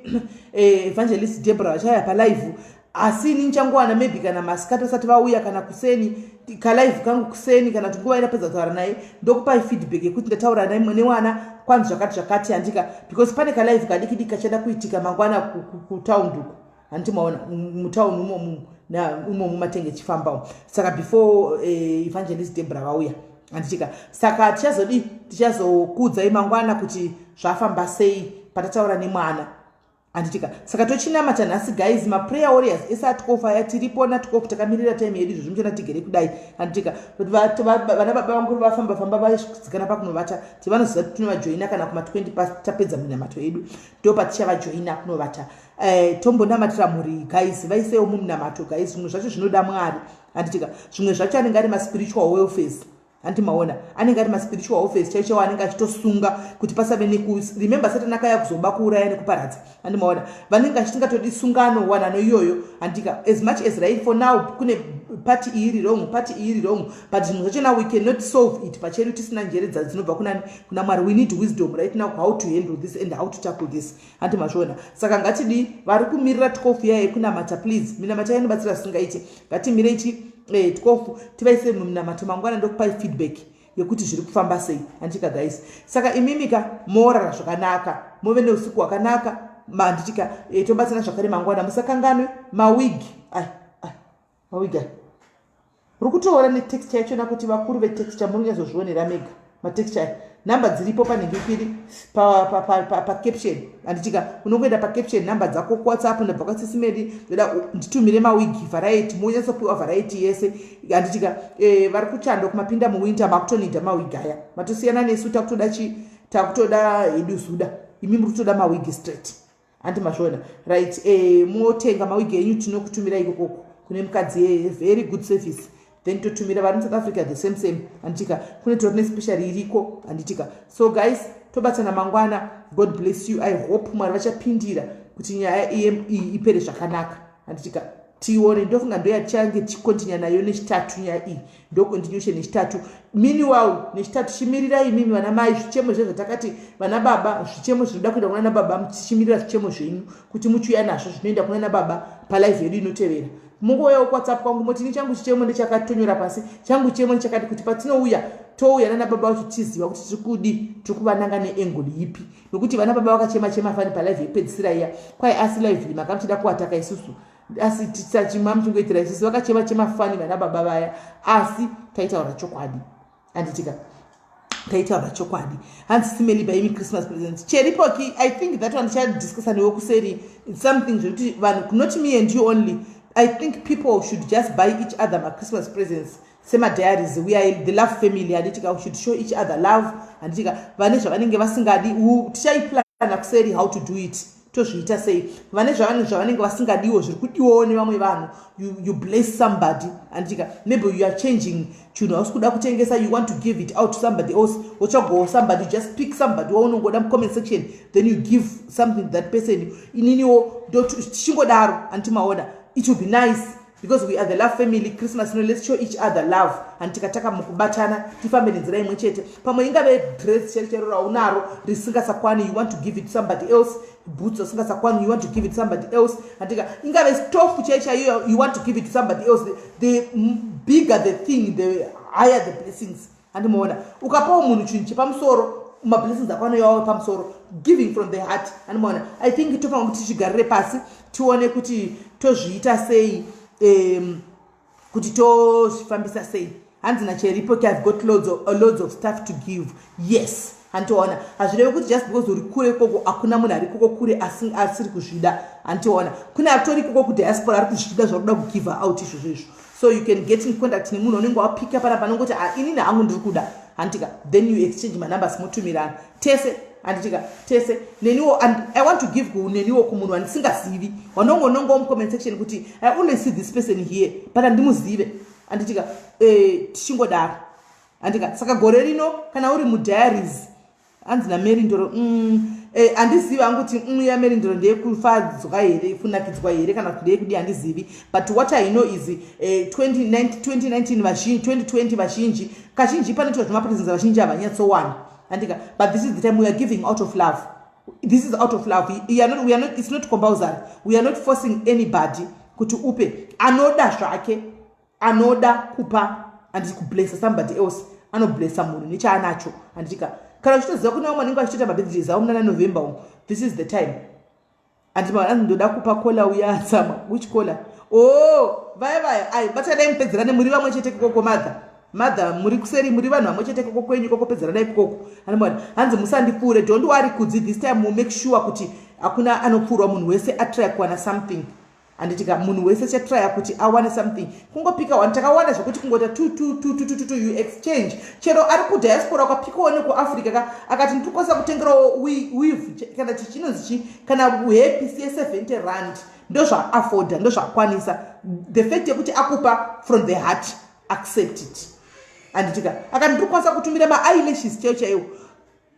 Evangelist Debra vachaya palive, asi ini ndichangowana maybe kana masikati asati vauya, kana kuseni, kalive kangu kuseni, kana kuti nguva indapedza kutaura naye, ndokupai feedback yekuti ndataura naye newana kwanzi zvakati zvakati, handika? Because pane kalive kadiki diki kachada kuitika mangwana kutaundi uku, handiti maona? Mutauni umomu, umomu matenge chifambawo. Saka before Evangelist Debra vauya, handitika? Saka tichazodi, tichazokuudzai mangwana kuti zvafamba sei patataura nemwana, handitika? Saka tochinamata nhasi guys. Maprayer warriors ese a12 aya, tiripo na12, takamirira time yedu. Izvo zvimuchona tigere kudai, handitika? Vana baba vangu vafamba famba, vadzikana pakunovata, tivanoziva kuti tinovajoina kana kuma20 past tapedza minamato yedu, ndo patichavajoina kunovata. Tombonamatira mhuri guys, vaisewo mumunamato guys. Zvimwe zvacho zvinoda Mwari, handitika? Zvimwe zvacho anenge ari maspiritual welfares, handi maona? Anenge ari maspiritual warfares chaichaiwo, anenge achitosunga kuti pasave neku, remember, Satani akauya kuzoba, kuuraya nekuparadza, handi maona? Vanenge achitingatodi sungano, wanano iyoyo, handika? As much as right for now kune party iyi iri wrong, party iyi iri wrong, but zvimwe zvacho now we cannot solve it pachedu tisina njere dzinobva kuna Mwari. We need wisdom right now, how to handle this and how to tackle this, handi mazviona? Saka ngatidi, vari kumirira 12 yaya yekunamata, please, minamata inobatsira zvisingaite. Ngatimirei chi 12, tivaise muminamato. Mangwana ndokupai feedback yekuti zviri kufamba sei, handitika guys? Saka imimika morara zvakanaka, muve neusiku hwakanaka, handitika? Tobatsana zvakare mangwana. Musakanganwe mawigi ai, mawigi ai uri kutoona netexture yachona, kuti vakuru vetexture muri kunyatsozvionera mega matexture aya. Nhamba dziripo panenge piri pacaption, handitika? Unongoenda pacaption, nhamba dzako kuWhatsApp, ndabva kwaSisi Mary, ndoda nditumire mawigi variety, monyatsopiwa variety yese, handitika? Vari kuchando, kumapinda muwinter, makutonida mawigi aya. Matosiyana nesu, takutoda chi, takutoda hedu zuda, imi muri kutoda mawigi straight, handi mazviona? Right, motenga mawigi enyu, tinokutumira ikokoko kune mukadzi, very good service. Then totumira vari muSouth Africa the same same, handitika? Kune tori nespecial iriko, handitika? So guys, tobatsana mangwana. God bless you. I hope Mwari vachapindira kuti nyaya iyi ipere zvakanaka, handitika? Tione. Ndofunga ndoyatichange tichikontinya nayo neChitatu. Nyaya iyi ndocontinuation neChitatu. Meanwhile neChitatu chimirirai imimi vana mai zvichemo zve zvatakati vana baba, zvichemo zvinoda kuenda kunana baba, tichimirira zvichemo zvenyu kuti muchiuya nazvo, zvinoenda kunana baba palive yedu inotevera. Mungouyawo kuWhatsApp kwangu, moti ni changu chichemo ndechakati, tonyora pasi, changu chichemo ndechakati, kuti patinouya touya nana baba vacho tichiziva kuti tiri kudi, tiri kuvananga neangle ipi, nokuti vana baba vakachema chema fani palive yekupedzisira iya. Kwai asi live makamuchida kuataka isusu, asi tisachima muchingoitira isusu. Vakachema chema fani vana baba vaya, asi taitaura chokwadi, handitika? Taitaura chokwadi. Hanzi, "Sis Melly, buy me Christmas present." Cheripoki, I think that one tichadiscussa newe kuseri. It's something zvekuti vanhu, not me and you only, I think people should just buy each other machristmas presents semadiaries. We are the love family, handitika? We should show each other love, handitika? Vane zvavanenge vasingadi, tichaiplana kuseri how to do it, tozviita sei. Vane zvavanenge vasingadiwo, zviri kudiwawo nevamwe vanhu, you bless somebody, handitika? Maybe you are changing chinhu, hausi kuda kutengesa, you want to give it out to somebody else, wotsvagawo somebody, just pick somebody waunongoda mucomment section, then you give something to that person. Ininiwo tichingodaro, handiti maona? It will be nice because we are the love family. Christmas, no, let's show each other love, and tikataka mukubatana, tifambe nenzira imwe chete. Pamwe ingave dress chero chero raunaro risingasakwani, you want to give it to somebody else. Boots asingasakwani, you want to give it to somebody else, andika? Ingave stofu chai chaiyo, you want to give it to somebody else. The bigger the thing, the higher the blessings. Handimaona ukapawo munhu chinhu chepamusoro, mablessings ako anoyawo pamusoro. Giving from the heart, handimaona. I think tofanira kuti tichigarire pasi, tione kuti tozviita sei, kuti tozvifambisa sei. Hanzi nacheripo ke, "I've got loads of stuff to give." Yes, handitoona hazvirevi kuti just because uri kure ikoko hakuna munhu ari ikoko kure asiri kuzvida. Handitoona kune atori ikoko kudiaspora ari kuzvida zvari kuda kugive out izvozvo izvo. So you can get in contact nemunhu unenge wapika pana panongoti, "Ah, inini hangu ndiri kuda," handitika? Then you exchange manumbers, motumirana tese, handitika? Tese neniwo, and I want to give neniwo kumunhu wandisingazivi, wandongonongawo mucomment section kuti, "I always see this person here, but handimuzive," handitika? Tichingodaro, handika? Saka gore rino kana uri mudiaries, hanzi naMary Ndoro, handizivi hangu kuti yaMary Ndoro ndeyekufadzwa here, kunakidzwa here, kana kuti ndeyekudi, handizivi. But what I know is 2019 vazhinji, 2020 vazhinji, kazhinji panoitwa zvemapresents, vazhinji havanyatsowana, handika? But this is the time we are giving out of love. This is out of love. We are not, we are not, it's not compulsory. We are not forcing anybody kuti upe. Anoda zvake, anoda kupa, handiti, kublessa somebody else, anoblessa munhu nechaanacho, handitika? Kana uchitoziva kune vamwe vanenge vachitoita mabirthdays avo munana November umu, this is the time. Handiti ndoda kupa caller uya atsama. Which caller? Oh, vaya vaya, ai, batanai mupedzerane, muri vamwe chete kukoko. Madha, madha, muri kuseri, muri vanhu vamwe chete koko kwenyu koko, pedzeranai kukoko. Hanimona hanzi musandipfuure. Don't worry, Kudzi, this time mu make sure kuti hakuna anopfuurwa. Munhu wese atry kuwana something, handitika? Munhu wese chatrya kuti awane something. Kungopika one, takawanda zvekuti kungota two two two two two two, you exchange. Chero ari kudiaspora, ukapikawo nekuAfrica ka, akati ndikukwanisa kutengerawo weave kana chichinonzi chi kana hairpiece ye70 rand, ndozvaafforda, ndozvakwanisa. The fact yekuti akupa from the heart, accept it, handitika? Akati ndiri kukwanisa kutumira maeyelashes chaiwo chaiwo,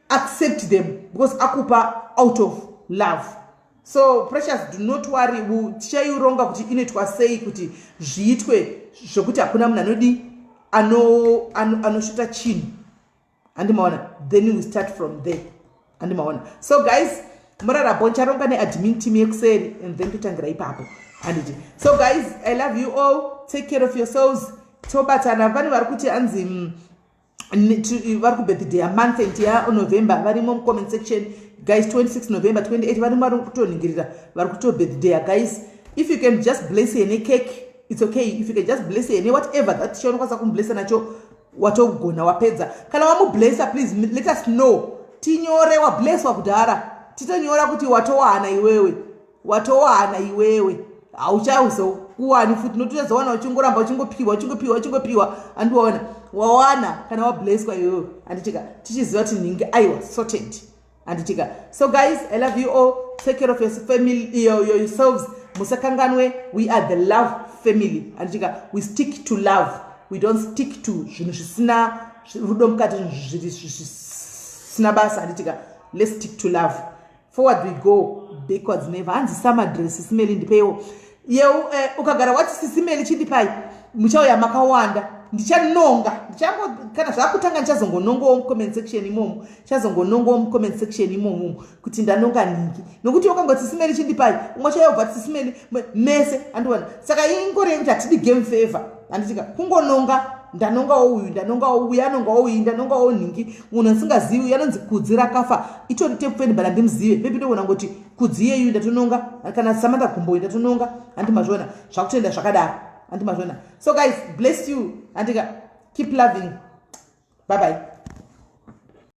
accept them because akupa out of love. So Precious, do not worry, tichaironga kuti inoitwa sei kuti zviitwe zvokuti hakuna munhu anodi anoshota chinhu, handimaona? Then we start from there, handimaona? So guys, murarabo, ndicharonga neadmin team yekuseri and then totangira ipapo, handiti? So guys, I love you all. Take care of yourselves. Tobatana. Pane vari kuti anzi vari kubirthday yamonth end yaNovember, varimo mucomment section, guys. 26 November, 28, varimo vari kutoningirira, vari kutobirthday. Guys, if you can just bless her necake, it's okay. If you can just bless her newhatever that chaunokwanisa kumublessa nacho, watogona, wapedza. Kana wamublessa, please let us know, tinyore wablesswa kudhara, titonyora kuti watowana iwewe, watowana iwewe, hauchazokuwani futi, notochazowana uchingoramba uchingopiwa, uchingopiwa, uchingopiwa. Andiwaona wawana kana wablesswa iwewe, handitika? Tichiziva kuti nhingi, aiwa, sorted, handitika? So guys, I love you all. Take care of your family, yourselves. Musakanganwe, we are the love family, handitika? We stick to love. We don't stick to zvinhu zvisina rudo mukati, zvinhu zvisina basa, handitika? Let's stick to love. Forward we go, backwards never. Hanzi summer dress, Sis Melly, ndipeiwo yeu. Ukagara wati, "Sis Melly, chindipai," muchauya makawanda. Ndichanonga, ndichango kana zvakutanga, ndichazongonongawo mucomment section imomo, ndichazongonongawo mucomment section imomo kuti ndanonga nhingi, nokuti wakangoti, "Sis Melly, chindipai," umwe chayobva, "Sis Melly," mese, andiona? Saka ingori yekuti hatidi game favor, handitika? Kungononga, ndanongawo uyu, ndanongawo uyu, anongawo uyu, ndanongawo nhingi, munhu asingazivi uyu anonzi Kudzi rakafa, itori tepfeni, but handimuzive. Maybe ndogona ngoti Kudzi yeyu ndatononga, kana Samantha Gumbo uyu ndatononga, handi mazviona? Zvakutoenda zvakadaro, handi mazviona? So guys, bless you, handika? Keep loving. Bye bye.